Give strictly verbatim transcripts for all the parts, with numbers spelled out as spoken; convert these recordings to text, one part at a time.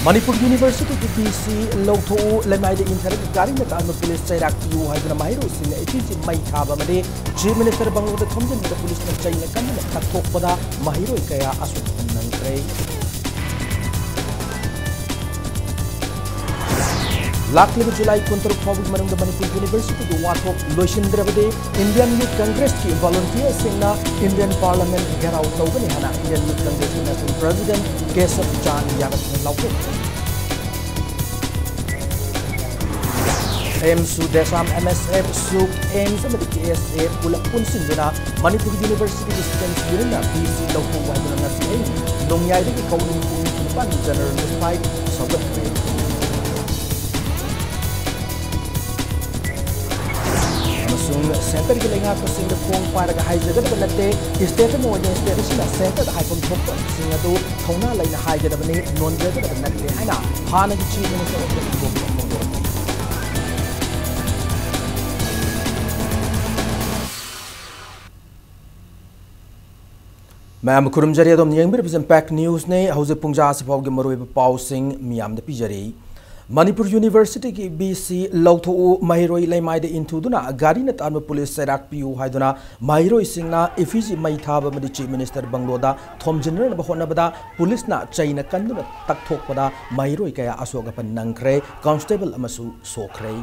ꯃꯅꯤꯄꯨꯔ ꯌꯨꯅꯤꯚꯔꯁꯤꯇꯤꯒꯤ V C ꯂꯧꯊꯣꯛꯎ, ꯂꯩꯃꯥꯏꯗ ꯏꯟꯊꯔꯒ ꯒꯥꯔꯤꯅ ꯇꯥꯍꯟꯕ ꯄꯨꯂꯤꯁ ꯆꯩꯔꯥꯛ ꯄꯤꯌꯨ ꯍꯥꯏꯗꯨꯅ ꯃꯍꯩꯔꯣꯏꯁꯤꯡꯅ ꯏꯐꯤꯁꯤ ꯃꯩ ꯊꯥꯕ ꯑꯃꯗꯤ ꯆꯤꯐ ꯃꯤꯅꯤꯁꯇꯔ ꯕꯪꯒ꯭ꯂꯣꯗ ꯊꯣꯝꯖꯤꯟꯕꯗ ꯄꯨꯂꯤꯁꯅ ꯆꯩꯅ ꯀꯟꯗꯨꯅ ꯇꯛꯊꯣꯛꯄꯗ ꯃꯍꯩꯔꯣꯏ ꯀꯌꯥ ꯑꯁꯣꯛ ꯑꯄꯟ ꯅꯪꯈ꯭ꯔꯦ꯫ ꯂꯥꯛꯂꯤꯕ ꯖꯨꯂꯥꯏ ꯀꯨꯟꯇꯔꯨꯛ ꯐꯥꯎꯕꯒꯤ ꯃꯅꯨꯡꯗ ꯃꯅꯤꯄꯨꯔ ꯌꯨꯅꯤꯚꯔꯁꯤꯇꯤꯒꯤ ꯋꯥꯊꯣꯛ ꯂꯣꯏꯁꯤꯟꯗ꯭ꯔꯕꯗꯤ ꯏꯟꯗꯤꯌꯟ ꯌꯨꯊ ꯀꯪꯒ꯭ꯔꯦꯁꯀꯤ ꯚꯣꯂꯨꯟꯇꯤꯌꯔꯁꯤꯡꯅ ꯏꯟꯗꯤꯌꯟ ꯄꯥꯔꯂꯤꯌꯥꯃꯦꯟꯠ ꯘꯦꯔꯥꯎ ꯇꯧꯒꯅꯤ ꯍꯥꯏꯅ ꯏꯟꯗꯤꯌꯟ ꯌꯨꯊ ꯀꯪꯒ꯭ꯔꯦꯁꯀꯤ ꯅꯦꯁꯅꯦꯜ ꯄ꯭ꯔꯦꯁꯤꯗꯦꯟꯠ ꯀꯦꯁꯕ ꯆꯥꯟ ꯌꯥꯗꯕꯅ ꯂꯥꯎꯊꯣꯛꯈ꯭ꯔꯦ꯫ ꯑꯦꯝꯁꯨ, ꯗꯦꯁꯥꯝ, ꯑꯦꯝ ꯑꯦꯁ ꯑꯦꯐ, ꯁꯨꯛ, ꯑꯦꯝꯁ ꯑꯃꯗꯤ ꯀꯦ ꯑꯦꯁ ꯑꯦ ꯄꯨꯂꯞ ꯄꯨꯟꯁꯤꯟꯗꯨꯅ ꯃꯅꯤꯄꯨꯔ ꯌꯨꯅꯤꯚꯔꯁꯤꯇꯤꯒꯤ ꯁ꯭ꯇꯨꯗꯦꯟꯠꯁ ꯌꯨꯅꯤꯌꯟꯅ ꯚꯤ ꯁꯤ ꯂꯧꯊꯣꯛꯎ ꯍꯥꯏꯗꯨꯅ ꯉꯁꯤ ꯑꯍꯤꯡ ꯅꯣꯡꯌꯥꯏꯗꯒꯤ ꯀꯧꯅꯤ ꯄꯨꯡ ꯅꯤꯐꯨ ꯅꯤꯄꯥꯟꯒꯤ ꯖꯦꯅꯔꯦꯜ ꯁ꯭ꯇ꯭ꯔꯥꯏꯛ ꯁꯧꯒꯠꯈ꯭ꯔꯦ꯫ ꯑꯃꯁꯨꯡ ꯁꯦꯟꯇꯔꯒꯤ ꯂꯩꯉꯥꯛꯄꯁꯤꯡꯗ ꯈꯣꯡ ꯄꯥꯏꯔꯒ ꯍꯥꯏꯖꯒꯗꯕ ꯅꯠꯇꯦ, ꯁ꯭ꯇꯦꯠ ꯑꯃ ꯑꯣꯏꯅ ꯁ꯭ꯇꯦꯠ ꯑꯁꯤꯅ ꯁꯦꯟꯇꯔꯗ ꯍꯥꯏꯐꯝ ꯊꯣꯛꯄꯁꯤꯡ ꯑꯗꯨ ꯊꯧꯅꯥ ꯂꯩꯅ ꯍꯥꯏꯒꯗꯕꯅꯤ, ꯅꯣꯟꯖꯒꯗꯕ ꯅꯠꯇꯦ ꯍꯥꯏꯅ ꯍꯥꯟꯅꯒꯤ chief minister of the republic ꯐꯣꯡꯗꯣꯔꯛꯈꯤ꯫ ꯃꯌꯥꯝ ꯈꯨꯔꯨꯝꯖꯔꯤ, ꯑꯗꯣꯝꯅ ꯌꯦꯡꯕꯤꯔꯤꯕꯁꯤ ꯏꯝꯄꯦꯛ ꯅ꯭ꯌꯨꯁꯅꯤ꯫ ꯍꯧꯖꯤꯛ ꯄꯨꯡ ꯖꯥ ꯑꯁꯤꯐꯥꯎꯒꯤ ꯃꯔꯨꯑꯣꯏꯕ ꯄꯥꯎꯁꯤꯡ ꯃꯤꯌꯥꯝꯗ ꯄꯤꯖꯔꯤ꯫ ꯃꯅꯤꯄꯨꯔ ꯌꯨꯅꯤꯚꯔꯁꯤꯇꯤꯒꯤ ꯚꯤ ꯁꯤ ꯂꯧꯊꯣꯛꯎ, ꯃꯍꯩꯔꯣꯏ ꯂꯩꯃꯥꯏꯗ ꯏꯟꯊꯨꯗꯨꯅ ꯒꯥꯔꯤꯅ ꯇꯥꯍꯟꯕ ꯄꯨꯂꯤꯁ ꯆꯩꯔꯥꯛ ꯄꯤꯌꯨ ꯍꯥꯏꯗꯨꯅ ꯃꯍꯩꯔꯣꯏꯁꯤꯡꯅ ꯏꯐꯤꯁꯤ ꯃꯩ ꯊꯥꯕ ꯑꯃꯗꯤ ꯆꯤꯐ ꯃꯤꯅꯤꯁꯇꯔ ꯕꯪꯒ꯭ꯂꯣꯗ ꯊꯣꯝꯖꯤꯟꯅꯅꯕ ꯍꯣꯠꯅꯕꯗ ꯄꯨꯂꯤꯁꯅ ꯆꯩꯅ ꯀꯟꯗꯨꯅ ꯇꯛꯊꯣꯛꯄꯗ ꯃꯍꯩꯔꯣꯏ ꯀꯌꯥ ꯑꯁꯣꯛ ꯑꯄꯟ ꯅꯪꯈ꯭ꯔꯦ, ꯀꯟꯁꯇꯦꯕꯜ ꯑꯃꯁꯨ ꯁꯣꯛꯈ꯭ꯔꯦ꯫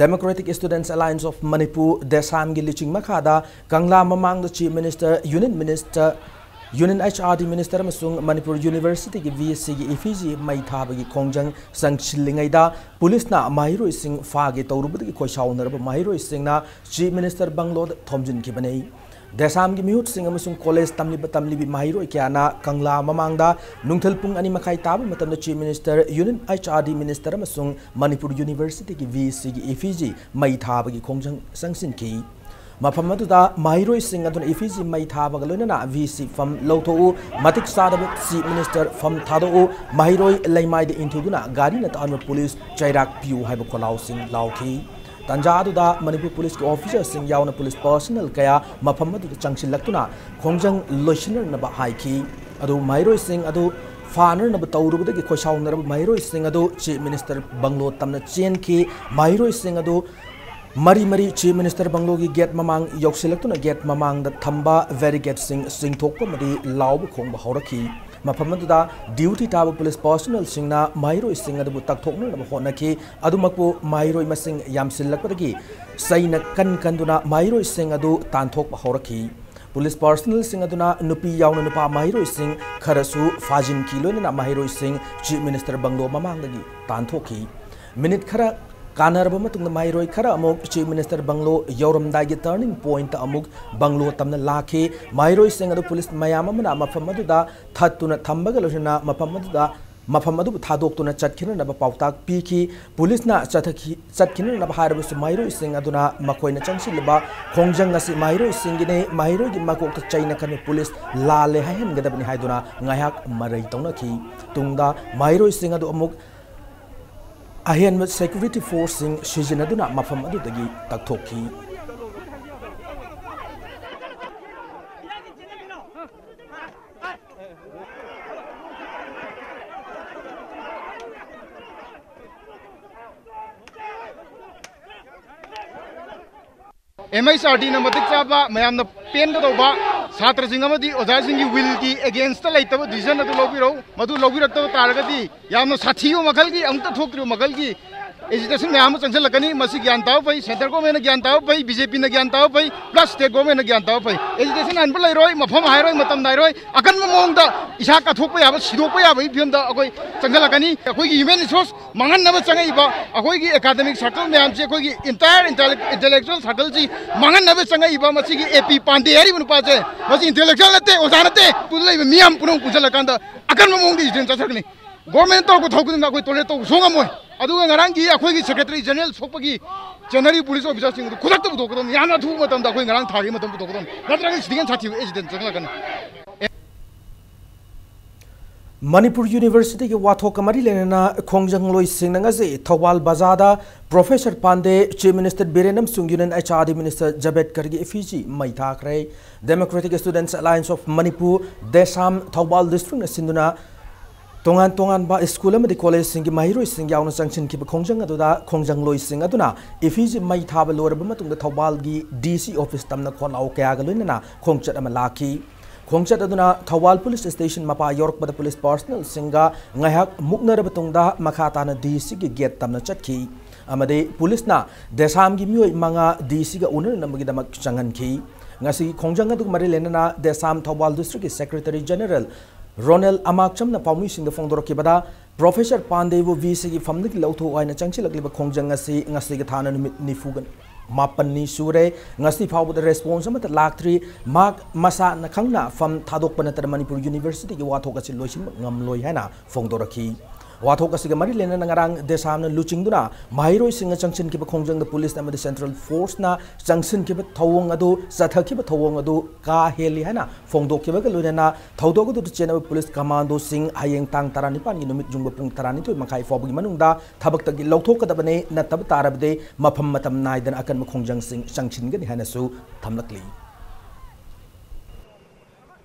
Democratic Students Alliance of Manipur, ꯗꯦꯁꯥꯝꯒꯤ ꯂꯨꯆꯤꯡ ꯃꯈꯥꯗ ꯀꯪꯂꯥ ꯃꯃꯥꯡꯗ chief minister, union minister, union H R D minister ꯑꯃꯁꯨꯡ ꯃꯅꯤꯄꯨꯔ ꯌꯨꯅꯤꯚꯔꯁꯤꯇꯤꯒꯤ ꯚꯤ ꯁꯤꯒꯤ ꯏꯐꯤꯁꯤ ꯃꯩ ꯊꯥꯕꯒꯤ ꯈꯣꯡꯖꯪ ꯆꯪꯁꯤꯜꯂꯤꯉꯩꯗ ꯄꯨꯂꯤꯁꯅ ꯃꯍꯩꯔꯣꯏꯁꯤꯡ ꯐꯥꯒꯦ ꯇꯧꯔꯨꯕꯗꯒꯤ ꯈꯣꯏꯁꯥꯎꯅꯔꯕ ꯃꯍꯩꯔꯣꯏꯁꯤꯡꯅ ꯆꯤꯐ ꯃꯤꯅꯤꯁꯇꯔ ꯕꯪꯒ꯭ꯂꯣꯗ ꯊꯣꯝꯖꯤꯟꯈꯤꯕꯅꯤ꯫ ꯗꯦꯁꯥꯝꯒꯤ ꯃꯤꯍꯨꯠꯁꯤꯡ ꯑꯃꯁꯨꯡ ꯀꯣꯂꯦꯖ ꯇꯝꯂꯤꯕ ꯇꯝꯂꯤꯕꯤ ꯃꯍꯩꯔꯣꯏ ꯀꯌꯥꯅ ꯀꯪꯂꯥ ꯃꯃꯥꯡꯗ ꯅꯨꯡꯊꯤꯜ ꯄꯨꯡ ꯑꯅꯤ ꯃꯈꯥꯏ ꯇꯥꯕ ꯃꯇꯝꯗ chief minister, union H R D minister ꯑꯃꯁꯨꯡ ꯃꯅꯤꯄꯨꯔ ꯌꯨꯅꯤꯚꯔꯁꯤꯇꯤꯒꯤ ꯚꯤ ꯁꯤꯒꯤ ꯏꯐꯤꯁꯤ ꯃꯩ ꯊꯥꯕꯒꯤ ꯈꯣꯡꯖꯪ ꯆꯪꯁꯤꯟꯈꯤ꯫ ꯃꯐꯝ ꯑꯗꯨꯗ ꯃꯍꯩꯔꯣꯏꯁꯤꯡ ꯑꯗꯨꯅ ꯏꯐꯤꯁꯤ ꯃꯩ ꯊꯥꯕꯒ ꯂꯣꯏꯅꯅ ꯚꯤ ꯁꯤ ꯐꯝ ꯂꯧꯊꯣꯛꯎ, ꯃꯇꯤꯛ ꯆꯥꯗꯕ ꯆꯤꯐ ꯃꯤꯅꯤꯁꯇꯔ ꯐꯝ ꯊꯥꯗꯣꯛꯎ, ꯃꯍꯩꯔꯣꯏ ꯂꯩꯃꯥꯏꯗ ꯏꯟꯊꯨꯗꯨꯅ ꯒꯥꯔꯤꯅ ꯇꯥꯍꯟꯕ ꯄꯨꯂꯤꯁ ꯆꯩꯔꯥꯛ ꯄꯤꯌꯨ ꯍꯥꯏꯕ ꯈꯣꯜꯂꯥꯎꯁꯤꯡ ꯂꯥꯎꯈꯤ꯫ ꯇꯥꯟꯖꯥ ꯑꯗꯨꯗ ꯃꯅꯤꯄꯨꯔ ꯄꯨꯂꯤꯁꯀꯤ ꯑꯣꯐꯤꯁꯔꯁꯤꯡ ꯌꯥꯎꯅ ꯄꯨꯂꯤꯁ ꯄꯔꯁꯅꯦꯜ ꯀꯌꯥ ꯃꯐꯝ ꯑꯗꯨꯗ ꯆꯪꯁꯤꯜꯂꯛꯇꯨꯅ ꯈꯣꯡꯖꯪ ꯂꯣꯏꯁꯤꯟꯅꯅꯕ ꯍꯥꯏꯈꯤ꯫ ꯑꯗꯨꯕꯨ ꯃꯍꯩꯔꯣꯏꯁꯤꯡ ꯑꯗꯨ ꯐꯥꯅꯅꯕ ꯇꯧꯔꯨꯕꯗꯒꯤ ꯈꯣꯏꯁꯥꯎꯅꯔꯕ ꯃꯍꯩꯔꯣꯏꯁꯤꯡ ꯑꯗꯨ Chief Minister Bungalow ꯇꯝꯅ ꯆꯦꯟꯈꯤ꯫ ꯃꯍꯩꯔꯣꯏꯁꯤꯡ ꯑꯗꯨ ꯃꯔꯤ ꯃꯔꯤ Chief Minister Bungalowꯒꯤ gate ꯃꯃꯥꯡ ꯌꯧꯁꯤꯜꯂꯛꯇꯨꯅ gate ꯃꯃꯥꯡꯗ ꯊꯝꯕ barricadeꯁꯤꯡ ꯆꯤꯡꯊꯣꯛꯄ ꯑꯃꯗꯤ ꯂꯥꯎꯕ ꯈꯣꯡꯕ ꯍꯧꯔꯛꯈꯤ꯫ ꯃꯐꯝ ꯑꯗꯨꯗ duty ꯇꯥꯕ police personnelꯁꯤꯡꯅ ꯃꯍꯩꯔꯣꯏꯁꯤꯡ ꯑꯗꯨꯕꯨ ꯇꯛꯊꯣꯛꯅꯅꯕ ꯍꯣꯠꯅꯈꯤ꯫ ꯑꯗꯨꯃꯛꯄꯨ ꯃꯍꯩꯔꯣꯏ ꯃꯁꯤꯡ ꯌꯥꯝꯁꯤꯜꯂꯛꯄꯗꯒꯤ ꯆꯩꯅ ꯀꯟ ꯀꯟꯗꯨꯅ ꯃꯍꯩꯔꯣꯏꯁꯤꯡ ꯑꯗꯨ ꯇꯥꯟꯊꯣꯛꯄ ꯍꯧꯔꯛꯈꯤ꯫ Police personnelꯁꯤꯡ ꯑꯗꯨꯅ ꯅꯨꯄꯤ ꯌꯥꯎꯅ ꯅꯨꯄꯥ ꯃꯍꯩꯔꯣꯏꯁꯤꯡ ꯈꯔꯁꯨ ꯐꯥꯖꯤꯟꯈꯤ, ꯂꯣꯏꯅꯅ ꯃꯍꯩꯔꯣꯏꯁꯤꯡ Chief Minister Bungalow ꯃꯃꯥꯡꯗꯒꯤ ꯇꯥꯟꯊꯣꯛꯈꯤ꯫ Minute ꯈꯔ ꯀꯥꯟꯅꯔꯕ ꯃꯇꯨꯡꯗ ꯃꯍꯩꯔꯣꯏ ꯈꯔ ꯑꯃꯨꯛ Chief Minister Bungalow ꯌꯧꯔꯝꯗꯥꯏꯒꯤ turning pointꯇ ꯑꯃꯨꯛ Bungalow ꯇꯝꯅ ꯂꯥꯛꯈꯤ꯫ ꯃꯍꯩꯔꯣꯏꯁꯤꯡ ꯑꯗꯨ police ꯃꯌꯥꯝ ꯑꯃꯅ ꯃꯐꯝ ꯑꯗꯨꯗ ꯊꯠꯇꯨꯅ ꯊꯝꯕꯒ ꯂꯣꯏꯅꯅ ꯃꯐꯝ ꯑꯗꯨꯗ, ꯃꯐꯝ ꯑꯗꯨꯕꯨ ꯊꯥꯗꯣꯛꯇꯨꯅ ꯆꯠꯈꯤꯅꯅꯕ ꯄꯥꯎꯇꯥꯛ ꯄꯤꯈꯤ꯫ Policeꯅ ꯆꯠꯊꯈꯤ-, ꯆꯠꯈꯤꯅꯅꯕ ꯍꯥꯏꯔꯕꯁꯨ ꯃꯍꯩꯔꯣꯏꯁꯤꯡ ꯑꯗꯨꯅ ꯃꯈꯣꯏꯅ ꯆꯪꯁꯤꯜꯂꯤꯕ ꯈꯣꯡꯖꯪ ꯑꯁꯤ ꯃꯍꯩꯔꯣꯏꯁꯤꯡꯒꯤꯅꯤ, ꯃꯍꯩꯔꯣꯏꯒꯤ ꯃꯀꯣꯛꯇ ꯆꯩꯅ ꯀꯟꯕ police ꯂꯥꯜꯂꯦ ꯍꯥꯏꯍꯟꯒꯗꯕꯅꯤ ꯍꯥꯏꯗꯨꯅ ꯉꯥꯏꯍꯥꯛ ꯃꯔꯩ ꯇꯧꯅꯈꯤ꯫ ꯇꯨꯡꯗ ꯃꯍꯩꯔꯣꯏꯁꯤꯡ ꯑꯗꯨ ꯑꯃꯨꯛ ꯑꯍꯦꯟꯕ security forceꯁꯤꯡ ꯁꯤꯖꯤꯟꯅꯗꯨꯅ ꯃꯐꯝ ꯑꯗꯨꯗꯒꯤ ꯇꯛꯊꯣꯛꯈꯤ꯫ MHRDꯅ ꯃꯇꯤꯛ ꯆꯥꯕ, ꯃꯌꯥꯝꯅ ꯄꯦꯟꯒꯗꯧꯕ, ꯁꯥꯇ꯭ꯔꯁꯤꯡ ꯑꯃꯗꯤ ꯑꯣꯖꯥꯁꯤꯡꯒꯤ willꯒꯤ againstꯇ ꯂꯩꯇꯕ decision ꯑꯗꯨ ꯂꯧꯕꯤꯔꯧ꯫ ꯃꯗꯨ ꯂꯧꯕꯤꯔꯛꯇꯕ ꯇꯥꯔꯒꯗꯤ ꯌꯥꯝꯅ ꯁꯥꯊꯤꯕ ꯃꯈꯜꯒꯤ, ꯑꯃꯨꯛꯇ ꯊꯣꯛꯇ꯭ꯔꯤꯕ ꯃꯈꯜꯒꯤ agitation ꯃꯌꯥꯝ ꯑꯃ ꯆꯪꯁꯤꯜꯂꯛꯀꯅꯤ꯫ ꯃꯁꯤ ꯒ꯭ꯌꯥꯟ ꯇꯥꯕ ꯐꯩ, central governmentꯅ ꯒ꯭ꯌꯥꯟ ꯇꯥꯕ ꯐꯩ, BJPꯅ ꯒ꯭ꯌꯥꯟ ꯇꯥꯕ ꯐꯩ, plus state governmentꯅ ꯒ꯭ꯌꯥꯟ ꯇꯥꯕ ꯐꯩ꯫ Agitation ꯍꯟꯕ ꯂꯩꯔꯣꯏ, ꯃꯐꯝ ꯍꯥꯏꯔꯣꯏ, ꯃꯇꯝ ꯅꯥꯏꯔꯣꯏ, ꯑꯀꯟꯕ ꯃꯑꯣꯡꯗ ꯏꯁꯥ ꯀꯠꯊꯣꯛꯄ ꯌꯥꯕ, ꯁꯤꯗꯣꯛꯄ ꯌꯥꯕꯒꯤ ꯐꯤꯕꯝꯗ ꯑꯩꯈꯣꯏ ꯆꯪꯁꯤꯜꯂꯛꯀꯅꯤ꯫ ꯑꯩꯈꯣꯏꯒꯤ human resource ꯃꯥꯡꯍꯟꯅꯕ ꯆꯪꯉꯛꯏꯕ, ꯑꯩꯈꯣꯏꯒꯤ academic circle ꯃꯌꯥꯝꯁꯦ, ꯑꯩꯈꯣꯏꯒꯤ entire intellec-, intellectual circleꯁꯤ ꯃꯥꯡꯍꯟꯅꯕ ꯆꯪꯉꯛꯏꯕ ꯃꯁꯤꯒꯤ AP ꯄꯥꯟꯗꯦ ꯍꯥꯏꯔꯤꯕ ꯅꯨꯄꯥꯁꯦ, ꯃꯁꯤ intellectual ꯅꯠꯇꯦ, ꯑꯣꯖꯥ ꯅꯠꯇꯦ, ꯄꯨꯟꯅ ꯂꯩꯕ ꯃꯤꯌꯥꯝ ꯄꯨꯝꯅꯃꯛ ꯄꯨꯟꯁꯤꯜꯂꯀꯥꯟꯗ ꯑꯀꯟꯕ ꯃꯑꯣꯡꯗ decision ꯆꯠꯊꯔꯛꯀꯅꯤ꯫ Government ꯇꯧꯔꯛꯄ ꯊꯕꯛ ꯈꯨꯗꯤꯡꯃꯛ ꯑꯩꯈꯣꯏ tolerate ꯇꯧꯕ ꯁꯨꯡꯉꯝ ꯉꯝꯃꯣꯏ꯫ ꯑꯗꯨꯒ ꯉꯔꯥꯡꯒꯤ ꯑꯩꯈꯣꯏꯒꯤ Secretary General ꯁꯣꯛꯄꯒꯤ ꯆꯦꯟꯅꯔꯤ police officerꯁꯤꯡ ꯑꯗꯨ ꯈꯨꯗꯛꯇ ꯄꯨꯊꯣꯛꯀꯗꯕꯅꯤ꯫ ꯌꯥꯝꯅ ꯑꯊꯨꯕ ꯃꯇꯝꯗ, ꯑꯩꯈꯣꯏ ꯉꯔꯥꯡ ꯊꯥꯒꯤ ꯃꯇꯝ ꯄꯨꯊꯣꯛꯀꯗꯕꯅꯤ, ꯅꯠꯇ꯭ꯔꯒ ꯁꯤꯗꯒꯤ ꯍꯦꯟꯅ ꯁꯥꯊꯤꯕ accident ꯆꯪꯁꯤꯜꯂꯛꯀꯅꯤ꯫ ꯃꯅꯤꯄꯨꯔ Universityꯒꯤ ꯋꯥꯊꯣꯛꯀ ꯃꯔꯤ ꯂꯩꯅꯅ ꯈꯣꯡꯖꯪꯂꯣꯏꯁꯤꯡꯅ ꯉꯁꯤ ꯊꯧꯕꯥꯜ ꯕꯖꯥꯔꯗ Professor ꯄꯥꯟꯗꯦ, Chief Minister ꯕꯤꯔꯦꯟ ꯑꯃꯁꯨꯡ Union HRD Minister ꯖꯕꯦꯗꯀꯔꯒꯤ effigy ꯃꯩ ꯊꯥꯈ꯭ꯔꯦ꯫ Democratic Students Alliance of Manipur, DESAM, Thoubal districtꯅ ꯁꯤꯟꯗꯨꯅ ꯇꯣꯉꯥꯟ ꯇꯣꯉꯥꯟꯕ ꯁ꯭ꯀꯨꯜ ꯑꯃꯗꯤ ꯀꯣꯂꯦꯖꯁꯤꯡꯒꯤ ꯃꯍꯩꯔꯣꯏꯁꯤꯡ ꯌꯥꯎꯅ ꯆꯪꯁꯤꯟꯈꯤꯕ ꯈꯣꯡꯖꯪ ꯑꯗꯨꯗ ꯈꯣꯡꯖꯪꯂꯣꯏꯁꯤꯡ ꯑꯗꯨꯅ ꯏꯐꯤꯁꯤ ꯃꯩ ꯊꯥꯕ ꯂꯣꯏꯔꯕ ꯃꯇꯨꯡꯗ ꯊꯧꯕꯥꯜꯒꯤ ꯗꯤ ꯁꯤ ꯑꯣꯐꯤꯁ ꯇꯝꯅ ꯈꯣꯜꯂꯥꯎ ꯀꯌꯥꯒ ꯂꯣꯏꯅꯅ ꯈꯣꯡꯆꯠ ꯑꯃ ꯂꯥꯛꯈꯤ꯫ ꯈꯣꯡꯆꯠ ꯑꯗꯨꯅ ꯊꯧꯕꯥꯜ ꯄꯨꯂꯤꯁ ꯁ꯭ꯇꯦꯁꯟ ꯃꯄꯥ ꯌꯧꯔꯛꯄꯗ ꯄꯨꯂꯤꯁ ꯄꯥꯔꯁꯅꯦꯜꯁꯤꯡꯒ ꯉꯥꯏꯍꯥꯛ ꯃꯨꯛꯅꯔꯕ ꯇꯨꯡꯗ ꯃꯈꯥ ꯇꯥꯅ ꯗꯤ ꯁꯤꯒꯤ ꯒꯦꯠ ꯇꯝꯅ ꯆꯠꯈꯤ꯫ ꯑꯃꯗꯤ ꯄꯨꯂꯤꯁꯅ ꯗꯦꯁꯥꯝꯒꯤ ꯃꯤꯑꯣꯏ ꯃꯉꯥ ꯗꯤ ꯁꯤꯒ ꯎꯅꯅꯕꯒꯤꯗꯃꯛ ꯆꯪꯍꯟꯈꯤ꯫ ꯉꯁꯤꯒꯤ ꯈꯣꯡꯖꯪ ꯑꯗꯨꯒ ꯃꯔꯤ ꯂꯩꯅꯅ ꯗꯦꯁꯥꯝ ꯊꯧꯕꯥꯜ ꯗꯤꯁꯇ꯭ꯔꯤꯛꯀꯤ ꯁꯦꯀ꯭ꯔꯦꯇꯔꯤ ꯖꯦꯅꯔꯦꯜ ꯔꯣꯅꯦꯜ ꯑꯃꯥꯛꯆꯝꯅ ꯄꯥꯎꯃꯤꯁꯤꯡꯗ ꯐꯣꯡꯗꯣꯔꯛꯈꯤꯕꯗ, ꯄ꯭ꯔꯣꯐꯦꯁꯔ ꯄꯥꯟꯗꯦꯕꯨ ꯚꯤ ꯁꯤꯒꯤ ꯐꯝꯗꯒꯤ ꯂꯧꯊꯣꯛꯎ ꯍꯥꯏꯅ ꯆꯪꯁꯤꯜꯂꯛꯂꯤꯕ ꯈꯣꯡꯖꯪ ꯑꯁꯤ ꯉꯁꯤꯒꯤ ꯊꯥꯅ ꯅꯨꯃꯤꯠ ꯅꯤꯐꯨꯒ ꯃꯥꯄꯟꯅꯤ ꯁꯨꯔꯦ꯫ ꯉꯁꯤ ꯐꯥꯎꯕꯗ ꯔꯦꯁꯄꯣꯟꯁ ꯑꯃꯠꯇ ꯂꯥꯛꯇ꯭ꯔꯤ꯫ ꯃꯍꯥꯛ ꯃꯁꯥꯅ ꯈꯪꯅ ꯐꯝ ꯊꯥꯗꯣꯛꯄ ꯅꯠꯇꯅ ꯃꯅꯤꯄꯨꯔ ꯌꯨꯅꯤꯚꯔꯁꯤꯇꯤꯒꯤ ꯋꯥꯊꯣꯛ ꯑꯁꯤ ꯂꯣꯏꯁꯤꯟꯕ ꯉꯝꯂꯣꯏ ꯍꯥꯏꯅ ꯐꯣꯡꯗꯣꯔꯛꯈꯤ꯫ ꯋꯥꯊꯣꯛ ꯑꯁꯤꯒ ꯃꯔꯤ ꯂꯩꯅꯅ ꯉꯔꯥꯡ ꯗꯦꯁꯥꯝꯅ ꯂꯨꯆꯤꯡꯗꯨꯅ ꯃꯍꯩꯔꯣꯏꯁꯤꯡꯅ ꯆꯪꯁꯤꯟꯈꯤꯕ ꯈꯣꯡꯖꯪꯗ ꯄꯨꯂꯤꯁ ꯑꯃꯗꯤ ꯁꯦꯟꯇ꯭ꯔꯦꯜ ꯐꯣꯔꯁꯅ ꯆꯪꯁꯤꯟꯈꯤꯕ ꯊꯧꯑꯣꯡ ꯑꯗꯨ, ꯆꯠꯊꯈꯤꯕ ꯊꯧꯑꯣꯡ ꯑꯗꯨ ꯀꯥ ꯍꯦꯜꯂꯤ ꯍꯥꯏꯅ ꯐꯣꯡꯗꯣꯛꯈꯤꯕꯒ ꯂꯣꯏꯅꯅ ꯊꯧꯗꯣꯛ ꯑꯗꯨꯗ ꯆꯦꯟꯅꯕ ꯄꯨꯂꯤꯁ ꯀꯃꯥꯟꯗꯣꯁꯤꯡ ꯍꯌꯦꯡ ꯇꯥꯡ ꯇꯔꯥꯅꯤꯄꯥꯟꯒꯤ ꯅꯨꯃꯤꯠ ꯌꯨꯡꯕ ꯄꯨꯡ ꯇꯔꯥꯅꯤꯊꯣꯏ ꯃꯈꯥꯏ ꯐꯥꯎꯕꯒꯤ ꯃꯅꯨꯡꯗ ꯊꯕꯛꯇꯒꯤ ꯂꯧꯊꯣꯛꯀꯗꯕꯅꯤ, ꯅꯠꯇꯕ ꯇꯥꯔꯕꯗꯤ ꯃꯐꯝ ꯃꯇꯝ ꯅꯥꯏꯗꯅ ꯑꯀꯟꯕ ꯈꯣꯡꯖꯪꯁꯤꯡ ꯆꯪꯁꯤꯟꯒꯅꯤ ꯍꯥꯏꯅꯁꯨ ꯊꯝꯂꯛꯂꯤ꯫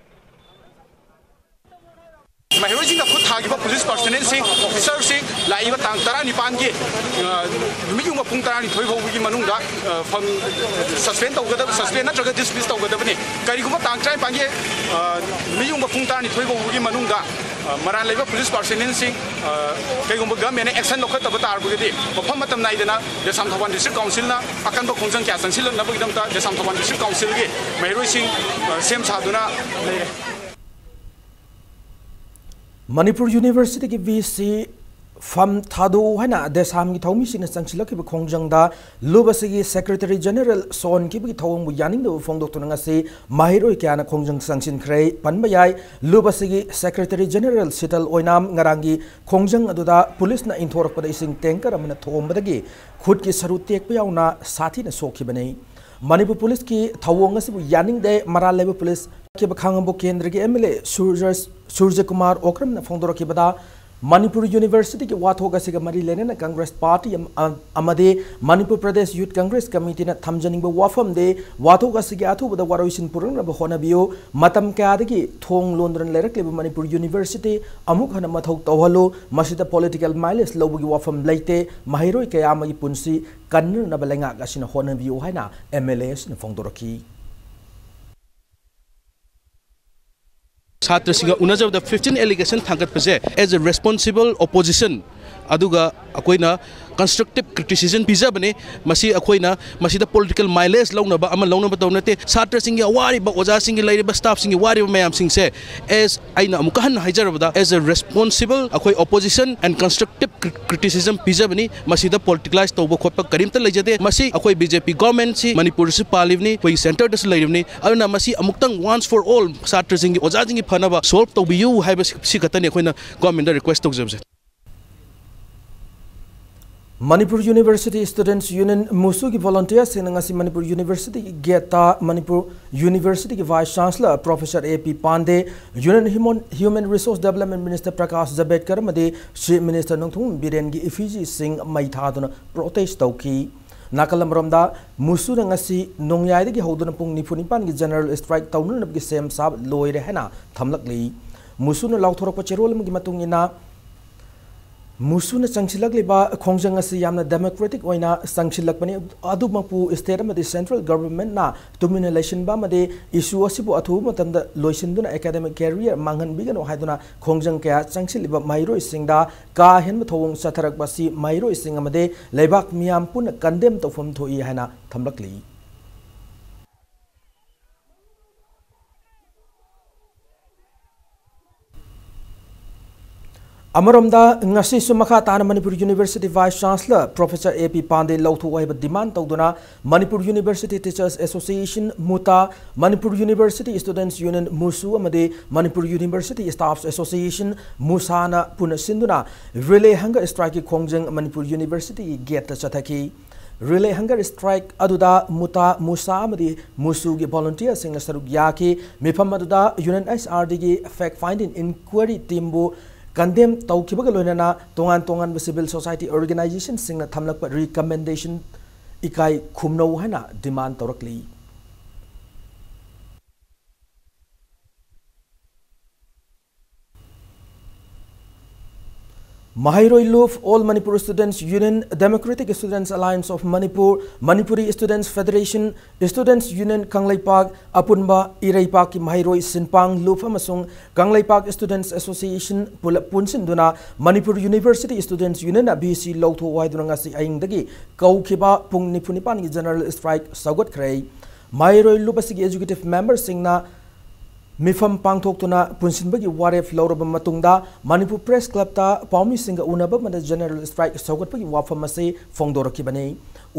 ꯃꯍꯩꯔꯣꯏꯁꯤꯡꯅ ꯈꯨꯠ ꯊꯥꯈꯤꯕ ꯄꯨꯂꯤꯁ ꯄꯥꯔꯁꯅꯦꯜꯁꯤꯡ, ꯑꯣꯐꯤꯁꯥꯔꯁꯤꯡ ꯂꯥꯛꯏꯕ ꯇꯥꯡ ꯇꯔꯥꯅꯤꯄꯥꯟꯒꯤ, ꯑ, ꯅꯨꯃꯤꯠ ꯌꯨꯡꯕ ꯄꯨꯡ ꯇꯔꯥꯅꯤꯊꯣꯏ ꯐꯥꯎꯕꯒꯤ ꯃꯅꯨꯡꯗ, ꯑ, ꯐꯝ ꯁꯁꯄꯦꯟ ꯇꯧꯒꯗꯕ, ꯁꯁꯄꯦꯟ ꯅꯠꯇ꯭ꯔꯒ ꯗꯤꯁꯃꯤꯁ ꯇꯧꯒꯗꯕꯅꯤ꯫ ꯀꯔꯤꯒꯨꯝꯕ ꯇꯥꯡ ꯇꯔꯥꯅꯤꯄꯥꯟꯒꯤ, ꯑ, ꯅꯨꯃꯤꯠ ꯌꯨꯡꯕ ꯄꯨꯡ ꯇꯔꯥꯅꯤꯊꯣꯏ ꯐꯥꯎꯕꯒꯤ ꯃꯅꯨꯡꯗ, ꯑ, ꯃꯔꯥꯜ ꯂꯩꯕ ꯄꯨꯂꯤꯁ ꯄꯥꯔꯁꯅꯦꯜꯁꯤꯡ, ꯑ, ꯀꯩꯒꯨꯝꯕ ꯒꯚꯔꯟꯃꯦꯟꯅ ꯑꯦꯛꯁꯟ ꯂꯧꯈꯠꯇꯕ ꯇꯥꯔꯒꯗꯤ ꯃꯐꯝ ꯃꯇꯝ ꯅꯥꯏꯗꯅ ꯗꯦꯁꯥꯝ ꯊꯧꯕꯥꯜ ꯗꯤꯁꯇ꯭ꯔꯤꯛ ꯀꯥꯎꯟꯁꯤꯜꯅ ꯑꯀꯟꯕ ꯈꯣꯡꯖꯪ ꯀꯌꯥ ꯆꯪꯁꯤꯜꯂꯛꯅꯕꯒꯤꯗꯃꯛꯇ ꯗꯦꯁꯥꯝ ꯊꯧꯕꯥꯜ ꯗꯤꯁꯇ꯭ꯔꯤꯛ ꯀꯥꯎꯟꯁꯤꯜꯒꯤ ꯃꯍꯩꯔꯣꯏꯁꯤꯡ, ꯑ, ꯁꯦꯝ ꯁꯥꯗꯨꯅ ꯂꯩꯔꯦ꯫ ꯃꯅꯤꯄꯨꯔ ꯌꯨꯅꯤꯚꯔꯁꯤꯇꯤꯒꯤ ꯚꯤ ꯁꯤ ꯐꯝ ꯊꯥꯗꯣꯛꯎ ꯍꯥꯏꯅ ꯗꯦꯁꯥꯝꯒꯤ ꯊꯧꯃꯤꯁꯤꯡꯅ ꯆꯪꯁꯤꯜꯂꯛꯈꯤꯕ ꯈꯣꯡꯖꯪꯗ ꯂꯨꯞ ꯑꯁꯤꯒꯤ ꯁꯦꯀ꯭ꯔꯦꯇꯔꯤ ꯖꯦꯅꯔꯦꯜ ꯁꯣꯟꯈꯤꯕꯒꯤ ꯊꯧꯑꯣꯡꯕꯨ ꯌꯥꯅꯤꯡꯗꯕ ꯐꯣꯡꯗꯣꯛꯇꯨꯅ ꯉꯁꯤ ꯃꯍꯩꯔꯣꯏ ꯀꯌꯥꯅ ꯈꯣꯡꯖꯪ ꯆꯪꯁꯤꯟꯈ꯭ꯔꯦ꯫ ꯄꯟꯕ ꯌꯥꯏ, ꯂꯨꯞ ꯑꯁꯤꯒꯤ ꯁꯦꯀ꯭ꯔꯦꯇꯔꯤ ꯖꯦꯅꯔꯦꯜ ꯁꯤꯇꯜ ꯑꯣꯏꯅꯥꯝ ꯉꯔꯥꯡꯒꯤ ꯈꯣꯡꯖꯪ ꯑꯗꯨꯗ ꯄꯨꯂꯤꯁꯅ ꯏꯟꯊꯣꯔꯛꯄꯗ ꯏꯁꯤꯡ ꯇꯦꯡꯀꯔ ꯑꯃꯅ ꯊꯣꯝꯕꯗꯒꯤ ꯈꯨꯠꯀꯤ ꯁꯔꯨ ꯇꯦꯛꯄ ꯌꯥꯎꯅ ꯁꯥꯊꯤꯅ ꯁꯣꯛꯈꯤꯕꯅꯤ꯫ ꯃꯅꯤꯄꯨꯔ ꯄꯨꯂꯤꯁꯀꯤ ꯊꯧꯑꯣꯡ ꯑꯁꯤꯕꯨ ꯌꯥꯅꯤꯡꯗꯦ, ꯃꯔꯥꯜ ꯂꯩꯕ ꯄꯨꯂꯤꯁ ꯈꯥꯡꯉꯕꯣꯛ ꯀꯦꯟꯗ꯭ꯔꯒꯤ ꯑꯦꯝ ꯑꯦꯜ ꯑꯦ ꯁꯨꯔꯖ-, ꯁꯨꯔꯖꯀꯨꯃꯥꯔ ꯑꯣꯀ꯭ꯔꯝꯅ ꯐꯣꯡꯗꯣꯔꯛꯈꯤꯕꯗ, ꯃꯅꯤꯄꯨꯔ ꯌꯨꯅꯤꯚꯔꯁꯤꯇꯤꯒꯤ ꯋꯥꯊꯣꯛ ꯑꯁꯤꯒ ꯃꯔꯤ ꯂꯩꯅꯅ ꯀꯪꯒ꯭ꯔꯦꯁ ꯄꯥꯔꯇꯤ ꯑꯃ-, ꯑ-, ꯑꯃꯗꯤ ꯃꯅꯤꯄꯨꯔ ꯄ꯭ꯔꯗꯦꯁ ꯌꯨꯠ ꯀꯪꯒ꯭ꯔꯦꯁ ꯀꯃꯤꯇꯤꯅ ꯊꯝꯖꯅꯤꯡꯕ ꯋꯥꯐꯝꯗꯤ, ꯋꯥꯊꯣꯛ ꯑꯁꯤꯒꯤ ꯑꯊꯨꯕꯗ ꯋꯥꯔꯣꯏꯁꯤꯟ ꯄꯨꯔꯛꯅꯕ ꯍꯣꯠꯅꯕꯤꯌꯨ꯫ ꯃꯇꯝ ꯀꯌꯥꯗꯒꯤ ꯊꯣꯡ ꯂꯣꯟꯗꯨꯅ ꯂꯩꯔꯛꯂꯤꯕ ꯃꯅꯤꯄꯨꯔ ꯌꯨꯅꯤꯚꯔꯁꯤꯇꯤ ꯑꯃꯨꯛ ꯍꯟꯅ ꯃꯊꯧ ꯇꯧꯍꯜꯂꯨ꯫ ꯃꯁꯤꯗ ꯄꯣꯂꯤꯇꯤꯀꯦꯜ ꯃꯥꯏꯂꯦꯖ ꯂꯧꯕꯒꯤ ꯋꯥꯐꯝ ꯂꯩꯇꯦ꯫ ꯃꯍꯩꯔꯣꯏ ꯀꯌꯥ ꯑꯃꯒꯤ ꯄꯨꯟꯁꯤ ꯀꯟꯅꯅꯕ ꯂꯩꯉꯥꯛ ꯑꯁꯤꯅ ꯍꯣꯠꯅꯕꯤꯌꯨ ꯍꯥꯏꯅ ꯑꯦꯝ ꯑꯦꯜ ꯑꯦ ꯑꯁꯤꯅ ꯐꯣꯡꯗꯣꯔꯛꯈꯤ꯫ ꯁꯥꯇ꯭ꯔꯁꯤꯡꯒ ꯎꯅꯖꯕꯗ fifteen allegation ꯊꯥꯡꯒꯠꯄꯁꯦ as a responsible opposition, ꯑꯗꯨꯒ ꯑꯩꯈꯣꯏꯅ constructive criticism ꯄꯤꯖꯕꯅꯤ꯫ ꯃꯁꯤ ꯑꯩꯈꯣꯏꯅ ꯃꯁꯤꯗ political mileage ꯂꯧꯅꯕ ꯑꯃ ꯂꯧꯅꯕ ꯇꯧ ꯅꯠꯇꯦ꯫ ꯁꯥꯇ꯭ꯔꯁꯤꯡꯒꯤ ꯑꯋꯥꯔꯤꯕ, ꯑꯣꯖꯥꯁꯤꯡꯒꯤ ꯂꯩꯔꯤꯕ, staffꯁꯤꯡꯒꯤ ꯋꯥꯔꯤꯕ ꯃꯌꯥꯝꯁꯤꯡꯁꯦ, as ꯑꯩꯅ ꯑꯃꯨꯛꯀ ꯍꯟꯅ ꯍꯥꯏꯖꯔꯕꯗ, as a responsible ꯑꯩꯈꯣꯏ opposition and constructive cri-, criticism ꯄꯤꯖꯕꯅꯤ꯫ ꯃꯁꯤꯗ politicalize ꯇꯧꯕ ꯈꯣꯠꯄ ꯀꯔꯤꯝꯇ ꯂꯩꯖꯗꯦ꯫ ꯃꯁꯤ ꯑꯩꯈꯣꯏ B J P governmentꯁꯤ ꯃꯅꯤꯄꯨꯔꯗꯁꯨ ꯄꯥꯜꯂꯤꯕꯅꯤ, ꯑꯩꯈꯣꯏꯒꯤ centreꯗꯁꯨ ꯂꯩꯔꯤꯕꯅꯤ꯫ ꯑꯗꯨꯅ ꯃꯁꯤ ꯑꯃꯨꯛꯇꯪ once for all ꯁꯥꯇ꯭ꯔꯁꯤꯡꯒꯤ, ꯑꯣꯖꯥꯁꯤꯡꯒꯤ ꯐꯅꯕ solve ꯇꯧꯕꯤꯌꯨ ꯍꯥꯏꯕꯁꯤ, ꯁꯤ ꯈꯛꯇꯅꯤ ꯑꯩꯈꯣꯏꯅ governmentꯗ request ꯇꯧꯖꯕꯁꯦ꯫ ꯃꯅꯤꯄꯨꯔ ꯌꯨꯅꯤꯚꯔꯁꯤꯇꯤ Students Union, ꯃꯨꯁꯨꯒꯤ volunteerꯁꯤꯡꯅ ꯉꯁꯤ ꯃꯅꯤꯄꯨꯔ ꯌꯨꯅꯤꯚꯔꯁꯤꯇꯤꯒꯤ gateꯇ ꯃꯅꯤꯄꯨꯔ ꯌꯨꯅꯤꯚꯔꯁꯤꯇꯤꯒꯤ Vice Chancellor Professor A P Pandey, Union Human, Human Resource Development Minister Prakash ꯖꯕꯦꯗꯀꯔ ꯑꯃꯗꯤ Chief Minister ꯅꯣꯡꯊꯣꯝꯕꯝ ꯕꯤꯔꯦꯟꯒꯤ effigyꯁꯤꯡ ꯃꯩ ꯊꯥꯗꯨꯅ protest ꯇꯧꯈꯤ꯫ ꯅꯥꯀꯜ ꯑꯃꯔꯣꯝꯗ, ꯃꯨꯁꯨꯅ ꯉꯁꯤ ꯅꯣꯡꯌꯥꯏꯗꯒꯤ ꯍꯧꯗꯨꯅ ꯄꯨꯡ ꯅꯤꯐꯨ ꯅꯤꯄꯥꯟꯒꯤ general strike ꯇꯧꯅꯅꯕꯒꯤ ꯁꯦꯝ ꯁꯥꯕ ꯂꯣꯏꯔꯦ ꯍꯥꯏꯅ ꯊꯝꯂꯛꯂꯤ꯫ ꯃꯨꯁꯨꯅ ꯂꯥꯎꯊꯣꯔꯛꯄ ꯆꯦꯔꯣꯜ ꯑꯃꯒꯤ ꯃꯇꯨꯡ ꯏꯟꯅ, ꯃꯨꯁꯨꯅ ꯆꯪꯁꯤꯜꯂꯛꯂꯤꯕ ꯈꯣꯡꯖꯪ ꯑꯁꯤ ꯌꯥꯝꯅ democratic ꯑꯣꯏꯅ ꯆꯪꯁꯤꯜꯂꯛꯄꯅꯤ, ꯑꯗꯨꯃꯛꯄꯨ state ꯑꯃꯗꯤ central governmentꯅ ꯇꯨꯃꯤꯟꯅ ꯂꯩꯁꯤꯟꯕ ꯑꯃꯗꯤ issue ꯑꯁꯤꯕꯨ ꯑꯊꯨꯕ ꯃꯇꯝꯗ ꯂꯣꯏꯁꯤꯟꯗꯨꯅ academic career ꯃꯥꯡꯍꯟꯕꯤꯒꯅꯨ ꯍꯥꯏꯗꯨꯅ ꯈꯣꯡꯖꯪ ꯀꯌꯥ ꯆꯪꯁꯤꯜꯂꯤꯕ ꯃꯍꯩꯔꯣꯏꯁꯤꯡꯗ ꯀꯥ ꯍꯦꯟꯕ ꯊꯧꯑꯣꯡ ꯆꯠꯊꯔꯛꯄ ꯑꯁꯤ ꯃꯍꯩꯔꯣꯏꯁꯤꯡ ꯑꯃꯗꯤ ꯂꯩꯕꯥꯛ ꯃꯤꯌꯥꯝ ꯄꯨꯟꯅ condemn ꯇꯧꯐꯝ ꯊꯣꯛꯏ ꯍꯥꯏꯅ ꯊꯝꯂꯛꯂꯤ꯫ ꯑꯃꯔꯣꯝꯗ, ꯉꯁꯤꯁꯨ ꯃꯈꯥ ꯇꯥꯅ Manipur university Vice Chancellor Professor A P Pandey ꯂꯧꯊꯣꯛꯎ ꯍꯥꯏꯕ demand ꯇꯧꯗꯨꯅ Manipur university Teachers Association, MUTA, Manipur university Students Union, MUSU, ꯑꯃꯗꯤ ꯃꯅꯤꯄꯨꯔ ꯌꯨꯅꯤꯚꯔꯁꯤꯇꯤ Staffs Association, ꯃꯨꯁꯥꯅ ꯄꯨꯟꯅ ꯁꯤꯟꯗꯨꯅ relay hunger strikeꯀꯤ ꯈꯣꯡꯖꯪ ꯃꯅꯤꯄꯨꯔ ꯌꯨꯅꯤꯚꯔꯁꯤꯇꯤꯒꯤ gateꯇ ꯆꯠꯊꯈꯤ꯫ Relay hunger strike ꯑꯗꯨꯗ ꯃꯨꯇꯥ, ꯃꯨꯁꯥ ꯑꯃꯗꯤ ꯃꯨꯁꯨꯒꯤ volunteerꯁꯤꯡꯅ ꯁꯔꯨꯛ ꯌꯥꯈꯤ꯫ ꯃꯤꯐꯝ ꯑꯗꯨꯗ UNHRDꯒꯤ fact finding inquiry teamꯕꯨ condemn ꯇꯧꯈꯤꯕꯒ ꯂꯣꯏꯅꯅ ꯇꯣꯉꯥꯟ ꯇꯣꯉꯥꯟꯕ civil society organizationꯁꯤꯡꯅ ꯊꯝꯂꯛꯄ recommendation ꯏꯀꯥꯏ ꯈꯨꯝꯅꯧ ꯍꯥꯏꯅ demand ꯇꯧꯔꯛꯂꯤ꯫ ꯃꯍꯩꯔꯣꯏ ꯂꯨꯞ, All Manipur Students Union, Democratic Students Alliance of Manipur, Manipuri Students Federation, Students Union Kangleipak, ꯑꯄꯨꯟꯕ ꯏꯔꯩꯄꯥꯛꯀꯤ ꯃꯍꯩꯔꯣꯏ ꯁꯤꯟꯄꯥꯡ ꯂꯨꯞ ꯑꯃꯁꯨꯡ ꯀꯪꯂꯩꯄꯥꯛ Students Association ꯄꯨꯂꯞ ꯄꯨꯟꯁꯤꯟꯗꯨꯅ ꯃꯅꯤꯄꯨꯔ University Students Unionꯅ VC ꯂꯧꯊꯣꯛꯎ ꯍꯥꯏꯗꯨꯅ ꯉꯁꯤ ꯑꯍꯤꯡꯗꯒꯤ ꯀꯧꯈꯤꯕ ꯄꯨꯡ ꯅꯤꯐꯨ ꯅꯤꯄꯥꯟꯒꯤ general strike ꯁꯧꯒꯠꯈ꯭ꯔꯦ꯫ ꯃꯍꯩꯔꯣꯏ ꯂꯨꯞ ꯑꯁꯤꯒꯤ executive memberꯁꯤꯡꯅ ꯃꯤꯐꯝ ꯄꯥꯡꯊꯣꯛꯇꯨꯅ ꯄꯨꯟꯁꯤꯟꯕꯒꯤ ꯋꯥꯔꯦꯞ ꯂꯧꯔꯕ ꯃꯇꯨꯡꯗ ꯃꯅꯤꯄꯨꯔ Press Clubꯇ ꯄꯥꯎꯃꯤꯁꯤꯡꯒ ꯎꯅꯕ ꯑꯃꯗ general strike ꯁꯧꯒꯠꯄꯒꯤ ꯋꯥꯐꯝ ꯑꯁꯤ ꯐꯣꯡꯗꯣꯔꯛꯈꯤꯕꯅꯤ꯫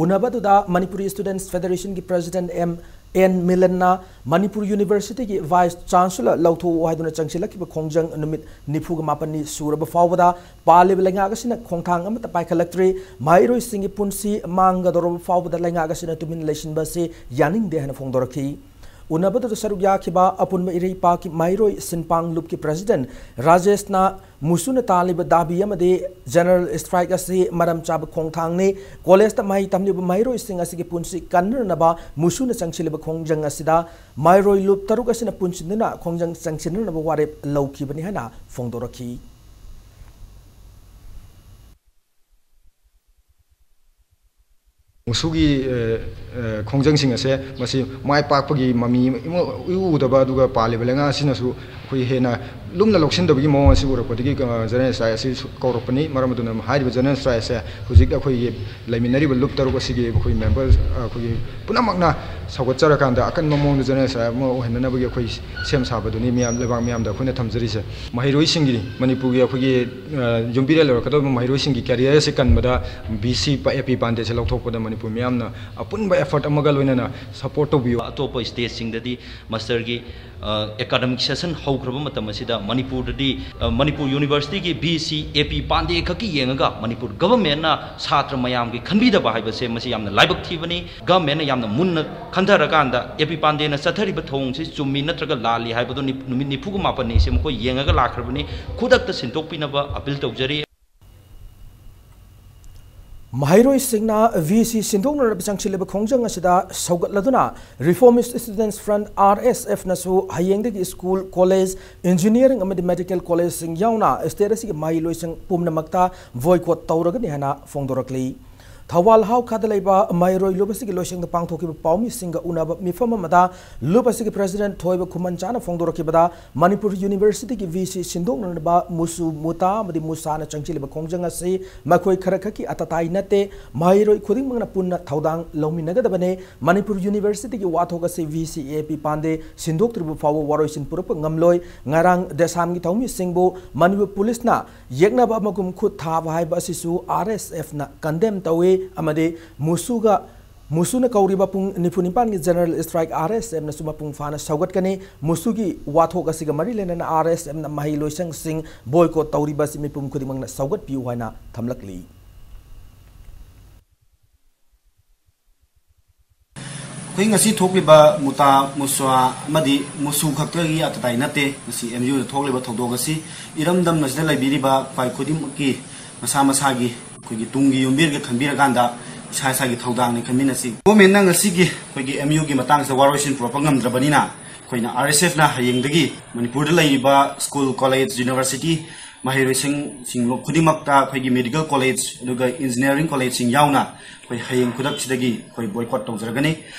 ꯎꯅꯕꯗꯨꯗ ꯃꯅꯤꯄꯨꯔꯤ Students Federationꯒꯤ President ꯑꯦꯝ ꯑꯦꯟ ꯃꯤꯂꯟꯅ ꯃꯅꯤꯄꯨꯔ Universityꯒꯤ Vice Chancellor ꯂꯧꯊꯣꯛꯎ ꯍꯥꯏꯗꯨꯅ ꯆꯪꯁꯤꯜꯂꯛꯈꯤꯕ ꯈꯣꯡꯖꯪ ꯅꯨꯃꯤꯠ ꯅꯤꯐꯨꯒ ꯃꯥꯄꯟꯅꯤ ꯁꯨꯔꯕ ꯐꯥꯎꯕꯗ ꯄꯥꯜꯂꯤꯕ ꯂꯩꯉꯥꯛ ꯑꯁꯤꯅ ꯈꯣꯡꯊꯥꯡ ꯑꯃꯠꯇ ꯄꯥꯏꯈꯠꯂꯛꯇ꯭ꯔꯤ꯫ ꯃꯍꯩꯔꯣꯏꯁꯤꯡꯒꯤ ꯄꯨꯟꯁꯤ ꯃꯥꯡꯒꯗꯧꯔꯕ ꯐꯥꯎꯕꯗ ꯂꯩꯉꯥꯛ ꯑꯁꯤꯅ ꯇꯨꯃꯤꯟ ꯂꯩꯁꯤꯟꯕ ꯑꯁꯤ ꯌꯥꯅꯤꯡꯗꯦ ꯍꯥꯏꯅ ꯐꯣꯡꯗꯣꯔꯛꯈꯤ꯫ ꯎꯅꯕꯗꯨꯗ ꯁꯔꯨꯛ ꯌꯥꯈꯤꯕ ꯑꯄꯨꯟꯕ ꯏꯔꯩꯄꯥꯛꯀꯤ ꯃꯍꯩꯔꯣꯏ ꯁꯤꯟꯄꯥꯡ ꯂꯨꯞꯀꯤ President ꯔꯥꯖꯦꯁꯅ ꯃꯨꯁꯨꯅ ꯇꯥꯜꯂꯤꯕ ꯗꯥꯕꯤ ꯑꯃꯗꯤ general strike ꯑꯁꯤ ꯃꯔꯝ ꯆꯥꯕ ꯈꯣꯡꯊꯥꯡꯅꯤ꯫ Collegeꯇ ꯃꯍꯩ ꯇꯝꯂꯤꯕ ꯃꯍꯩꯔꯣꯏꯁꯤꯡ ꯑꯁꯤꯒꯤ ꯄꯨꯟꯁꯤ ꯀꯟꯅꯅꯕ ꯃꯨꯁꯨꯅ ꯆꯪꯁꯤꯜꯂꯤꯕ ꯈꯣꯡꯖꯪ ꯑꯁꯤꯗ ꯃꯍꯩꯔꯣꯏ ꯂꯨꯞ ꯇꯔꯨꯛ ꯑꯁꯤꯅ ꯄꯨꯟꯁꯤꯟꯗꯨꯅ ꯈꯣꯡꯖꯪ ꯆꯪꯁꯤꯟꯅꯅꯕ ꯋꯥꯔꯦꯞ ꯂꯧꯈꯤꯕꯅꯤ ꯍꯥꯏꯅ ꯐꯣꯡꯗꯣꯔꯛꯈꯤ꯫ ꯃꯨꯁꯨꯒꯤ, ꯑ, ꯑ, ꯈꯣꯡꯖꯪꯁꯤꯡ ꯑꯁꯦ ꯃꯁꯤ ꯃꯥꯏ ꯄꯥꯛꯄꯒꯤ ꯃꯃꯤ ꯏꯃ-, ꯏꯎ ꯎꯗꯕ, ꯑꯗꯨꯒ ꯄꯥꯜꯂꯤꯕ ꯂꯩꯉꯥꯛ ꯑꯁꯤꯅꯁꯨ ꯑꯩꯈꯣꯏ ꯍꯦꯟꯅ ꯂꯨꯝꯅ ꯂꯧꯁꯤꯟꯗꯕꯒꯤ ꯃꯑꯣꯡ ꯑꯁꯤ ꯎꯔꯛꯄꯗꯒꯤ, ꯑ, general strike ꯑꯁꯤ ꯁꯨ-, ꯀꯧꯔꯛꯄꯅꯤ꯫ ꯃꯔꯝ ꯑꯗꯨꯅ ꯍꯥꯏꯔꯤꯕ general strike ꯑꯁꯦ ꯍꯧꯖꯤꯛ ꯑꯩꯈꯣꯏꯒꯤ ꯂꯩꯃꯤꯟꯅꯔꯤꯕ ꯂꯨꯞ ꯇꯔꯨꯛ ꯑꯁꯤꯒꯤ ꯑꯩꯈꯣꯏ members, ꯑ, ꯑꯩꯈꯣꯏꯒꯤ ꯄꯨꯝꯅꯃꯛꯅ ꯁꯧꯒꯠꯆꯔꯀꯥꯟꯗ ꯑꯀꯟꯕ ꯃꯑꯣꯡꯗ general strike ꯑꯃ ꯑꯣꯏꯍꯟꯅꯅꯕꯒꯤ ꯑꯩꯈꯣꯏ ꯁꯦꯝ ꯁꯥꯕꯗꯨꯅꯤ ꯃꯤꯌꯥꯝ, ꯂꯩꯕꯥꯛ ꯃꯤꯌꯥꯝꯗ ꯑꯩꯈꯣꯏꯅ ꯊꯝꯖꯔꯤꯁꯦ꯫ ꯃꯍꯩꯔꯣꯏꯁꯤꯡꯒꯤ, ꯃꯅꯤꯄꯨꯔꯒꯤ ꯑꯩꯈꯣꯏꯒꯤ, ꯑ, ꯌꯨꯝꯕꯤꯔꯦꯜ ꯑꯣꯏꯔꯛꯀꯗꯧꯔꯤꯕ ꯃꯍꯩꯔꯣꯏꯁꯤꯡꯒꯤ career ꯑꯁꯤ ꯀꯟꯕꯗ ꯚꯤ ꯁꯤ ꯄ-, ꯑꯦ ꯄꯤ ꯄꯥꯟꯗꯦꯁꯦ ꯂꯧꯊꯣꯛꯄꯗ ꯃꯅꯤꯄꯨꯔ ꯃꯤꯌꯥꯝꯅ ꯑꯄꯨꯟꯕ effort ꯑꯃꯒ ꯂꯣꯏꯅꯅ support ꯇꯧꯕꯤꯌꯨ꯫ ꯑꯇꯣꯞꯄ stateꯁꯤꯡꯗꯗꯤ masterꯒꯤ, ꯑꯦꯀꯥꯗꯃꯤꯛ ꯁꯦꯁꯟ ꯍꯧꯈ꯭ꯔꯕ ꯃꯇꯝ ꯑꯁꯤꯗ ꯃꯅꯤꯄꯨꯔꯗꯗꯤ, ꯑ, ꯃꯅꯤꯄꯨꯔ ꯌꯨꯅꯤꯚꯔꯁꯤꯇꯤꯒꯤ ꯚꯤ ꯁꯤ ꯑꯦ ꯄꯤ ꯄꯥꯟꯗꯦ ꯈꯛꯀꯤ ꯌꯦꯡꯉꯒ ꯃꯅꯤꯄꯨꯔ ꯒꯚꯔꯟꯃꯦꯟꯠꯅ ꯁꯥꯇ꯭ꯔ ꯃꯌꯥꯝꯒꯤ ꯈꯟꯕꯤꯗꯕ ꯍꯥꯏꯕꯁꯦ ꯃꯁꯤ ꯌꯥꯝꯅ ꯂꯥꯏꯕꯛ ꯊꯤꯕꯅꯤ꯫ ꯒꯚꯔꯟꯃꯦꯟꯠꯅ ꯌꯥꯝꯅ ꯃꯨꯟꯅ ꯈꯟꯊꯔꯀꯥꯟꯗ ꯑꯦ ꯄꯤ ꯄꯥꯟꯗꯦꯅ ꯆꯠꯊꯔꯤꯕ ꯊꯧꯑꯣꯡꯁꯤ ꯆꯨꯝꯃꯤ ꯅꯠꯇ꯭ꯔꯒ ꯂꯥꯜꯂꯤ ꯍꯥꯏꯕꯗꯨ ꯅꯤ-, ꯅꯨꯃꯤꯠ ꯅꯤꯐꯨꯒ ꯃꯥꯄꯟꯅꯤꯁꯦ ꯃꯈꯣꯏ ꯌꯦꯡꯉꯒ ꯂꯥꯛꯈ꯭ꯔꯕꯅꯤ꯫ ꯈꯨꯗꯛꯇ ꯁꯤꯟꯗꯣꯛꯄꯤꯅꯕ ꯑꯄꯤꯜ ꯇꯧꯖꯔꯤ꯫ ꯃꯍꯩꯔꯣꯏꯁꯤꯡꯅ ꯚꯤ ꯁꯤ ꯁꯤꯟꯗꯣꯛꯅꯅꯕ ꯆꯪꯁꯤꯜꯂꯤꯕ ꯈꯣꯡꯖꯪ ꯑꯁꯤꯗ ꯁꯧꯒꯠꯂꯗꯨꯅ Reformist Students Front, ꯑꯥꯔ ꯑꯦꯁ ꯑꯦꯐꯅꯁꯨ ꯍꯌꯦꯡꯗꯒꯤ ꯁ꯭ꯀꯨꯜ, ꯀꯣꯂꯦꯖ, ꯏꯟꯖꯤꯅꯤꯌꯥꯔꯤꯡ ꯑꯃꯗꯤ ꯃꯦꯗꯤꯀꯦꯜ ꯀꯣꯂꯦꯖꯁꯤꯡ ꯌꯥꯎꯅ ꯁ꯭ꯇꯦꯠ ꯑꯁꯤꯒꯤ ꯃꯍꯩꯂꯣꯏꯁꯪ ꯄꯨꯝꯅꯃꯛꯇ ꯕꯣꯏꯀꯣꯠ ꯇꯧꯔꯒꯅꯤ ꯍꯥꯏꯅ ꯐꯣꯡꯗꯣꯔꯛꯂꯤ꯫ ꯊꯧꯕꯥꯜ ꯍꯥꯎꯈꯥꯗ ꯂꯩꯕ ꯃꯍꯩꯔꯣꯏ ꯂꯨꯞ ꯑꯁꯤꯒꯤ ꯂꯣꯏꯁꯪꯗ ꯄꯥꯡꯊꯣꯛꯈꯤꯕ ꯄꯥꯎꯃꯤꯁꯤꯡꯒ ꯎꯅꯕ ꯃꯤꯐꯝ ꯑꯃꯗ ꯂꯨꯞ ꯑꯁꯤꯒꯤ ꯄ꯭ꯔꯦꯁꯤꯗꯦꯟꯠ ꯊꯣꯏꯕ ꯈꯨꯃꯟꯆꯥꯅ ꯐꯣꯡꯗꯣꯔꯛꯈꯤꯕꯗ, ꯃꯅꯤꯄꯨꯔ ꯌꯨꯅꯤꯚꯔꯁꯤꯇꯤꯒꯤ ꯚꯤ ꯁꯤ ꯁꯤꯟꯗꯣꯛꯅꯅꯕ ꯃꯨꯁꯨ, ꯃꯨꯇꯥ ꯑꯃꯗꯤ ꯃꯨꯁꯥꯅ ꯆꯪꯁꯤꯜꯂꯤꯕ ꯈꯣꯡꯖꯪ ꯑꯁꯤ ꯃꯈꯣꯏ ꯈꯔꯈꯛꯀꯤ ꯑꯇꯇꯥꯏ ꯅꯠꯇꯦ, ꯃꯍꯩꯔꯣꯏ ꯈꯨꯗꯤꯡꯃꯛꯅ ꯄꯨꯟꯅ ꯊꯧꯗꯥꯡ ꯂꯧꯃꯤꯟꯅꯒꯗꯕꯅꯤ꯫ ꯃꯅꯤꯄꯨꯔ ꯌꯨꯅꯤꯚꯔꯁꯤꯇꯤꯒꯤ ꯋꯥꯊꯣꯛ ꯑꯁꯤ ꯚꯤ ꯁꯤ ꯑꯦ ꯄꯤ ꯄꯥꯟꯗꯦ ꯁꯤꯟꯗꯣꯛꯇ꯭ꯔꯤꯕ ꯐꯥꯎꯕ ꯋꯥꯔꯣꯏꯁꯤꯟ ꯄꯨꯔꯛꯄ ꯉꯝꯂꯣꯏ꯫ ꯉꯔꯥꯡ ꯗꯦꯁꯥꯝꯒꯤ ꯊꯧꯃꯤꯁꯤꯡꯕꯨ ꯃꯅꯤꯄꯨꯔ ꯄꯨꯂꯤꯁꯅ ꯌꯦꯛꯅꯕ ꯑꯃꯒꯨꯝ ꯈꯨꯠ ꯊꯥꯕ ꯍꯥꯏꯕ ꯑꯁꯤꯁꯨ ꯑꯥꯔ ꯑꯦꯁ ꯑꯦꯐꯅ ꯀꯟꯗꯦꯝ ꯇꯧꯏ ꯑꯃꯗꯤ ꯃꯨꯁꯨꯒ, ꯃꯨꯁꯨꯅ ꯀꯧꯔꯤꯕ ꯄꯨꯡ ꯅꯤꯐꯨ ꯅꯤꯄꯥꯟꯒꯤ ꯖꯦꯅꯔꯦꯜ ꯁ꯭ꯇ꯭ꯔꯥꯏꯛ ꯑꯥꯔ ꯑꯦꯁ ꯑꯦꯐꯅꯁꯨ ꯃꯄꯨꯡ ꯐꯥꯅ ꯁꯧꯒꯠꯀꯅꯤ꯫ ꯃꯨꯁꯨꯒꯤ ꯋꯥꯊꯣꯛ ꯑꯁꯤꯒ ꯃꯔꯤ ꯂꯩꯅꯅ ꯑꯥꯔ ꯑꯦꯁ ꯑꯦꯐꯅ ꯃꯍꯩ ꯂꯣꯏꯁꯪꯁꯤꯡ ꯕꯣꯏꯀꯣꯠ ꯇꯧꯔꯤꯕ ꯑꯁꯤ ꯃꯤꯄꯨꯝ ꯈꯨꯗꯤꯡꯃꯛꯅ ꯁꯧꯒꯠꯄꯤꯌꯨ ꯍꯥꯏꯅ ꯊꯝꯂꯛꯂꯤ꯫ ꯑꯩꯈꯣꯏ ꯉꯁꯤ ꯊꯣꯛꯂꯤꯕ ꯃꯨꯇꯥ ꯃꯨꯁ꯭ꯋꯥ ꯑꯃꯗꯤ ꯃꯨꯁꯨ ꯈꯛꯇꯒꯤ ꯑꯇꯇꯥꯏ ꯅꯠꯇꯦ꯫ ꯉꯁꯤ ꯑꯦꯝ ꯌꯨꯗ ꯊꯣꯛꯂꯤꯕ ꯊꯧꯗꯣꯛ ꯑꯁꯤ ꯏꯔꯝꯗꯝ ꯑꯁꯤꯗ ꯂꯩꯕꯤꯔꯤꯕ ꯈ꯭ꯋꯥꯏ ꯈꯨꯗꯤꯡꯃꯛꯀꯤ ꯃꯁꯥ ꯃꯁꯥꯒꯤ ꯑꯩꯈꯣꯏꯒꯤ ꯇꯨꯡꯒꯤ ꯌꯨꯝꯕꯤꯔꯒ ꯈꯟꯕꯤꯔꯀꯥꯟꯗ ꯏꯁꯥ ꯏꯁꯥꯒꯤ ꯊꯧꯗꯥꯡꯅꯤ ꯈꯟꯃꯤꯟꯅꯁꯤ꯫ ꯒꯣꯔꯃꯦꯟꯅ ꯉꯁꯤꯒꯤ ꯑꯩꯈꯣꯏꯒꯤ ꯑꯦꯝ ꯌꯨꯒꯤ ꯃꯇꯥꯡꯁꯤꯗ ꯋꯥꯔꯣꯏꯁꯤꯟ ꯄꯨꯔꯛꯄ ꯉꯝꯗ꯭ꯔꯕꯅꯤꯅ, ꯑꯩꯈꯣꯏꯅ ꯑꯥꯔ ꯑꯦꯁ ꯑꯦꯐꯅ ꯍꯌꯦꯡꯗꯒꯤ ꯃꯅꯤꯄꯨꯔꯗ ꯂꯩꯔꯤꯕ ꯁ꯭ꯀꯨꯜ, ꯀꯣꯂꯦꯖ, ꯌꯨꯅꯤꯚꯔꯁꯤꯇꯤ ꯃꯍꯩꯔꯣꯏꯁꯤꯡꯁꯤꯡ ꯈꯨꯗꯤꯡꯃꯛꯇ, ꯑꯩꯈꯣꯏꯒꯤ ꯃꯦꯗꯤꯀꯦꯜ ꯀꯣꯂꯦꯖ ꯑꯗꯨꯒ ꯏꯟꯖꯤꯅꯤꯌꯥꯔꯤꯡ ꯀꯣꯂꯦꯖꯁꯤꯡ ꯌꯥꯎꯅ ꯑꯩꯈꯣꯏ ꯍꯌꯦꯡ ꯈꯨꯗꯛꯁꯤꯗꯒꯤ ꯑꯩꯈꯣꯏ ꯕꯣꯏꯀꯣꯠ ꯇꯧꯖꯔꯒꯅꯤ꯫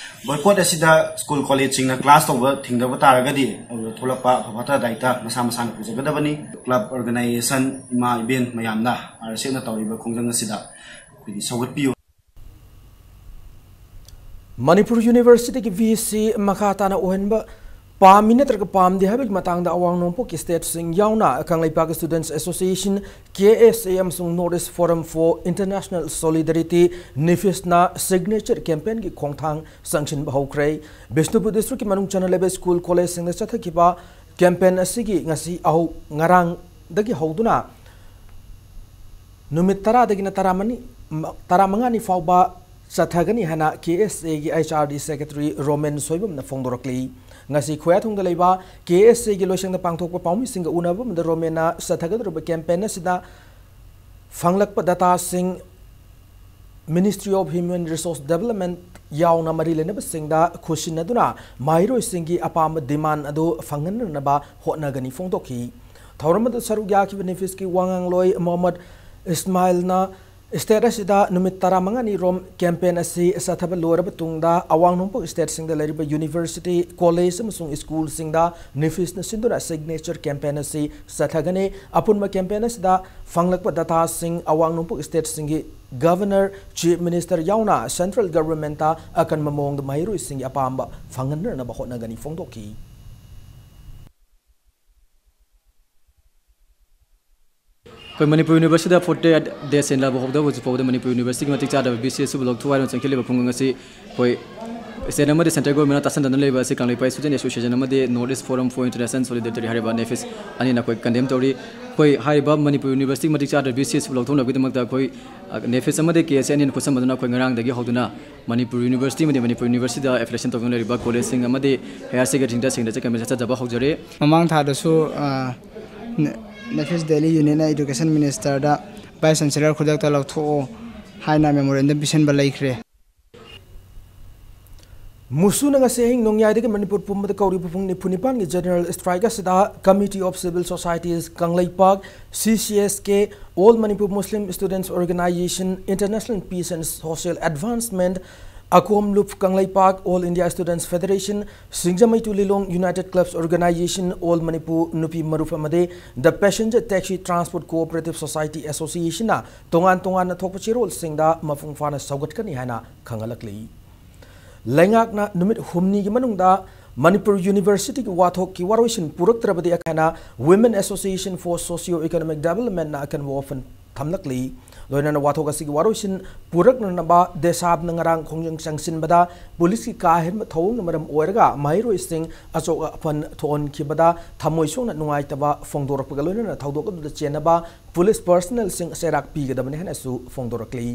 ꯕꯣꯏꯀꯣꯠ ꯑꯁꯤꯗ ꯁ꯭ꯀꯨꯜ ꯀꯣꯂꯦꯖꯁꯤꯡꯅ ꯀ꯭ꯂꯥꯁ ꯇꯧꯕ ꯊꯤꯡꯗꯕ ꯇꯥꯔꯒꯗꯤ ꯑꯗꯨꯗ ꯊꯣꯛꯂꯛꯄ ꯑꯐ ꯐꯠꯇ ꯗꯥꯏꯇ ꯃꯁꯥ ꯃꯁꯥꯅ ꯄꯨꯖꯒꯗꯕꯅꯤ꯫ ꯀ꯭ꯂꯕ, ꯑꯣꯔꯒꯅꯥꯏꯖꯦꯁꯟ, ꯏꯃꯥ ꯏꯕꯦꯟ ꯃꯌꯥꯝꯅ ꯑꯥꯔ ꯑꯦꯁ ꯑꯦꯐꯅ ꯇꯧꯔꯤꯕ ꯈꯣꯡꯖꯪ ꯑꯁꯤꯗ ꯑꯩꯈꯣꯏꯒꯤ ꯁꯧꯒꯠꯄꯤꯌꯨ꯫ ꯃꯅꯤꯄꯨꯔ ꯌꯨꯅꯤꯚꯔꯁꯤꯇꯤꯒꯤ ꯚꯤ ꯁꯤ ꯃꯈꯥ ꯇꯥꯅ ꯑꯣꯏꯍꯟꯕ ꯄꯥꯝꯃꯤ ꯅꯠꯇ꯭ꯔꯒ ꯄꯥꯝꯗꯦ ꯍꯥꯏꯕꯒꯤ ꯃꯇꯥꯡꯗ ꯑꯋꯥꯡ ꯅꯣꯡꯄꯣꯛꯀꯤ state ꯁꯤꯡ ꯌꯥꯎꯅ ꯀꯪꯂꯩꯄꯥꯛꯀꯤ Students Association, K S A ꯑꯃꯁꯨꯡ North East Forum for International Solidarity, NIFISN signature campaign ꯒꯤ ꯈꯣꯡꯊꯥꯡ ꯆꯪꯁꯤꯟꯕ ꯍꯧꯈ꯭ꯔꯦ꯫ ꯕꯤꯁꯅꯨꯄꯨꯔ district ꯀꯤ ꯃꯅꯨꯡ ꯆꯟꯅ ꯂꯩꯕ school college ꯁꯤꯡꯗ ꯆꯠꯊꯈꯤꯕ campaign ꯑꯁꯤꯒꯤ ꯉꯁꯤ ꯑꯍꯧ-, ꯉꯔꯥꯡꯗꯒꯤ ꯍꯧꯗꯨꯅ ꯅꯨꯃꯤꯠ ꯇꯔꯥꯗꯒꯤꯅ ꯇꯔꯥꯃꯅꯤ, ꯇꯔꯥꯃꯉꯥꯅꯤ ꯐꯥꯎꯕ ꯆꯠꯊꯒꯅꯤ ꯍꯥꯏꯅ K S A ꯒꯤ H R D secretary Romen ꯁꯣꯏꯕꯝꯅ ꯐꯣꯡꯗꯣꯔꯛꯂꯤ꯫ ꯉꯁꯤ ꯈꯣꯌꯥꯊꯣꯡꯗ ꯂꯩꯕ K S A ꯒꯤ ꯂꯣꯏꯁꯪꯗ ꯄꯥꯡꯊꯣꯛꯄ ꯄꯥꯎꯃꯤꯁꯤꯡꯒ ꯎꯅꯕ ꯑꯃꯗ ꯔꯣꯃꯦꯟꯅ ꯆꯠꯊꯒꯗꯧꯔꯤꯕ campaign ꯑꯁꯤꯗ ꯐꯪꯂꯛꯄ data ꯁꯤꯡ Ministry of Human Resource Development ꯌꯥꯎꯅ ꯃꯔꯤ ꯂꯩꯅꯕꯁꯤꯡꯗ ꯈꯨꯠꯁꯤꯟꯅꯗꯨꯅ ꯃꯍꯩꯔꯣꯏꯁꯤꯡꯒꯤ ꯑꯄꯥꯝꯕ demand ꯑꯗꯨ ꯐꯪꯍꯟꯅꯅꯕ ꯍꯣꯠꯅꯒꯅꯤ ꯐꯣꯡꯗꯣꯛꯈꯤ꯫ ꯊꯧꯔꯝ ꯑꯗꯨ ꯁꯔꯨꯛ ꯌꯥꯈꯤꯕ NIFISꯀꯤ ꯋꯥ ꯉꯥꯡꯂꯣꯏ ꯃꯣꯍꯝꯃꯗ ꯏꯁꯃꯥꯏꯜꯅ state ꯑꯁꯤꯗ ꯅꯨꯃꯤꯠ ꯇꯔꯥꯃꯉꯥꯅꯤ ꯔꯣꯝ campaign ꯑꯁꯤ ꯆꯠꯊꯕ ꯂꯣꯏꯔꯕ ꯇꯨꯡꯗ ꯑꯋꯥꯡ ꯅꯣꯡꯄꯣꯛ state ꯁꯤꯡꯗ ꯂꯩꯔꯤꯕ university, college ꯑꯃꯁꯨꯡ school ꯁꯤꯡꯗ NIFISꯅ ꯁꯤꯟꯗꯨꯅ signature campaign ꯑꯁꯤ ꯆꯠꯊꯒꯅꯤ꯫ ꯑꯄꯨꯟꯕ campaign ꯑꯁꯤꯗ ꯐꯪꯂꯛꯄ data ꯁꯤꯡ ꯑꯋꯥꯡ ꯅꯣꯡꯄꯣꯛ state ꯁꯤꯡꯒꯤ Governor, Chief Minister ꯌꯥꯎꯅ central governmentꯇ ꯑꯀꯟꯕ ꯃꯑꯣꯡꯗ ꯃꯍꯩꯔꯣꯏꯁꯤꯡꯒꯤ ꯑꯄꯥꯝꯕ ꯐꯪꯍꯟꯅꯅꯕ ꯍꯣꯠꯅꯒꯅꯤ ꯐꯣꯡꯗꯣꯛꯈꯤ꯫ ꯑꯩꯈꯣꯏ ꯃꯅꯤꯄꯨꯔ Universityꯗ forty eight days ꯍꯦꯟꯂꯕ ꯍꯧꯗꯕ ꯍꯧꯖꯤꯛ ꯐꯥꯎꯕꯗ ꯃꯅꯤꯄꯨꯔ Universityꯒꯤ ꯃꯇꯤꯛ ꯆꯥꯗꯕ B C S ꯁꯤꯕꯨ ꯂꯧꯊꯣꯛꯎ ꯍꯥꯏꯅ ꯆꯪꯁꯤꯜꯂꯤꯕ ꯈꯣꯡꯖꯪ ꯑꯁꯤ ꯑꯩꯈꯣꯏ state ꯑꯃꯗꯤ central governmentꯅ ꯇꯥꯁꯟꯗꯅ ꯂꯩꯕ ꯑꯁꯤ ꯀꯪꯂꯩꯄꯥꯛ Student Association ꯑꯃꯗꯤ North East Forum for International Solidarity ꯍꯥꯏꯔꯤꯕ NIFIS ꯑꯅꯤꯅ ꯑꯩꯈꯣꯏ condemn ꯇꯧꯔꯤ꯫ ꯑꯩꯈꯣꯏ ꯍꯥꯏꯔꯤꯕ ꯃꯅꯤꯄꯨꯔ Universityꯒꯤ ꯃꯇꯤꯛ ꯆꯥꯗꯕ B C S ꯁꯤꯕꯨ ꯂꯧꯊꯣꯛꯅꯕꯒꯤꯗꯃꯛꯇ ꯑꯩꯈꯣꯏ, ꯑ, NIFIS ꯑꯃꯗꯤ K S A ꯑꯅꯤꯅ ꯈꯨꯠꯁꯝꯅꯗꯨꯅ ꯑꯩꯈꯣꯏ ꯉꯔꯥꯡꯗꯒꯤ ꯍꯧꯗꯨꯅ ꯃꯅꯤꯄꯨꯔ University ꯑꯃꯗꯤ ꯃꯅꯤꯄꯨꯔ Universityꯗ affiliation ꯇꯧꯗꯨꯅ ꯂꯩꯔꯤꯕ collegeꯁꯤꯡ ꯑꯃꯗꯤ higher secondary centreꯁꯤꯡꯗ ꯆꯠꯀꯅꯤ ꯆꯠꯆꯕ ꯍꯧꯖꯔꯦ꯫ ꯃꯃꯥꯡ ꯊꯥꯗꯁꯨ, ꯑ, ꯅ-, NIFIS Delhi Unitꯅ Education Ministerꯗ Vice Chancellor ꯈꯨꯗꯛꯇ ꯂꯧꯊꯣꯛꯑꯣ ꯍꯥꯏꯅ memorandum ꯄꯤꯁꯤꯟꯕ ꯂꯩꯈ꯭ꯔꯦ꯫ ꯃꯨꯁꯨꯅ ꯉꯁꯤ ꯑꯍꯤꯡ ꯅꯣꯡꯌꯥꯏꯗꯒꯤ ꯃꯅꯤꯄꯨꯔ ꯄꯨꯝꯕꯗ ꯀꯧꯔꯤꯕ ꯄꯨꯡ ꯅꯤꯐꯨ ꯅꯤꯄꯥꯟꯒꯤ general strike ꯑꯁꯤꯗ Committee of Civil Societies Kangleipak, C C S K, All Manipur Muslim Students Organization, International Peace and Social Advancement, ꯑꯀꯣꯝ ꯂꯨꯞ Kangleipak, All India Students Federation, ꯁꯤꯡꯖꯃꯩ ꯇꯨ ꯂꯤꯂꯣꯡ United Clubs Organization, All Manipur ꯅꯨꯄꯤ ꯃꯔꯨꯞ ꯑꯃꯗꯤ The Passenger Taxi Transport Cooperative Society Associationꯅ ꯇꯣꯉꯥꯟ ꯇꯣꯉꯥꯟꯅ ꯊꯣꯛꯄ ꯆꯦꯔꯣꯜꯁꯤꯡꯗ ꯃꯄꯨꯡ ꯐꯥꯅ ꯁꯧꯒꯠꯀꯅꯤ ꯍꯥꯏꯅ ꯈꯪꯍꯜꯂꯛꯂꯤ꯫ ꯂꯩꯉꯥꯛꯅ ꯅꯨꯃꯤꯠ ꯍꯨꯝꯅꯤꯒꯤ ꯃꯅꯨꯡꯗ ꯃꯅꯤꯄꯨꯔ ꯌꯨꯅꯤꯚꯔꯁꯤꯇꯤꯒꯤ ꯋꯥꯊꯣꯛꯀꯤ ꯋꯥꯔꯣꯏꯁꯤꯟ ꯄꯨꯔꯛꯇ꯭ꯔꯕꯗꯤ ꯑꯀꯥꯏꯅ Women Association for Socio Economic Developmentꯅ ꯑꯀꯟꯕ ꯋꯥꯐꯝ ꯊꯝꯂꯛꯂꯤ꯫ ꯂꯣꯏꯅꯅ ꯋꯥꯊꯣꯛ ꯑꯁꯤꯒꯤ ꯋꯥꯔꯣꯏꯁꯤꯟ ꯄꯨꯔꯛꯅꯅꯕ ꯗꯦꯁꯥꯞꯅ ꯉꯔꯥꯡ ꯈꯣꯡꯖꯪ ꯆꯪꯁꯤꯟꯕꯗ ꯄꯨꯂꯤꯁꯀꯤ ꯀꯥ ꯍꯦꯟꯕ ꯊꯧꯑꯣꯡꯅ ꯃꯔꯝ ꯑꯣꯏꯔꯒ ꯃꯍꯩꯔꯣꯏꯁꯤꯡ ꯑꯆꯣꯛ ꯑꯄꯟ ꯊꯣꯛꯍꯟꯈꯤꯕꯗ ꯊꯃꯣꯏ ꯁꯣꯛꯅ ꯅꯨꯡꯉꯥꯏꯇꯕ ꯐꯣꯡꯗꯣꯔꯛꯄꯒ ꯂꯣꯏꯅꯅ ꯊꯧꯗꯣꯛ ꯑꯗꯨꯗ ꯆꯦꯟꯅꯕ ꯄꯨꯂꯤꯁ ꯄꯔꯁꯅꯦꯜꯁꯤꯡ ꯆꯩꯔꯥꯛ ꯄꯤꯒꯗꯕꯅꯤ ꯍꯥꯏꯅꯁꯨ ꯐꯣꯡꯗꯣꯔꯛꯂꯤ꯫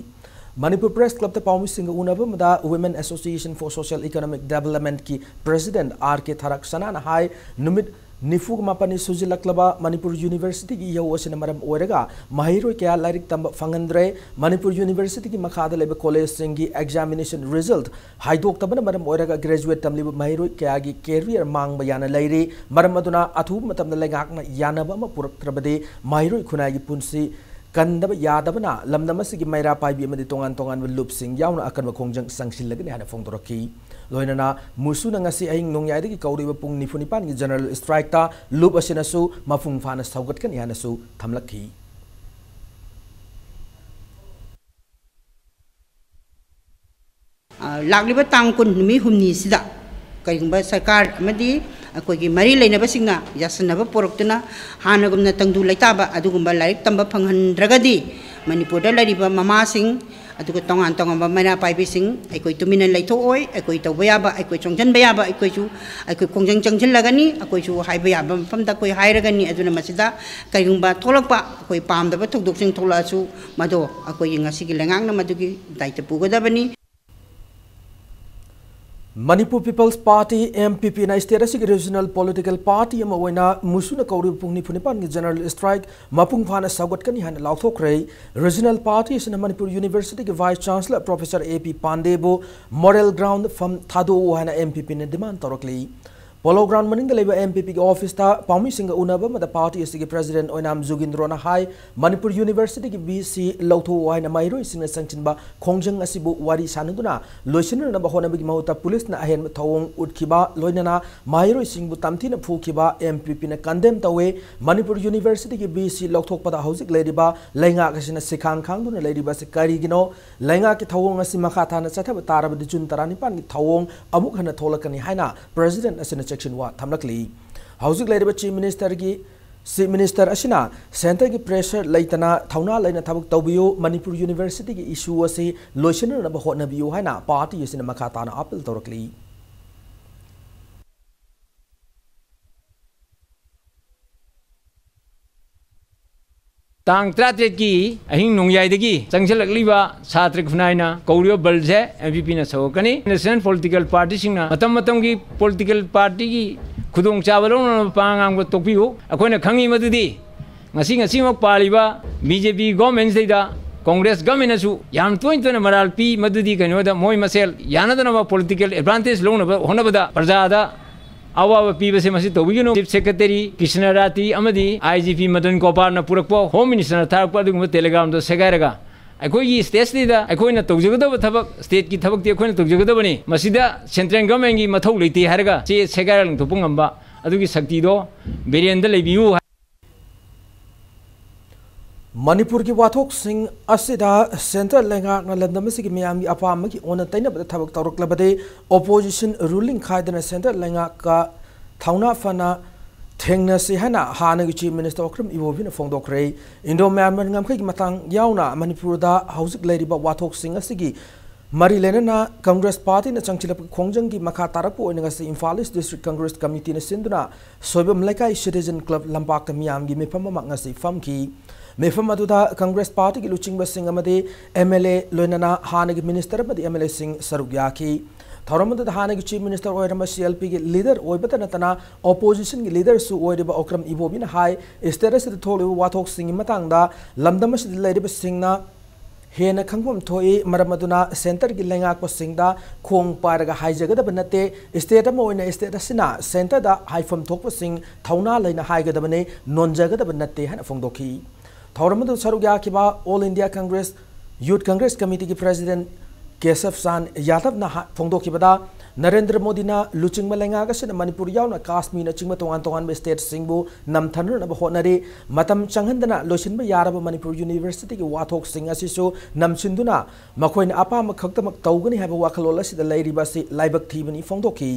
ꯃꯅꯤꯄꯨꯔ ꯄ꯭ꯔꯦꯁ ꯀ꯭ꯂꯕꯇ ꯄꯥꯎꯃꯤꯁꯤꯡꯒ ꯎꯅꯕ ꯑꯃꯗ Women Association for Social Economic Developmentꯀꯤ ꯄ꯭ꯔꯦꯁꯤꯗꯦꯟꯠ ꯑꯥꯔ ꯀꯦ ꯊꯔꯛꯁꯅꯥꯅ ꯍꯥꯏ, ꯅꯨꯃꯤꯠ ꯅꯤꯐꯨꯒ ꯃꯥꯄꯟꯅꯤ ꯁꯨꯖꯤꯜꯂꯛꯂꯕ ꯃꯅꯤꯄꯨꯔ ꯌꯨꯅꯤꯚꯔꯁꯤꯇꯤꯒꯤ ꯏꯍꯧ ꯑꯁꯤꯅ ꯃꯔꯝ ꯑꯣꯏꯔꯒ ꯃꯍꯩꯔꯣꯏ ꯀꯌꯥ ꯂꯥꯏꯔꯤꯛ ꯇꯝꯕ ꯐꯪꯍꯟꯗ꯭ꯔꯦ꯫ ꯃꯅꯤꯄꯨꯔ ꯌꯨꯅꯤꯚꯔꯁꯤꯇꯤꯒꯤ ꯃꯈꯥꯗ ꯂꯩꯕ ꯀꯣꯂꯦꯖꯁꯤꯡꯒꯤ ꯑꯦꯛꯖꯥꯃꯤꯅꯦꯁꯟ ꯔꯤꯖꯜꯠ ꯍꯥꯏꯗꯣꯛꯇꯕꯅ ꯃꯔꯝ ꯑꯣꯏꯔꯒ ꯒ꯭ꯔꯦꯖꯨꯋꯦꯠ ꯇꯝꯂꯤꯕ ꯃꯍꯩꯔꯣꯏ ꯀꯌꯥꯒꯤ ꯀꯦꯔꯤꯌꯔ ꯃꯥꯡꯕ ꯌꯥꯅ ꯂꯩꯔꯤ꯫ ꯃꯔꯝ ꯑꯗꯨꯅ ꯑꯊꯨꯕ ꯃꯇꯝꯗ ꯂꯩꯉꯥꯛꯅ ꯌꯥꯅꯕ ꯑꯃ ꯄꯨꯔꯛꯇ꯭ꯔꯕꯗꯤ ꯃꯍꯩꯔꯣꯏ ꯈꯨꯟꯅꯥꯏꯒꯤ ꯄꯨꯟꯁꯤ ꯀꯟꯗꯕ ꯌꯥꯗꯕꯅ ꯂꯝꯗꯝ ꯑꯁꯤꯒꯤ ꯃꯩꯔꯥ ꯄꯥꯏꯕꯤ ꯑꯃꯗꯤ ꯇꯣꯉꯥꯟ ꯇꯣꯉꯥꯟꯕ ꯂꯨꯞꯁꯤꯡ ꯌꯥꯎꯅ ꯑꯀꯟꯕ ꯈꯣꯡꯖꯪ ꯆꯪꯁꯤꯜꯂꯒꯅꯤ ꯍꯥꯏꯅ ꯐꯣꯡꯗꯣꯔꯛꯈꯤ꯫ ꯂꯣꯏꯅꯅ ꯃꯨꯁꯨꯅ ꯉꯁꯤ ꯑꯍꯤꯡ ꯅꯣꯡꯌꯥꯏꯗꯒꯤ ꯀꯧꯔꯤꯕ ꯄꯨꯡ ꯅꯤꯐꯨ ꯅꯤꯄꯥꯟꯒꯤ ꯖꯦꯅꯔꯦꯜ ꯏꯁꯇ꯭ꯔꯥꯏꯛꯇ ꯂꯨꯞ ꯑꯁꯤꯅꯁꯨ ꯃꯄꯨꯡ ꯐꯥꯅ ꯁꯧꯒꯠꯀꯅꯤ ꯍꯥꯏꯅꯁꯨ ꯊꯝꯂꯛꯈꯤ꯫ ꯑ, ꯂꯥꯛꯂꯤꯕ ꯇꯥꯡ ꯀꯨꯟ, ꯅꯨꯃꯤꯠ ꯍꯨꯝꯅꯤꯁꯤꯗ ꯀꯔꯤꯒꯨꯝꯕ ꯁꯔꯀꯥꯔ ꯑꯃꯗꯤ ꯑꯩꯈꯣꯏꯒꯤ ꯃꯔꯤ ꯂꯩꯅꯕꯁꯤꯡꯅ ꯌꯥꯁꯤꯟꯅꯕ ꯄꯨꯔꯛꯇꯨꯅ ꯍꯥꯟꯅꯒꯨꯝꯅ ꯇꯪꯗꯨ ꯂꯩꯇꯥꯕ ꯑꯗꯨꯒꯨꯝꯕ ꯂꯥꯏꯔꯤꯛ ꯇꯝꯕ ꯐꯪꯍꯟꯗ꯭ꯔꯒꯗꯤ ꯃꯅꯤꯄꯨꯔꯗ ꯂꯩꯔꯤꯕ ꯃꯃꯥꯁꯤꯡ ꯑꯗꯨꯒ ꯇꯣꯉꯥꯟ ꯇꯣꯉꯥꯟꯕ ꯃꯩꯔꯥ ꯄꯥꯏꯕꯤꯁꯤꯡ ꯑꯩꯈꯣꯏ ꯇꯨꯃꯤꯟꯅ ꯂꯩꯊꯣꯛꯑꯣꯏ꯫ ꯑꯩꯈꯣꯏ ꯇꯧꯕ ꯌꯥꯕ, ꯑꯩꯈꯣꯏ ꯆꯣꯡꯁꯤꯟꯕ ꯌꯥꯕ, ꯑꯩꯈꯣꯏꯁꯨ ꯑꯩꯈꯣꯏ ꯈꯣꯡꯖꯪ ꯆꯪꯁꯤꯜꯂꯒꯅꯤ꯫ ꯑꯩꯈꯣꯏꯁꯨ ꯍꯥꯏꯕ ꯌꯥꯕ ꯃꯐꯝꯗ ꯑꯩꯈꯣꯏ ꯍꯥꯏꯔꯒꯅꯤ꯫ ꯑꯗꯨꯅ ꯃꯁꯤꯗ ꯀꯔꯤꯒꯨꯝꯕ ꯊꯣꯛꯂꯛꯄ ꯑꯩꯈꯣꯏ ꯄꯥꯝꯗꯕ ꯊꯧꯗꯣꯛꯁꯤꯡ ꯊꯣꯛꯂꯛꯑꯁꯨ ꯃꯗꯣ ꯑꯩꯈꯣꯏꯒꯤ ꯉꯁꯤꯒꯤ ꯂꯩꯉꯥꯛꯅ ꯃꯗꯨꯒꯤ ꯗꯥꯏꯇ ꯄꯨꯒꯗꯕꯅꯤ꯫ ꯃꯅꯤꯄꯨꯔ ꯄꯤꯄꯜꯁ ꯄꯥꯔꯇꯤ, MPPꯅ ꯁ꯭ꯇꯦꯠ ꯑꯁꯤꯒꯤ ꯔꯤꯖꯅꯦꯜ ꯄꯣꯂꯤꯇꯤꯀꯦꯜ ꯄꯥꯔꯇꯤ ꯑꯃ ꯑꯣꯏꯅ ꯃꯨꯁꯨꯅ ꯀꯧꯔꯤꯕ ꯄꯨꯡ ꯅꯤꯐꯨ ꯅꯤꯄꯥꯟꯒꯤ ꯖꯦꯅꯔꯦꯜ ꯏꯁꯇ꯭ꯔꯥꯏꯛ ꯃꯄꯨꯡ ꯐꯥꯅ ꯁꯧꯒꯠꯀꯅꯤ ꯍꯥꯏꯅ ꯂꯥꯎꯊꯣꯛꯈ꯭ꯔꯦ꯫ ꯔꯤꯖꯅꯦꯜ ꯄꯥꯔꯇꯤ ꯑꯁꯤꯅ ꯃꯅꯤꯄꯨꯔ ꯌꯨꯅꯤꯚꯔꯁꯤꯇꯤꯒꯤ vice chancellor professor A P ꯄꯥꯟꯗꯦꯕꯨ ꯃꯣꯔꯦꯜ ꯒ꯭ꯔꯥꯎꯟꯗ ꯐꯝ ꯊꯥꯗꯣꯛꯎ ꯍꯥꯏꯅ MPPꯅ ꯗꯤꯃꯥꯟ ꯇꯧꯔꯛꯂꯤ꯫ ꯄꯣꯂꯣ ꯒ꯭ꯔꯥꯎꯟ ꯃꯅꯤꯡꯗ ꯂꯩꯕ ꯑꯦꯝ ꯄꯤ ꯄꯤꯒꯤ ꯑꯣꯐꯤꯁꯇ ꯄꯥꯎꯃꯤꯁꯤꯡꯒ ꯎꯅꯕ ꯑꯃꯗ ꯄꯥꯔꯇꯤ ꯑꯁꯤꯒꯤ ꯄ꯭ꯔꯦꯁꯤꯗꯦꯟꯠ ꯑꯣꯏꯅꯥꯝ ꯖꯨꯒꯤꯟꯗ꯭ꯔꯣꯅ ꯍꯥꯏ, ꯃꯅꯤꯄꯨꯔ ꯌꯨꯅꯤꯚꯔꯁꯤꯇꯤꯒꯤ ꯚꯤ ꯁꯤ ꯂꯧꯊꯣꯛꯑꯣ ꯍꯥꯏꯅ ꯃꯍꯩꯔꯣꯏꯁꯤꯡꯅ ꯆꯪꯁꯤꯟꯕ ꯈꯣꯡꯖꯪ ꯑꯁꯤꯕꯨ ꯋꯥꯔꯤ ꯁꯥꯟꯅꯗꯨꯅ ꯂꯣꯏꯁꯤꯟꯅꯅꯕ ꯍꯣꯠꯅꯕꯒꯤ ꯃꯍꯨꯠꯇ ꯄꯨꯂꯤꯁꯅ ꯑꯍꯦꯟꯕ ꯊꯧꯑꯣꯡ ꯎꯠꯈꯤꯕ, ꯂꯣꯏꯅꯅ ꯃꯍꯩꯔꯣꯏꯁꯤꯡꯕꯨ ꯇꯝꯊꯤꯅ ꯐꯨꯈꯤꯕ ꯑꯦꯝ ꯄꯤ ꯄꯤꯅ ꯀꯟꯗꯦꯝ ꯇꯧꯏ꯫ ꯃꯅꯤꯄꯨꯔ ꯌꯨꯅꯤꯚꯔꯁꯤꯇꯤꯒꯤ ꯚꯤ ꯁꯤ ꯂꯧꯊꯣꯛꯄꯗ ꯍꯧꯖꯤꯛ ꯂꯩꯔꯤꯕ ꯂꯩꯉꯥꯛ ꯑꯁꯤꯅ ꯁꯤꯈꯥꯡ ꯈꯥꯡꯗꯨꯅ ꯂꯩꯔꯤꯕ ꯑꯁꯤ ꯀꯔꯤꯒꯤꯅꯣ? ꯂꯩꯉꯥꯛꯀꯤ ꯊꯧꯑꯣꯡ ꯑꯁꯤ ꯃꯈꯥ ꯇꯥꯅ ꯆꯠꯊꯕ ꯇꯥꯔꯕꯗꯤ ꯖꯨꯟ ꯇꯔꯥꯅꯤꯄꯥꯟꯒꯤ ꯊꯧꯑꯣꯡ ꯑꯃꯨꯛ ꯍꯟꯅ ꯊꯣꯛꯂꯛꯀꯅꯤ ꯍꯥꯏꯅ ꯄ꯭ꯔꯦꯁꯤꯗꯦꯟꯠ ꯑꯁꯤꯅ ꯆꯦꯛꯁꯤꯟ ꯋꯥ ꯊꯝꯂꯛꯂꯤ꯫ ꯍꯧꯖꯤꯛ ꯂꯩꯔꯤꯕ ꯆꯤꯐ ꯃꯤꯅꯤꯁꯇꯔꯒꯤ, ꯆꯤꯐ ꯃꯤꯅꯤꯁꯇꯔ ꯑꯁꯤꯅ ꯁꯦꯟꯇꯔꯒꯤ ꯄ꯭ꯔꯦꯁꯔ ꯂꯩꯇꯅ ꯊꯧꯅꯥ ꯂꯩꯅ ꯊꯕꯛ ꯇꯧꯕꯤꯌꯨ, ꯃꯅꯤꯄꯨꯔ ꯌꯨꯅꯤꯚꯔꯁꯤꯇꯤꯒꯤ ꯏꯁꯨ ꯑꯁꯤ ꯂꯣꯏꯁꯤꯟꯅꯅꯕ ꯍꯣꯠꯅꯕꯤꯌꯨ ꯍꯥꯏꯅ ꯄꯥꯔꯇꯤ ꯑꯁꯤꯅ ꯃꯈꯥ ꯇꯥꯅ ꯑꯥꯄꯤꯜ ꯇꯧꯔꯛꯂꯤ꯫ ꯇꯥꯡ ꯇꯔꯥꯇꯔꯦꯠꯀꯤ ꯑꯍꯤꯡ ꯅꯣꯡꯌꯥꯏꯗꯒꯤ ꯆꯪꯁꯤꯜꯂꯛꯂꯤꯕ ꯁꯥꯇ꯭ꯔ ꯈꯨꯟꯅꯥꯏꯅ ꯀꯧꯔꯤꯕ ꯕꯟꯗꯁꯦ ꯑꯦꯝ ꯄꯤ ꯄꯤꯅ ꯁꯧꯒꯠꯀꯅꯤ꯫ ꯅꯦꯁꯅꯦꯜ ꯄꯣꯂꯤꯇꯤꯀꯦꯜ ꯄꯥꯔꯇꯤꯁꯤꯡꯅ ꯃꯇꯝ ꯃꯇꯝꯒꯤ ꯄꯣꯂꯤꯇꯤꯀꯦꯜ ꯄꯥꯔꯇꯤꯒꯤ ꯈꯨꯗꯣꯡꯆꯥꯕ ꯂꯧꯅꯅꯕ ꯄꯥꯉꯥꯡꯕ ꯇꯣꯛꯄꯤꯌꯨ꯫ ꯑꯩꯈꯣꯏꯅ ꯈꯪꯉꯤ ꯃꯗꯨꯗꯤ ꯉꯁꯤ ꯉꯁꯤꯃꯛ ꯄꯥꯜꯂꯤꯕ ꯕꯤ ꯖꯦ ꯄꯤ ꯒꯣꯔꯃꯦꯟꯁꯤꯗꯩꯗ ꯀꯣꯡꯒ꯭ꯔꯦꯁ ꯒꯣꯔꯃꯦꯟꯅꯁꯨ ꯌꯥꯝ ꯇꯣꯏ ꯇꯣꯏꯅ ꯃꯔꯥꯜ ꯄꯤ꯫ ꯃꯗꯨꯗꯤ ꯀꯩꯅꯣꯗ ꯃꯣꯏ ꯃꯁꯦꯜ ꯌꯥꯅꯗꯅꯕ ꯄꯣꯂꯤꯇꯤꯀꯦꯜ ꯑꯦꯗꯚꯥꯟꯇꯦꯖ ꯂꯧꯅꯕ ꯍꯣꯠꯅꯕꯗ ꯄ꯭ꯔꯖꯥꯗ ꯑꯋꯥꯕ ꯄꯤꯕꯁꯦ ꯃꯁꯤ ꯇꯧꯕꯤꯒꯅꯨ꯫ ꯆꯤꯐ ꯁꯦꯀ꯭ꯔꯦꯇꯔꯤ ꯀ꯭ꯔꯤꯁꯅ ꯔꯥꯇꯤ ꯑꯃꯗꯤ ꯑꯥꯏ ꯖꯤ ꯄꯤ ꯃꯗꯟ ꯒꯣꯄꯥꯜꯅ ꯄꯨꯔꯛꯄ ꯍꯣꯝ ꯃꯤꯅꯤꯁꯇꯔꯅ ꯊꯥꯔꯛꯄ ꯑꯗꯨꯒꯨꯝꯕ ꯇꯦꯂꯤꯒ꯭ꯔꯥꯝꯗꯣ ꯁꯦꯒꯥꯏꯔꯒ ꯑꯩꯈꯣꯏꯒꯤ ꯁ꯭ꯇꯦꯠꯁꯤꯗ ꯑꯩꯈꯣꯏꯅ ꯇꯧꯖꯒꯗꯕ ꯊꯕꯛ, ꯁ꯭ꯇꯦꯠꯀꯤ ꯊꯕꯛꯇꯤ ꯑꯩꯈꯣꯏꯅ ꯇꯧꯖꯒꯗꯕꯅꯤ, ꯃꯁꯤꯗ ꯁꯦꯟꯇ꯭ꯔꯦꯜ ꯒꯚꯔꯟꯃꯦꯟꯒꯤ ꯃꯊꯧ ꯂꯩꯇꯦ ꯍꯥꯏꯔꯒ ꯆꯦ ꯁꯦꯒꯥꯏꯔ ꯂꯪꯊꯣꯛꯄ ꯉꯝꯕ ꯑꯗꯨꯒꯤ ꯁꯛꯇꯤꯗꯣ ꯕꯤꯔꯦꯟꯗ ꯂꯩꯕꯤꯌꯨ꯫ ꯃꯅꯤꯄꯨꯔꯒꯤ ꯋꯥꯊꯣꯛꯁꯤꯡ ꯑꯁꯤꯗ ꯁꯦꯟꯇ꯭ꯔꯦꯜ ꯂꯩꯉꯥꯛꯅ ꯂꯝꯗꯝ ꯑꯁꯤꯒꯤ ꯃꯤꯌꯥꯝꯒꯤ ꯑꯄꯥꯝꯕꯒꯤ ꯑꯣꯟꯅ ꯇꯩꯅꯕꯗ ꯊꯕꯛ ꯇꯧꯔꯛꯂꯕꯗꯤ ꯑꯣꯄꯣꯖꯤꯁꯟ ꯔꯨꯂꯤꯡ ꯈꯥꯏꯗꯅ ꯁꯦꯟꯇ꯭ꯔꯦꯜ ꯂꯩꯉꯥꯛꯀ ꯊꯧꯅꯥ ꯐꯅ ꯊꯦꯡꯅꯁꯤ ꯍꯥꯏꯅ ꯍꯥꯟꯅꯒꯤ ꯆꯤꯐ ꯃꯤꯅꯤꯁꯇꯔ ꯑꯣꯀ꯭ꯔꯝ ꯏꯕꯣꯕꯤꯅ ꯐꯣꯡꯗꯣꯛꯈ꯭ꯔꯦ꯫ ꯏꯟꯗꯣ ꯃ꯭ꯌꯥꯟꯃꯥꯔ ꯉꯝꯈꯩꯒꯤ ꯃꯇꯥꯡ ꯌꯥꯎꯅ ꯃꯅꯤꯄꯨꯔꯗ ꯍꯧꯖꯤꯛ ꯂꯩꯔꯤꯕ ꯋꯥꯊꯣꯛꯁꯤꯡ ꯑꯁꯤꯒꯤ ꯃꯔꯤ ꯂꯩꯅꯅ ꯀꯪꯒ꯭ꯔꯦꯁ ꯄꯥꯔꯇꯤꯅ ꯆꯪꯁꯤꯜꯂꯛꯄꯒꯤ ꯈꯣꯡꯖꯪꯒꯤ ꯃꯈꯥ ꯇꯥꯔꯛꯄ ꯑꯣꯏꯅ ꯉꯁꯤ ꯏꯝꯐꯥꯜ ꯏꯁ ꯗꯤꯁꯇ꯭ꯔꯤꯛ ꯀꯪꯒ꯭ꯔꯦꯁ ꯀꯃꯤꯇꯤꯅ ꯁꯤꯟꯗꯨꯅ ꯁꯣꯏꯕꯝ ꯂꯩꯀꯥꯏ ꯁꯤꯇꯤꯖꯟ ꯀ꯭ꯂꯕ ꯂꯝꯄꯥꯛꯇ ꯃꯤꯌꯥꯝꯒꯤ ꯃꯤꯐꯝ ꯑꯃ ꯉꯁꯤ ꯐꯝꯈꯤ꯫ ꯃꯤꯐꯝ ꯑꯗꯨꯗ ꯀꯪꯒ꯭ꯔꯦꯁ ꯄꯥꯔꯇꯤꯒꯤ ꯂꯨꯆꯤꯡꯕꯁꯤꯡ ꯑꯃꯗꯤ ꯑꯦꯝ ꯑꯦꯜ ꯑꯦ, ꯂꯣꯏꯅꯅ ꯍꯥꯟꯅꯒꯤ ꯃꯤꯅꯤꯁꯇꯔ ꯑꯃꯗꯤ ꯑꯦꯝ ꯑꯦꯜ ꯑꯦꯁꯤꯡ ꯁꯔꯨꯛ ꯌꯥꯈꯤ꯫ ꯊꯧꯔꯝ ꯑꯗꯨꯗ ꯍꯥꯟꯅꯒꯤ ꯆꯤꯐ ꯃꯤꯅꯤꯁꯇꯔ ꯑꯣꯏꯔꯝꯕ ꯁꯤ ꯑꯦꯜ ꯄꯤꯒꯤ ꯂꯤꯗꯔ ꯑꯣꯏꯕꯇ ꯅꯠꯇꯅ ꯑꯣꯄꯣꯖꯤꯁꯟꯒꯤ ꯂꯤꯗꯔꯁꯨ ꯑꯣꯏꯔꯤꯕ ꯑꯣꯀ꯭ꯔꯝ ꯏꯕꯣꯕꯤꯅ ꯍꯥꯏ, ꯁ꯭ꯇꯦꯠ ꯑꯁꯤꯗ ꯊꯣꯛꯂꯤꯕ ꯋꯥꯊꯣꯛꯁꯤꯡꯒꯤ ꯃꯇꯥꯡꯗ ꯂꯝꯗꯝ ꯑꯁꯤꯗ ꯂꯩꯔꯤꯕꯁꯤꯡꯅ ꯍꯦꯟꯅ ꯈꯪꯐꯝ ꯊꯣꯛꯏ꯫ ꯃꯔꯝ ꯑꯗꯨꯅ centreꯒꯤ ꯂꯩꯉꯥꯛꯄꯁꯤꯡꯗ ꯈꯣꯡ ꯄꯥꯏꯔꯒ ꯍꯥꯏꯖꯒꯗꯕ ꯅꯠꯇꯦ꯫ State ꯑꯃ ꯑꯣꯏꯅ state ꯑꯁꯤꯅ centreꯗ ꯍꯥꯏꯐꯝ ꯊꯣꯛꯄꯁꯤꯡ ꯊꯧꯅꯥ ꯂꯩꯅ ꯍꯥꯏꯒꯗꯕꯅꯤ, ꯅꯣꯟꯖꯒꯗꯕ ꯅꯠꯇꯦ ꯍꯥꯏꯅ ꯐꯣꯡꯗꯣꯛꯈꯤ꯫ ꯊꯧꯔꯝ ꯑꯗꯨ ꯁꯔꯨꯛ ꯌꯥꯈꯤꯕ All India Congress Youth Congress Committeeꯒꯤ President ꯀꯦꯁꯕ Chand ꯌꯥꯗꯕꯅ ꯍꯥ-, ꯐꯣꯡꯗꯣꯛꯈꯤꯕꯗ, ꯅꯔꯦꯟꯗ꯭ꯔ ꯃꯣꯗꯤꯅ ꯂꯨꯆꯤꯡꯕ ꯂꯩꯉꯥꯛ ꯑꯁꯤꯅ ꯃꯅꯤꯄꯨꯔ ꯌꯥꯎꯅ ꯀꯥꯁꯃꯤꯔꯅꯆꯤꯡꯕ ꯇꯣꯉꯥꯟ ꯇꯣꯉꯥꯟꯕ stateꯁꯤꯡꯕꯨ ꯅꯝꯊꯅꯅꯕ ꯍꯣꯠꯅꯔꯤ꯫ ꯃꯇꯝ ꯆꯪꯍꯟꯗꯅ ꯂꯣꯏꯁꯤꯟꯕ ꯌꯥꯔꯕ ꯃꯅꯤꯄꯨꯔ Universityꯒꯤ ꯋꯥꯊꯣꯛꯁꯤꯡ ꯑꯁꯤꯁꯨ ꯅꯝꯁꯤꯟꯗꯨꯅ ꯃꯈꯣꯏꯅ ꯑꯄꯥꯝꯕ ꯈꯛꯇꯃꯛ ꯇꯧꯒꯅꯤ ꯍꯥꯏꯕ ꯋꯥꯈꯜꯂꯣꯟ ꯑꯁꯤꯗ ꯂꯩꯔꯤꯕ ꯑꯁꯤ ꯂꯥꯏꯕꯛ ꯊꯤꯕꯅꯤ ꯐꯣꯡꯗꯣꯛꯈꯤ꯫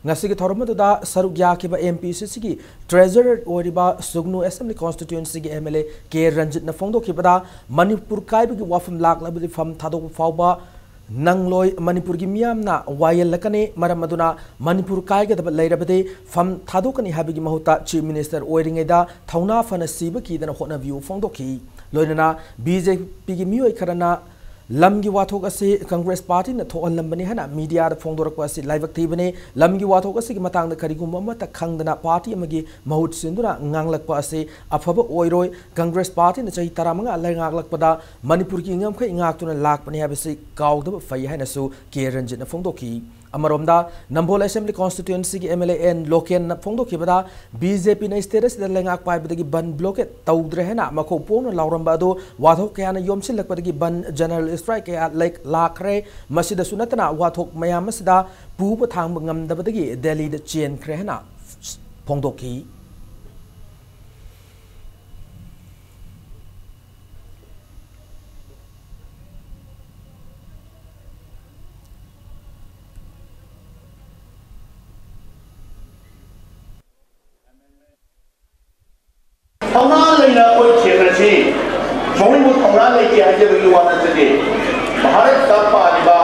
ꯉꯁꯤꯒꯤ ꯊꯧꯔꯝ ꯑꯗꯨꯗ ꯁꯔꯨꯛ ꯌꯥꯈꯤꯕ MPCCꯒꯤ Treasurer ꯑꯣꯏꯔꯤꯕ ꯁꯨꯒꯅꯨ Assembly Constituencyꯒꯤ MLA ꯀꯦ ꯔꯟꯖꯤꯠꯅ ꯐꯣꯡꯗꯣꯛꯈꯤꯕꯗ, ꯃꯅꯤꯄꯨꯔ ꯀꯥꯏꯕꯒꯤ ꯋꯥꯐꯝ ꯂꯥꯛꯂꯕꯗꯤ ꯐꯝ ꯊꯥꯗꯣꯛꯄ ꯐꯥꯎꯕ ꯅꯪꯂꯣꯏ꯫ ꯃꯅꯤꯄꯨꯔꯒꯤ ꯃꯤꯌꯥꯝꯅ ꯋꯥꯌꯦꯜꯂꯛꯀꯅꯤ꯫ ꯃꯔꯝ ꯑꯗꯨꯅ ꯃꯅꯤꯄꯨꯔ ꯀꯥꯏꯒꯗꯕ ꯂꯩꯔꯕꯗꯤ ꯐꯝ ꯊꯥꯗꯣꯛꯀꯅꯤ ꯍꯥꯏꯕꯒꯤ ꯃꯍꯨꯠꯇ Chief Minister ꯑꯣꯏꯔꯤꯉꯩꯗ ꯊꯧꯅꯥ ꯐꯅ ꯁꯤꯕ ꯀꯤꯗꯅ ꯍꯣꯠꯅꯕꯤꯌꯨ ꯐꯣꯡꯗꯣꯛꯈꯤ꯫ ꯂꯣꯏꯅꯅ BJPꯒꯤ ꯃꯤꯑꯣꯏ ꯈꯔꯅ ꯂꯝꯒꯤ ꯋꯥꯊꯣꯛ ꯑꯁꯤ Congress Partyꯅ ꯊꯣꯛꯍꯜꯂꯝꯕꯅꯤ ꯍꯥꯏꯅ mediaꯗ ꯐꯣꯡꯗꯣꯔꯛꯄ ꯑꯁꯤ ꯂꯥꯏꯕꯛ ꯊꯤꯕꯅꯤ꯫ ꯂꯝꯒꯤ ꯋꯥꯊꯣꯛ ꯑꯁꯤꯒꯤ ꯃꯇꯥꯡꯗ ꯀꯔꯤꯒꯨꯝꯕ ꯑꯃꯠꯇ ꯈꯪꯗꯅ party ꯑꯃꯒꯤ ꯃꯍꯨꯠ ꯁꯤꯟꯗꯨꯅ ꯉꯥꯡꯂꯛꯄ ꯑꯁꯤ ꯑꯐꯕ ꯑꯣꯏꯔꯣꯏ꯫ Congress Partyꯅ ꯆꯍꯤ ꯇꯔꯥꯃꯉꯥ ꯂꯩꯉꯥꯛꯂꯛꯄꯗ ꯃꯅꯤꯄꯨꯔꯒꯤ ꯉꯝꯈꯩ ꯉꯥꯛꯇꯨꯅ ꯂꯥꯛꯄꯅꯤ ꯍꯥꯏꯕꯁꯤ ꯀꯥꯎꯗꯕ ꯐꯩ ꯍꯥꯏꯅꯁꯨ ꯀꯦ ꯔꯟꯖꯤꯠꯅ ꯐꯣꯡꯗꯣꯛꯈꯤ꯫ ꯑꯃꯔꯣꯝꯗ, ꯅꯝꯕꯣꯜ Assembly Constituencyꯒꯤ MLA ꯑꯦꯟ ꯂꯣꯀꯦꯟꯅ ꯐꯣꯡꯗꯣꯛꯈꯤꯕꯗ, BJPꯅ state ꯑꯁꯤꯗ ꯂꯩꯉꯥꯛ ꯄꯥꯏꯕꯗꯒꯤ ꯕꯟ blockade ꯇꯧꯗ꯭ꯔꯦ ꯍꯥꯏꯅ ꯃꯈꯣꯛ ꯄꯣꯛꯅ ꯂꯥꯎꯔꯝꯕ ꯑꯗꯨ ꯋꯥꯊꯣꯛ ꯀꯌꯥꯅ ꯌꯣꯝꯁꯤꯜꯂꯛꯄꯗꯒꯤ ꯕꯟ general strike ꯀꯌꯥ ꯂꯩ-, ꯂꯥꯛꯈ꯭ꯔꯦ꯫ ꯃꯁꯤꯗꯁꯨ ꯅꯠꯇꯅ ꯋꯥꯊꯣꯛ ꯃꯌꯥꯝ ꯑꯁꯤꯗ ꯄꯨꯕ ꯊꯥꯡꯕ ꯉꯝꯗꯕꯗꯒꯤ ꯗꯦꯜꯂꯤꯗ ꯆꯦꯟꯈ꯭ꯔꯦ ꯍꯥꯏꯅ ꯐꯣꯡꯗꯣꯛꯈꯤ꯫ ꯊꯧꯅꯥ ꯂꯩꯅ ꯑꯩꯈꯣꯏ ꯊꯦꯡꯅꯁꯤ꯫ ꯃꯈꯣꯏꯕꯨ ꯊꯧꯅꯥ ꯂꯩꯇꯦ ꯍꯥꯏꯖꯕꯒꯤ ꯋꯥ ꯅꯠꯆꯗꯦ꯫ ꯚꯥꯔꯠꯇ ꯄꯥꯜꯂꯤꯕ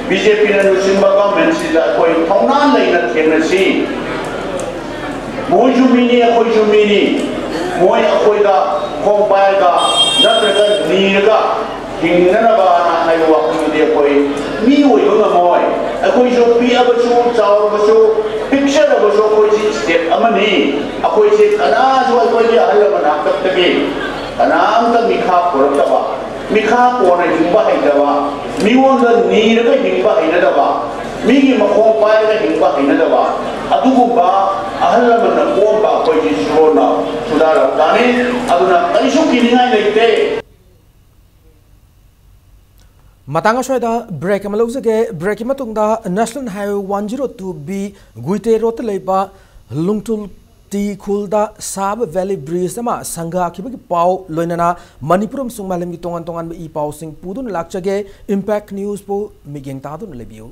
BJPꯅ ꯂꯨꯆꯤꯡꯕ governmentꯁꯤꯗ ꯑꯩꯈꯣꯏ ꯊꯧꯅꯥ ꯂꯩꯅ ꯊꯦꯡꯅꯁꯤ꯫ ꯃꯣꯏꯁꯨ ꯃꯤꯅꯤ, ꯑꯩꯈꯣꯏꯁꯨ ꯃꯤꯅꯤ꯫ ꯃꯣꯏ ꯑꯩꯈꯣꯏꯗ ꯈꯣꯡ ꯄꯥꯏꯔꯒ ꯅꯠꯇ꯭ꯔꯒ ꯅꯤꯔꯒ ꯍꯤꯡꯅꯅꯕꯅ ꯍꯥꯏꯕ ꯋꯥꯈꯜꯗꯨꯗꯤ ꯑꯩꯈꯣꯏ ꯃꯤ ꯑꯣꯏꯕ ꯉꯝꯃꯣꯏ꯫ ꯑꯩꯈꯣꯏꯁꯨ ꯄꯤꯛꯑꯕꯁꯨ, ꯆꯥꯎꯔꯕꯁꯨ, ꯄꯤꯛꯆꯔꯕꯁꯨ ꯑꯩꯈꯣꯏꯁꯤ state ꯑꯃꯅꯤ꯫ ꯑꯩꯈꯣꯏꯁꯦ ꯀꯅꯥꯁꯨ ꯑꯩꯈꯣꯏꯒꯤ ꯑꯍꯜ ꯂꯃꯟ ꯍꯥꯛꯇꯛꯇꯒꯤ ꯀꯅꯥꯝꯇ ꯃꯤꯈꯥ ꯄꯣꯔꯛꯇꯕ, ꯃꯤꯈꯥ ꯄꯣꯟꯅ ꯍꯤꯡꯕ ꯍꯩꯇꯕ, ꯃꯤꯉꯣꯟꯗ ꯅꯤꯔꯒ ꯍꯤꯡꯕ ꯍꯩꯅꯗꯕ, ꯃꯤꯒꯤ ꯃꯈꯣꯡ ꯄꯥꯏꯔꯒ ꯍꯤꯡꯕ ꯍꯩꯅꯗꯕ, ꯑꯗꯨꯒꯨꯝꯕ ꯑꯍꯜ ꯂꯃꯟꯅ ꯀꯣꯝꯕ ꯑꯩꯈꯣꯏꯒꯤ ꯁꯨꯔꯣꯟꯅ ꯁꯨꯗꯥꯔꯛꯇꯥꯅꯤ꯫ ꯑꯗꯨꯅ ꯀꯔꯤꯁꯨ ꯀꯤꯅꯤꯡꯉꯥꯏ ꯂꯩꯇꯦ꯫ ꯃꯇꯥꯡ ꯑꯁ꯭ꯋꯥꯏꯗ ꯕ꯭ꯔꯦꯛ ꯑꯃ ꯂꯧꯖꯒꯦ꯫ ꯕ꯭ꯔꯦꯛꯀꯤ ꯃꯇꯨꯡꯗ national highway one zero two B Guite ꯔꯣꯗꯇ ꯂꯩꯕ ꯂꯨꯡꯇꯨꯜ ꯇꯤ ꯈꯨꯜꯗ ꯁꯥꯕ ꯚꯦꯂꯤ ꯕ꯭ꯔꯤꯖ ꯑꯃ ꯁꯪꯒꯥꯈꯤꯕꯒꯤ ꯄꯥꯎ, ꯂꯣꯏꯅꯅ ꯃꯅꯤꯄꯨꯔ ꯑꯃꯁꯨꯡ ꯃꯥꯂꯦꯝꯒꯤ ꯇꯣꯉꯥꯟ ꯇꯣꯉꯥꯟꯕ ꯏ ꯄꯥꯎꯁꯤꯡ ꯄꯨꯗꯨꯅ ꯂꯥꯛꯆꯒꯦ꯫ ꯏꯝꯄꯦꯛ ꯅ꯭ꯌꯨꯁꯄꯨ ꯃꯤꯠꯌꯦꯡ ꯇꯥꯗꯨꯅ ꯂꯩꯕꯤꯌꯨ꯫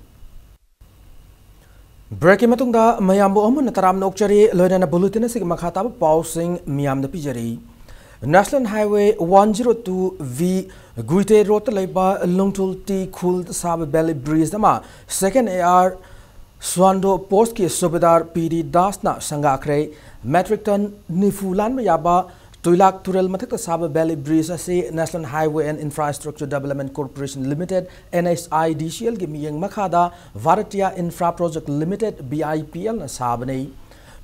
ꯕ꯭ꯔꯦꯛꯀꯤ ꯃꯇꯨꯡꯗ ꯃꯌꯥꯝꯕꯨ ꯑꯃꯨꯛ ꯍꯟꯅ ꯇꯔꯥꯝꯅ ꯑꯣꯛꯆꯔꯤ꯫ ꯂꯣꯏꯅꯅ ꯕꯨꯂꯦꯇꯤꯟ ꯑꯁꯤꯒꯤ ꯃꯈꯥ ꯇꯥꯕ ꯄꯥꯎꯁꯤꯡ ꯃꯤꯌꯥꯝꯗ ꯄꯤꯖꯔꯤ꯫ National highway one zero two B Guite ꯔꯣꯗꯇ ꯂꯩꯕ ꯂꯨꯡꯇꯨꯜ ꯇꯤ ꯈꯨꯜꯗ ꯁꯥꯕ ꯚꯦꯂꯤ ꯕ꯭ꯔꯤꯖ ꯑꯃ ꯁꯦꯀꯦꯟ A R ꯁ꯭ꯋꯥꯟꯗꯣ ꯄꯣꯁꯀꯤ ꯁꯨꯕꯦꯗꯥꯔ P D ꯗꯥꯁꯅ ꯁꯪꯒꯥꯈ꯭ꯔꯦ꯫ Metric ton ꯅꯤꯐꯨ ꯂꯥꯟꯕ ꯌꯥꯕ ꯇꯨꯏꯂꯥꯛ ꯇꯨꯔꯦꯜ ꯃꯊꯛꯇ ꯁꯥꯕ ꯚꯦꯂꯤ ꯕ꯭ꯔꯤꯖ ꯑꯁꯤ national highway and infrastructure development corporation limited, N H I D C ꯑꯦꯜꯒꯤ ꯃꯤꯠꯌꯦꯡ ꯃꯈꯥꯗ Bhartiya infra project limited, B I P ꯑꯦꯜꯅ ꯁꯥꯕꯅꯤ꯫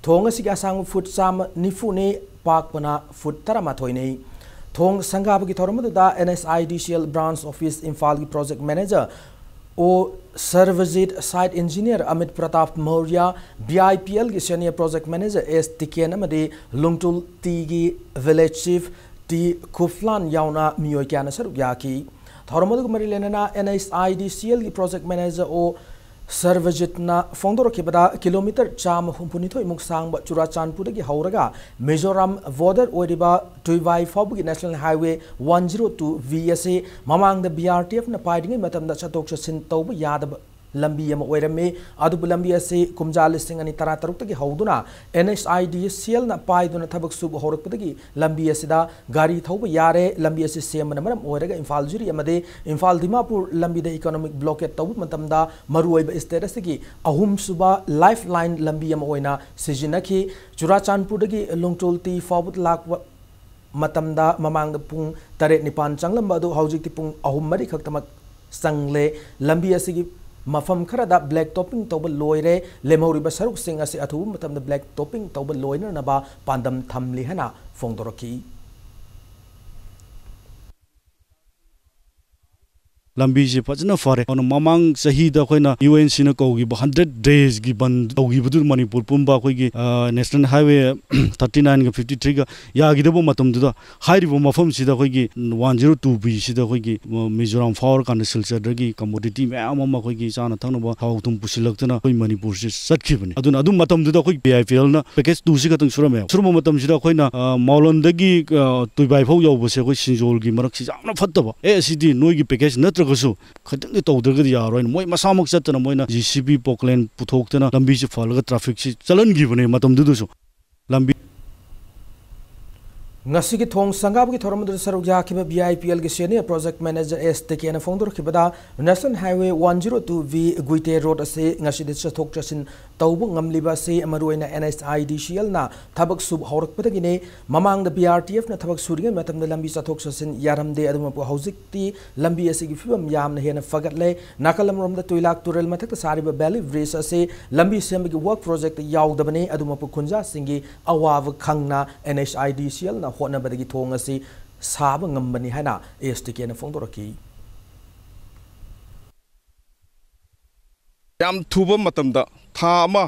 ꯊꯣꯡ ꯑꯁꯤꯒꯤ ꯑꯁꯥꯡꯕ ꯐꯨꯠ ꯆꯥꯝꯃ ꯅꯤꯐꯨꯅꯤ, ꯄꯥꯛꯄꯅ ꯐꯨꯠ ꯇꯔꯥꯃꯥꯊꯣꯏꯅꯤ꯫ ꯊꯣꯡ ꯁꯪꯒꯥꯕꯒꯤ ꯊꯧꯔꯝ ꯑꯗꯨꯗ and H I D C L branch office ꯏꯝꯐꯥꯜꯒꯤ project manager O Sarabjit, site engineer Amit Pratap Maurya, B I P ꯑꯦꯜꯒꯤ senior project manager S Tiken ꯑꯃꯗꯤ ꯂꯨꯡꯇꯨꯜ ꯇꯤꯒꯤ ꯚꯤꯂꯦꯖ ꯆꯤꯐ ꯇꯤ ꯈꯨꯐꯂꯥꯟ ꯌꯥꯎꯅ ꯃꯤꯑꯣꯏ ꯀꯌꯥꯅ ꯁꯔꯨꯛ ꯌꯥꯈꯤ꯫ ꯊꯧꯔꯝ ꯑꯗꯨꯒ ꯃꯔꯤ ꯂꯩꯅꯅ and H I D C algae project manager ꯑꯣ ꯁꯔꯕꯖꯤꯠꯅ ꯐꯣꯡꯗꯣꯔꯛꯈꯤꯕꯗ, ꯀꯤꯂꯣꯃꯤꯇꯔ ꯆꯥꯝꯃ ꯍꯨꯝꯐꯨꯅꯤꯊꯣꯏ ꯃꯨꯛ ꯁꯥꯡꯕ ꯆꯨꯔꯥꯆꯥꯟꯄꯨꯔꯗꯒꯤ ꯍꯧꯔꯒ ꯃꯤꯖꯣꯔꯥꯝ ꯕꯣꯔꯗꯔ ꯑꯣꯏꯔꯤꯕ ꯇꯨꯏꯚꯥꯏ ꯐꯥꯎꯕꯒꯤ national highway one zero two V ꯑꯁꯤ ꯃꯃꯥꯡꯗ ꯕꯤ ꯑꯥꯔ ꯇꯤ ꯑꯦꯐꯅ ꯄꯥꯏꯔꯤꯉꯩ ꯃꯇꯝꯗ ꯆꯠꯊꯣꯛ ꯆꯠꯁꯤꯟ ꯇꯧꯕ ꯌꯥꯗꯕ ꯂꯝꯕꯤ ꯑꯃ ꯑꯣꯏꯔꯝꯃꯤ꯫ ꯑꯗꯨꯕꯨ ꯂꯝꯕꯤ ꯑꯁꯤ ꯀꯨꯝꯖꯥ ꯂꯤꯁꯤꯡ ꯑꯅꯤ ꯇꯔꯥꯇꯔꯨꯛꯇꯒꯤ ꯍꯧꯗꯨꯅ ꯑꯦꯟ ꯑꯩꯆ ꯑꯥꯏ ꯗꯤ ꯁꯤ ꯑꯦꯜꯅ ꯄꯥꯏꯗꯨꯅ ꯊꯕꯛ ꯁꯨꯕ ꯍꯧꯔꯛꯄꯗꯒꯤ ꯂꯝꯕꯤ ꯑꯁꯤꯗ ꯒꯥꯔꯤ ꯊꯧꯕ ꯌꯥꯔꯦ꯫ ꯂꯝꯕꯤ ꯑꯁꯤ ꯁꯦꯝꯕꯅ ꯃꯔꯝ ꯑꯣꯏꯔꯒ ꯏꯝꯐꯥꯜ ꯖꯤꯔꯤ ꯑꯃꯗꯤ ꯏꯝꯐꯥꯜ ꯗꯤꯃꯥꯄꯨꯔ ꯂꯝꯕꯤꯗ ꯏꯀꯣꯅꯣꯃꯤꯛ ꯕ꯭ꯂꯣꯀꯦꯠ ꯇꯧꯕ ꯃꯇꯝꯗ ꯃꯔꯨꯑꯣꯏꯕ ꯁ꯭ꯇꯦꯠ ꯑꯁꯤꯒꯤ ꯑꯍꯨꯝꯁꯨꯕ ꯂꯥꯏꯐ ꯂꯥꯏꯟ ꯂꯝꯕꯤ ꯑꯃ ꯑꯣꯏꯅ ꯁꯤꯖꯤꯟꯅꯈꯤ꯫ ꯆꯨꯔꯥꯆꯥꯟꯄꯨꯔꯗꯒꯤ ꯂꯨꯡꯇꯨꯜ ꯇꯤ ꯐꯥꯎꯕ ꯂꯥꯛꯄ ꯃꯇꯝꯗ ꯃꯃꯥꯡꯗ ꯄꯨꯡ ꯇꯔꯦꯠ ꯅꯤꯄꯥꯟ ꯆꯪꯂꯝꯕ ꯑꯗꯨ ꯍꯧꯖꯤꯛꯇꯤ ꯄꯨꯡ ꯑꯍꯨꯝ ꯃꯔꯤ ꯈꯛꯇꯃꯛ ꯆꯪꯂꯦ꯫ ꯂꯝꯕꯤ ꯑꯁꯤꯒꯤ ꯃꯐꯝ ꯈꯔꯗ ꯕ꯭ꯂꯦꯛ ꯇꯣꯞꯄꯤꯡ ꯇꯧꯕ ꯂꯣꯏꯔꯦ꯫ ꯂꯦꯝꯍꯧꯔꯤꯕ ꯁꯔꯨꯛꯁꯤꯡ ꯑꯁꯤ ꯑꯊꯨꯕ ꯃꯇꯝꯗ ꯕ꯭ꯂꯦꯛ ꯇꯣꯞꯄꯤꯡ ꯇꯧꯕ ꯂꯣꯏꯅꯅꯕ ꯄꯥꯟꯗꯝ ꯊꯝꯂꯤ ꯍꯥꯏꯅ ꯐꯣꯡꯗꯣꯔꯛꯈꯤ꯫ ꯂꯝꯕꯤꯁꯤ ꯐꯖꯅ ꯐꯔꯦ꯫ ꯑꯗꯨꯅ ꯃꯃꯥꯡ ꯆꯍꯤꯗ ꯑꯩꯈꯣꯏꯅ ꯌꯨ ꯑꯦꯟ ꯁꯤꯅ ꯀꯧꯈꯤꯕ ꯍꯟꯗ꯭ꯔꯦꯠ ꯗꯦꯖꯀꯤ ꯕꯟ ꯇꯧꯈꯤꯕꯗꯨ ꯃꯅꯤꯄꯨꯔ ꯄꯨꯝꯕ ꯑꯩꯈꯣꯏꯒꯤ, ꯑ, ꯅꯦꯁꯅꯦꯜ ꯍꯥꯏꯋꯦ ꯊꯥꯔꯇꯤ ꯅꯥꯏꯟꯒ ꯐꯤꯐꯇꯤ ꯊ꯭ꯔꯤꯒ ꯌꯥꯈꯤꯗꯕ ꯃꯇꯝꯗꯨꯗ ꯍꯥꯏꯔꯤꯕ ꯃꯐꯝꯁꯤꯗ ꯑꯩꯈꯣꯏꯒꯤ ꯋꯥꯟ ꯖꯤꯔꯣ ꯇꯨ ꯕꯤꯁꯤꯗ ꯑꯩꯈꯣꯏꯒꯤ, ꯑ, ꯃꯤꯖꯣꯔꯥꯝ ꯐꯥꯎꯔꯀꯥꯟꯗ ꯁꯤꯜꯆꯔꯗꯒꯤ ꯀꯃꯣꯗꯤꯇꯤ ꯃꯌꯥꯝ ꯑꯃ ꯑꯩꯈꯣꯏꯒꯤ ꯆꯥꯅ ꯊꯛꯅꯕ ꯊꯥꯎ ꯊꯨꯝ ꯄꯨꯁꯤꯜꯂꯛꯇꯅ ꯑꯩꯈꯣꯏ ꯃꯅꯤꯄꯨꯔꯁꯤ ꯆꯠꯈꯤꯕꯅꯤ꯫ ꯑꯗꯨꯅ ꯑꯗꯨ ꯃꯇꯝꯗꯨꯗ ꯑꯩꯈꯣꯏ ꯄꯤ ꯑꯥꯏ ꯄꯤ ꯑꯦꯜꯅ ꯄꯦꯀꯦꯖ ꯇꯨꯁꯤ ꯈꯛꯇꯪ ꯁꯨꯔꯝꯃꯦꯕ꯫ ꯁꯨꯔꯝꯕ ꯃꯇꯝꯁꯤꯗ ꯑꯩꯈꯣꯏꯅ, ꯑ, ꯃꯥꯎꯂꯟꯗꯒꯤ, ꯑ, ꯇꯨꯏꯕꯥꯏ ꯐꯥꯎ ꯌꯧꯕꯁꯦ ꯑꯩꯈꯣꯏ ꯁꯤꯡꯖꯣꯜꯒꯤ ꯃꯔꯛꯁꯤ ꯌꯥꯝꯅ ꯐꯠꯇꯕ꯫ ꯑꯦ, ꯑꯁꯤꯗꯤ ꯅꯣꯏꯒꯤ ꯄꯦꯀꯦꯖ ꯅꯠꯇ꯭ꯔꯒꯁꯨ ꯈꯤꯇꯪꯗꯤ ꯇꯧꯗ꯭ꯔꯒꯗꯤ ꯌꯥꯔꯣꯏꯅ ꯃꯣꯏ ꯃꯁꯥꯃꯛ ꯆꯠꯇꯅ ꯃꯣꯏꯅ ꯖꯤ ꯁꯤ ꯕꯤ ꯄꯣꯀ꯭ꯂꯦꯟ ꯄꯨꯊꯣꯛꯇꯅ ꯂꯝꯕꯤꯁꯤ ꯐꯍꯜꯂꯒ ꯇ꯭ꯔꯥꯐꯤꯛꯁꯤ ꯆꯠꯍꯟꯈꯤꯕꯅꯦ ꯃꯇꯝꯗꯨꯗꯁꯨ꯫ ꯂꯝꯕꯤ ꯉꯁꯤꯒꯤ ꯊꯣꯡ ꯁꯪꯒꯥꯕꯒꯤ ꯊꯧꯔꯝ ꯑꯗꯨꯗ ꯁꯔꯨꯛ ꯌꯥꯈꯤꯕ ꯕꯤ ꯑꯥꯏ ꯄꯤ ꯑꯦꯜꯒꯤ ꯁꯦꯅꯤꯌꯔ ꯄ꯭ꯔꯣꯖꯦꯛ ꯃꯦꯅꯦꯖꯔ ꯑꯦꯁ ꯇꯤꯀꯦꯅ ꯐꯣꯡꯗꯣꯔꯛꯈꯤꯕꯗ, national highway one zero two B Guite road ꯑꯁꯤ ꯉꯁꯤꯗꯤ ꯆꯠꯊꯣꯛ ꯆꯠꯁꯤꯟ ꯇꯧꯕ ꯉꯝꯂꯤꯕ ꯑꯁꯤ ꯃꯔꯨꯑꯣꯏꯅ ꯑꯦꯟ ꯑꯩꯆ ꯑꯥꯏ ꯗꯤ ꯁꯤ ꯑꯦꯜꯅ ꯊꯕꯛ ꯁꯨꯕ ꯍꯧꯔꯛꯄꯗꯒꯤꯅꯤ꯫ ꯃꯃꯥꯡꯗ ꯕꯤ ꯑꯥꯔ ꯇꯤ ꯑꯦꯐꯅ ꯊꯕꯛ ꯁꯨꯔꯤꯉꯩ ꯃꯇꯝꯗ ꯂꯝꯕꯤ ꯆꯠꯊꯣꯛ ꯆꯠꯁꯤꯟ ꯌꯥꯔꯝꯗꯦ꯫ ꯑꯗꯨꯕꯨ ꯍꯧꯖꯤꯛꯇꯤ ꯂꯝꯕꯤ ꯑꯁꯤꯒꯤ ꯐꯤꯕꯝ ꯌꯥꯝꯅ ꯍꯦꯟꯅ ꯐꯒꯠꯂꯦ꯫ ꯅꯥꯀꯜ ꯑꯃꯔꯣꯝꯗ ꯇꯨꯏꯂꯥꯛ ꯇꯨꯔꯦꯜ ꯃꯊꯛꯇ ꯁꯥꯔꯤꯕ ꯕꯦꯂꯤ ꯕ꯭ꯔꯤꯖ ꯑꯁꯤ ꯂꯝꯕꯤ ꯁꯦꯝꯕꯒꯤ ꯋꯥꯔꯛ ꯄ꯭ꯔꯣꯖꯦꯛꯇ ꯌꯥꯎꯗꯕꯅꯤ꯫ ꯑꯗꯨꯃꯛꯄꯨ ꯈꯨꯟꯖꯥꯁꯤꯡꯒꯤ ꯑꯋꯥꯕ ꯈꯪꯅ ꯑꯦꯟ ꯑꯩꯆ ꯑꯥꯏ ꯗꯤ ꯁꯤ ꯑꯦꯜꯅ ꯍꯣꯠꯅꯕꯗꯒꯤ ꯊꯣꯡ ꯑꯁꯤ ꯁꯥꯕ ꯉꯝꯕꯅꯤ ꯍꯥꯏꯅ ꯑꯦꯁ ꯇꯤ ꯀꯦꯅ ꯐꯣꯡꯗꯣꯔꯛꯈꯤ꯫ ꯌꯥꯝ ꯊꯨꯕ ꯃꯇꯝꯗ, ꯊꯥ ꯑꯃ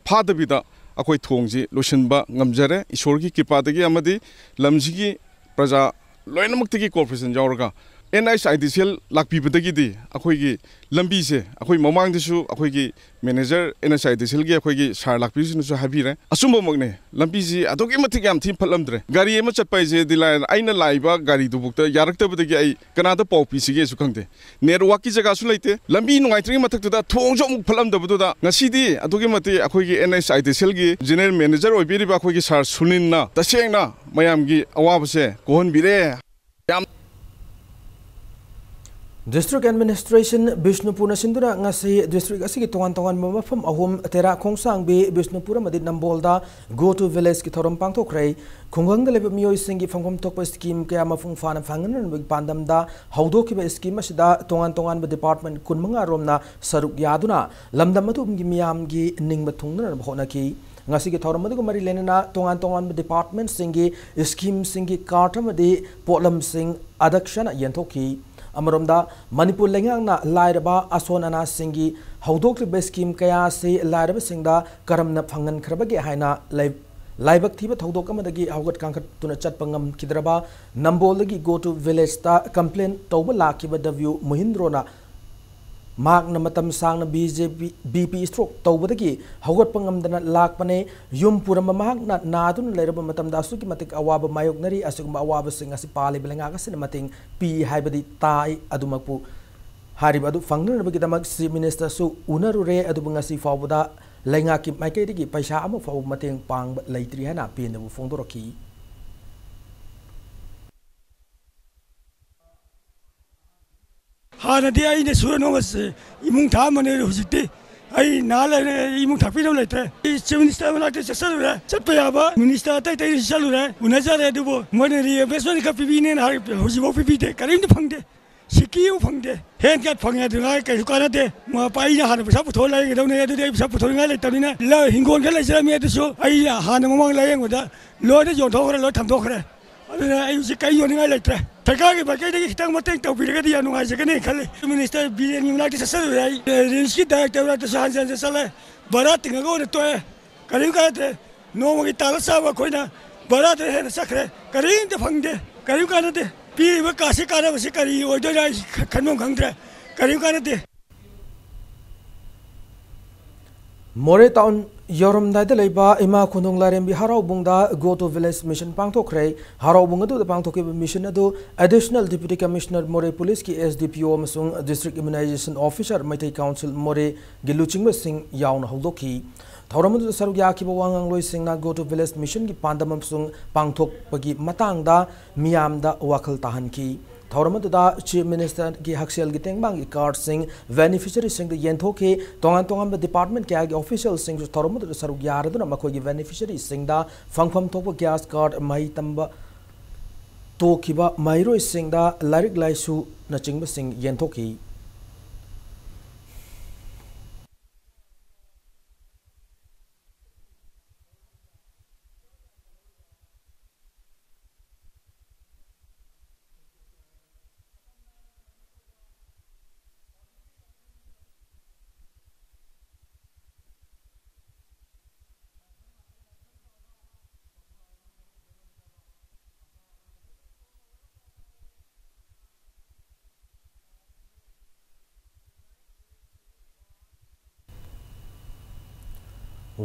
ꯐꯥꯗꯕꯤꯗ ꯑꯩꯈꯣꯏ ꯊꯣꯡꯁꯤ ꯂꯣꯏꯁꯤꯟꯕ ꯉꯝꯖꯔꯦ꯫ ꯏꯁꯣꯔꯒꯤ ꯀ꯭ꯔꯤꯄꯥꯗꯒꯤ ꯑꯃꯗꯤ ꯂꯝꯁꯤꯒꯤ ꯄ꯭ꯔꯖꯥ ꯂꯣꯏꯅꯃꯛꯇꯒꯤ cooperation ꯌꯥꯎꯔꯒ N H I D C L ꯂꯥꯛꯄꯤꯕꯗꯒꯤꯗꯤ ꯑꯩꯈꯣꯏꯒꯤ ꯂꯝꯕꯤꯁꯦ, ꯑꯩꯈꯣꯏ ꯃꯃꯥꯡꯗꯁꯨ ꯑꯩꯈꯣꯏꯒꯤ manager N H I D C ꯑꯦꯜꯒꯤ ꯑꯩꯈꯣꯏꯒꯤ ꯁꯥꯔ ꯂꯥꯛꯄꯤꯕꯁꯤꯅꯁꯨ ꯍꯥꯏꯕꯤꯔꯦ, ꯑꯆꯨꯝꯕꯃꯛꯅꯦ, ꯂꯝꯕꯤꯁꯤ ꯑꯗꯨꯛꯀꯤ ꯃꯇꯤꯛ ꯌꯥꯝ ꯊꯤꯅ ꯐꯠꯂꯝꯗ꯭ꯔꯦ꯫ ꯒꯥꯔꯤ ꯑꯃ ꯆꯠꯄ ꯍꯥꯏꯁꯦꯗꯤ ꯂꯥꯏꯔꯗꯅ, ꯑꯩꯅ ꯂꯥꯛꯏꯕ ꯒꯥꯔꯤꯗꯨꯐꯥꯎꯗ ꯌꯥꯔꯛꯇꯕꯗꯒꯤ ꯑꯩ ꯀꯅꯥꯗ ꯄꯥꯎ ꯄꯤꯁꯤꯒꯦꯁꯨ ꯈꯪꯗꯦ꯫ ꯅꯦꯠꯋꯥꯛꯀꯤ ꯖꯒꯥꯁꯨ ꯂꯩꯇꯦ꯫ ꯂꯝꯕꯤ ꯅꯨꯡꯉꯥꯏꯇ꯭ꯔꯤꯉꯩ ꯃꯊꯛꯇꯨꯗ ꯊꯣꯡꯁꯨ ꯑꯃꯨꯛ ꯐꯠꯂꯝꯗꯕꯗꯨꯗ ꯉꯁꯤꯗꯤ ꯑꯗꯨꯛꯀꯤ ꯃꯇꯤꯛ ꯑꯩꯈꯣꯏꯒꯤ and H I D C algae general manager ꯑꯣꯏꯕꯤꯔꯤꯕ ꯑꯩꯈꯣꯏꯒꯤ ꯁꯥꯔ ꯁꯨꯅꯤꯜꯅ ꯇꯁꯦꯡꯅ ꯃꯌꯥꯝꯒꯤ ꯑꯋꯥꯕꯁꯦ ꯀꯣꯛꯍꯟꯕꯤꯔꯦ꯫ ꯌꯥꯝ District Administration ꯕꯤꯁꯅꯨꯄꯨꯔꯅ ꯁꯤꯟꯗꯨꯅ ꯉꯁꯤ district ꯑꯁꯤꯒꯤ ꯇꯣꯉꯥꯟ ꯇꯣꯉꯥꯟꯕ ꯃꯐꯝ ꯑꯍꯨꯝ, ꯇꯦꯔꯥ, ꯈꯣꯡꯁꯥꯡꯕꯤ, ꯕꯤꯁꯅꯨꯄꯨꯔ ꯑꯃꯗꯤ ꯅꯝꯕꯣꯜꯗ Go to Village ꯀꯤ ꯊꯧꯔꯝ ꯄꯥꯡꯊꯣꯛꯈ꯭ꯔꯦ꯫ ꯈꯨꯡꯒꯪꯗ ꯂꯩꯕ ꯃꯤꯑꯣꯏꯁꯤꯡꯒꯤ ꯐꯪꯐꯝ ꯊꯣꯛꯄ scheme ꯀꯌꯥ ꯃꯄꯨꯡ ꯐꯥꯅ ꯐꯪꯍꯟꯅꯕꯒꯤ ꯄꯥꯟꯗꯝꯗ ꯍꯧꯗꯣꯛꯈꯤꯕ scheme ꯑꯁꯤꯗ ꯇꯣꯉꯥꯟ ꯇꯣꯉꯥꯟꯕ department ꯀꯨꯟꯃꯉꯥ ꯔꯣꯝꯅ ꯁꯔꯨꯛ ꯌꯥꯗꯨꯅ ꯂꯝꯗꯝ ꯑꯗꯨꯒꯤ ꯃꯤꯌꯥꯝꯒꯤ ꯅꯤꯡꯕ ꯊꯨꯡꯅꯅꯕ ꯍꯣꯠꯅꯈꯤ꯫ ꯉꯁꯤꯒꯤ ꯊꯧꯔꯝ ꯑꯗꯨꯒ ꯃꯔꯤ ꯂꯩꯅꯅ ꯇꯣꯉꯥꯟ ꯇꯣꯉꯥꯟꯕ department ꯁꯤꯡꯒꯤ scheme ꯁꯤꯡꯒꯤ cart ꯑꯃꯗꯤ ꯄꯣꯠꯂꯝꯁꯤꯡ ꯑꯗꯛꯁꯅ ꯌꯦꯟꯊꯣꯛꯈꯤ꯫ ꯑꯃꯔꯣꯝꯗ, ꯃꯅꯤꯄꯨꯔ ꯂꯩꯉꯥꯛꯅ ꯂꯥꯏꯔꯕ ꯑꯁꯣꯟ ꯑꯅꯥꯁꯤꯡꯒꯤ ꯍꯧꯗꯣꯛꯂꯤꯕ scheme ꯀꯌꯥ ꯑꯁꯤ ꯂꯥꯏꯔꯕꯁꯤꯡꯗ ꯀꯔꯝꯅ ꯐꯪꯍꯟꯈ꯭ꯔꯕꯒꯦ ꯍꯥꯏꯅ ꯂꯩ-, ꯂꯥꯏꯕꯛ ꯊꯤꯕ ꯊꯧꯗꯣꯛ ꯑꯃꯗꯒꯤ ꯍꯧꯒꯠ ꯀꯥꯡꯈꯠꯇꯨꯅ ꯆꯠꯄ ꯉꯝꯈꯤꯗ꯭ꯔꯕ ꯅꯝꯕꯣꯜꯗꯒꯤ Go to Village ꯇ complain ꯇꯧꯕ ꯂꯥꯛꯈꯤꯕ W ꯃꯣꯍꯤꯟꯗ꯭ꯔꯣꯅ ꯃꯍꯥꯛꯅ ꯃꯇꯝ ꯁꯥꯡꯅ B J P, B P stroke ꯇꯧꯕꯗꯒꯤ ꯍꯧꯒꯠꯄ ꯉꯝꯗꯅ ꯂꯥꯛꯄꯅꯦ꯫ ꯌꯨꯝ ꯄꯨꯔꯝꯕ ꯃꯍꯥꯛꯅ ꯅꯥꯗꯨꯅ ꯂꯩꯔꯕ ꯃꯇꯝꯗ ꯑꯁꯨꯛꯀꯤ ꯃꯇꯤꯛ ꯑꯋꯥꯕ ꯃꯥꯌꯣꯛꯅꯔꯤ꯫ ꯑꯁꯤꯒꯨꯝꯕ ꯑꯋꯥꯕꯁꯤꯡ ꯑꯁꯤ ꯄꯥꯜꯂꯤꯕ ꯂꯩꯉꯥꯛ ꯑꯁꯤꯅ ꯃꯇꯦꯡ ꯄꯤ ꯍꯥꯏꯕꯗꯤ ꯇꯥꯏ꯫ ꯑꯗꯨꯃꯛꯄꯨ ꯍꯥꯏꯔꯤꯕ ꯑꯗꯨ ꯐꯪꯅꯅꯕꯒꯤꯗꯃꯛ Chief Minister ꯁꯨ ꯎꯅꯔꯨꯔꯦ, ꯑꯗꯨꯕꯨ ꯉꯁꯤ ꯐꯥꯎꯕꯗ ꯂꯩꯉꯥꯛꯀꯤ ꯃꯥꯏꯀꯩꯗꯒꯤ ꯄꯩꯁꯥ ꯑꯃ ꯐꯥꯎꯕ ꯃꯇꯦꯡ ꯄꯥꯡꯕ ꯂꯩꯇ꯭ꯔꯤ ꯍꯥꯏꯅ ꯄꯦꯟꯗꯕ ꯐꯣꯡꯗꯣꯔꯛꯈꯤ꯫ ꯍꯥꯟꯅꯗꯤ ꯑꯩꯅ ꯁꯨꯔ ꯅꯣꯝꯕꯁꯦ ꯏꯃꯨꯡ ꯊꯥꯛꯑꯝꯕꯅꯦ, ꯍꯧꯖꯤꯛꯇꯤ ꯑꯩ ꯅꯥ ꯂꯩꯔꯦ, ꯑꯩ ꯏꯃꯨꯡ ꯊꯥꯛꯄꯤꯅꯕ ꯂꯩꯇ꯭ꯔꯦ꯫ ꯑꯩ Chief Minister ꯃꯅꯥꯛꯇ ꯆꯠꯆꯜꯂꯨꯔꯦ, ꯆꯠꯄ ꯌꯥꯕ Minister ꯑꯇꯩ ꯑꯇꯩꯗꯁꯨ ꯆꯠꯂꯨꯔꯦ, ꯎꯅꯖꯔꯦ, ꯑꯗꯨꯕꯨ ꯃꯣꯏꯅ reimbursement ꯈꯔ ꯄꯤꯕꯤꯅꯦꯅ ꯍꯥꯏ, ꯍꯧꯖꯤꯛꯐꯥꯎ ꯄꯤꯕꯤꯗꯦ, ꯀꯔꯤꯝꯇ ꯐꯪꯗꯦ꯫ ꯁꯤꯀꯤ ꯑꯃ ꯐꯪꯗꯦ꯫ Health card ꯐꯪꯉꯦ ꯑꯗꯨ ꯉꯥꯏ ꯀꯩꯁꯨ ꯀꯥꯟꯅꯗꯦ꯫ ꯃꯄꯥ ꯑꯩꯅ ꯍꯥꯟꯅ ꯄꯩꯁꯥ ꯄꯨꯊꯣꯛꯑ ꯂꯥꯏꯌꯦꯡꯒꯗꯧꯅꯦ, ꯑꯗꯨꯗꯤ ꯑꯩ ꯄꯩꯁꯥ ꯄꯨꯊꯣꯛꯅꯤꯡꯉꯥꯏ ꯂꯩꯇꯕꯅꯤꯅ꯫ ꯂ-, ꯍꯤꯡꯒꯣꯜ ꯈꯔ ꯂꯩꯖꯔꯝꯃꯤ, ꯑꯗꯨꯁꯨ ꯑꯩ ꯍꯥꯟꯅ ꯃꯃꯥꯡ ꯂꯥꯏꯌꯦꯡꯕꯗ ꯂꯣꯏꯅ ꯌꯣꯟꯊꯣꯛꯈ꯭ꯔꯦ, ꯂꯣꯏ ꯊꯝꯗꯣꯛꯈ꯭ꯔꯦ꯫ ꯑꯗꯨꯅ ꯑꯩ ꯍꯧꯖꯤꯛ ꯀꯔꯤ ꯌꯣꯟꯅꯤꯡꯉꯥꯏ ꯂꯩꯇ꯭ꯔꯦ꯫ ꯁꯔꯀꯥꯔꯒꯤ ꯃꯥꯏꯀꯩꯗꯒꯤ ꯈꯤꯇꯪ ꯃꯇꯦꯡ ꯇꯧꯕꯤꯔꯒꯗꯤ ꯌꯥꯝ ꯅꯨꯡꯉꯥꯏꯖꯒꯅꯤ ꯈꯜꯂꯤ꯫ Minister ꯕꯤꯔꯦꯟꯒꯤ ꯃꯅꯥꯛꯇ ꯆꯠꯆꯔꯨꯔꯦ ꯑꯩ, ꯔꯤꯝꯁꯀꯤ director ꯃꯅꯥꯛꯇꯁꯨ ꯍꯟꯖꯟ ꯍꯟꯖꯟ ꯆꯠꯂꯦ꯫ ꯚꯔꯥ ꯇꯤꯡꯉꯒ ꯑꯣꯏꯅ ꯇꯣꯛꯑꯦ꯫ ꯀꯔꯤꯝ ꯀꯥꯟꯅꯗ꯭ꯔꯦ꯫ ꯅꯣꯡꯃꯒꯤ ꯇꯥꯜꯂ ꯆꯥꯕ ꯑꯩꯈꯣꯏꯅ ꯚꯔꯥꯗ ꯍꯦꯟꯅ ꯆꯠꯈ꯭ꯔꯦ꯫ ꯀꯔꯤꯝꯇ ꯐꯪꯗꯦ꯫ ꯀꯔꯤꯝ ꯀꯥꯟꯅꯗꯦ꯫ ꯄꯤꯔꯤꯕ card ꯁꯤ ꯀꯥꯟꯅꯕꯁꯤ ꯀꯔꯤ ꯑꯣꯏꯗꯣꯏꯅꯣ ꯑꯩ ꯈ-, ꯈꯟꯐꯝ ꯈꯪꯗ꯭ꯔꯦ꯫ ꯀꯔꯤꯝ ꯀꯥꯟꯅꯗꯦ꯫ ꯃꯣꯔꯦ town ꯌꯧꯔꯝꯗꯥꯏꯗ ꯂꯩꯕ ꯏꯃꯥ ꯈꯣꯡꯗꯣꯡ ꯂꯥꯏꯔꯦꯝꯕꯤ ꯍꯔꯥꯎꯕꯨꯡꯗ Go to Village Mission ꯄꯥꯡꯊꯣꯛꯈ꯭ꯔꯦ꯫ ꯍꯔꯥꯎꯕꯨꯡ ꯑꯗꯨꯗ ꯄꯥꯡꯊꯣꯛꯈꯤꯕ mission ꯑꯗꯨ Additional Deputy Commissioner ꯃꯣꯔꯦ Police ꯀꯤ S D P O ꯑꯃꯁꯨꯡ District Immunization Officer Meitei Council ꯃꯣꯔꯦꯒꯤ ꯂꯨꯆꯤꯡꯕꯁꯤꯡ ꯌꯥꯎꯅ ꯍꯧꯗꯣꯛꯈꯤ꯫ ꯊꯧꯔꯝ ꯑꯗꯨꯗ ꯁꯔꯨꯛ ꯌꯥꯈꯤꯕ ꯋꯥ ꯉꯥꯡꯂꯣꯏꯁꯤꯡꯅ Go to Village Mission ꯒꯤ ꯄꯥꯟꯗꯝ ꯑꯃꯁꯨꯡ ꯄꯥꯡꯊꯣꯛꯄꯒꯤ ꯃꯇꯥꯡꯗ ꯃꯤꯌꯥꯝꯗ ꯋꯥꯈꯜ ꯇꯥꯍꯟꯈꯤ꯫ ꯊꯧꯔꯝ ꯑꯗꯨꯗ Chief Minister ꯒꯤ ꯍꯛꯁꯦꯜꯒꯤ ꯇꯦꯡꯕꯥꯡꯒꯤ card ꯁꯤꯡ beneficiary ꯁꯤꯡꯗ ꯌꯦꯟꯊꯣꯛꯈꯤ꯫ ꯇꯣꯉꯥꯟ ꯇꯣꯉꯥꯟꯕ department ꯀꯌꯥꯒꯤ official ꯁꯤꯡꯁꯨ ꯊꯧꯔꯝ ꯑꯗꯨꯗ ꯁꯔꯨꯛ ꯌꯥꯔꯗꯨꯅ ꯃꯈꯣꯏꯒꯤ beneficiary ꯁꯤꯡꯗ ꯐꯪꯐꯝ ꯊꯣꯛꯄ gas card, ꯃꯍꯩ ꯇꯝꯕ ꯇꯣꯛꯈꯤꯕ ꯃꯍꯩꯔꯣꯏꯁꯤꯡꯗ ꯂꯥꯏꯔꯤꯛ ꯂꯥꯏꯁꯨꯅꯆꯤꯡꯕꯁꯤꯡ ꯌꯦꯟꯊꯣꯛꯈꯤ꯫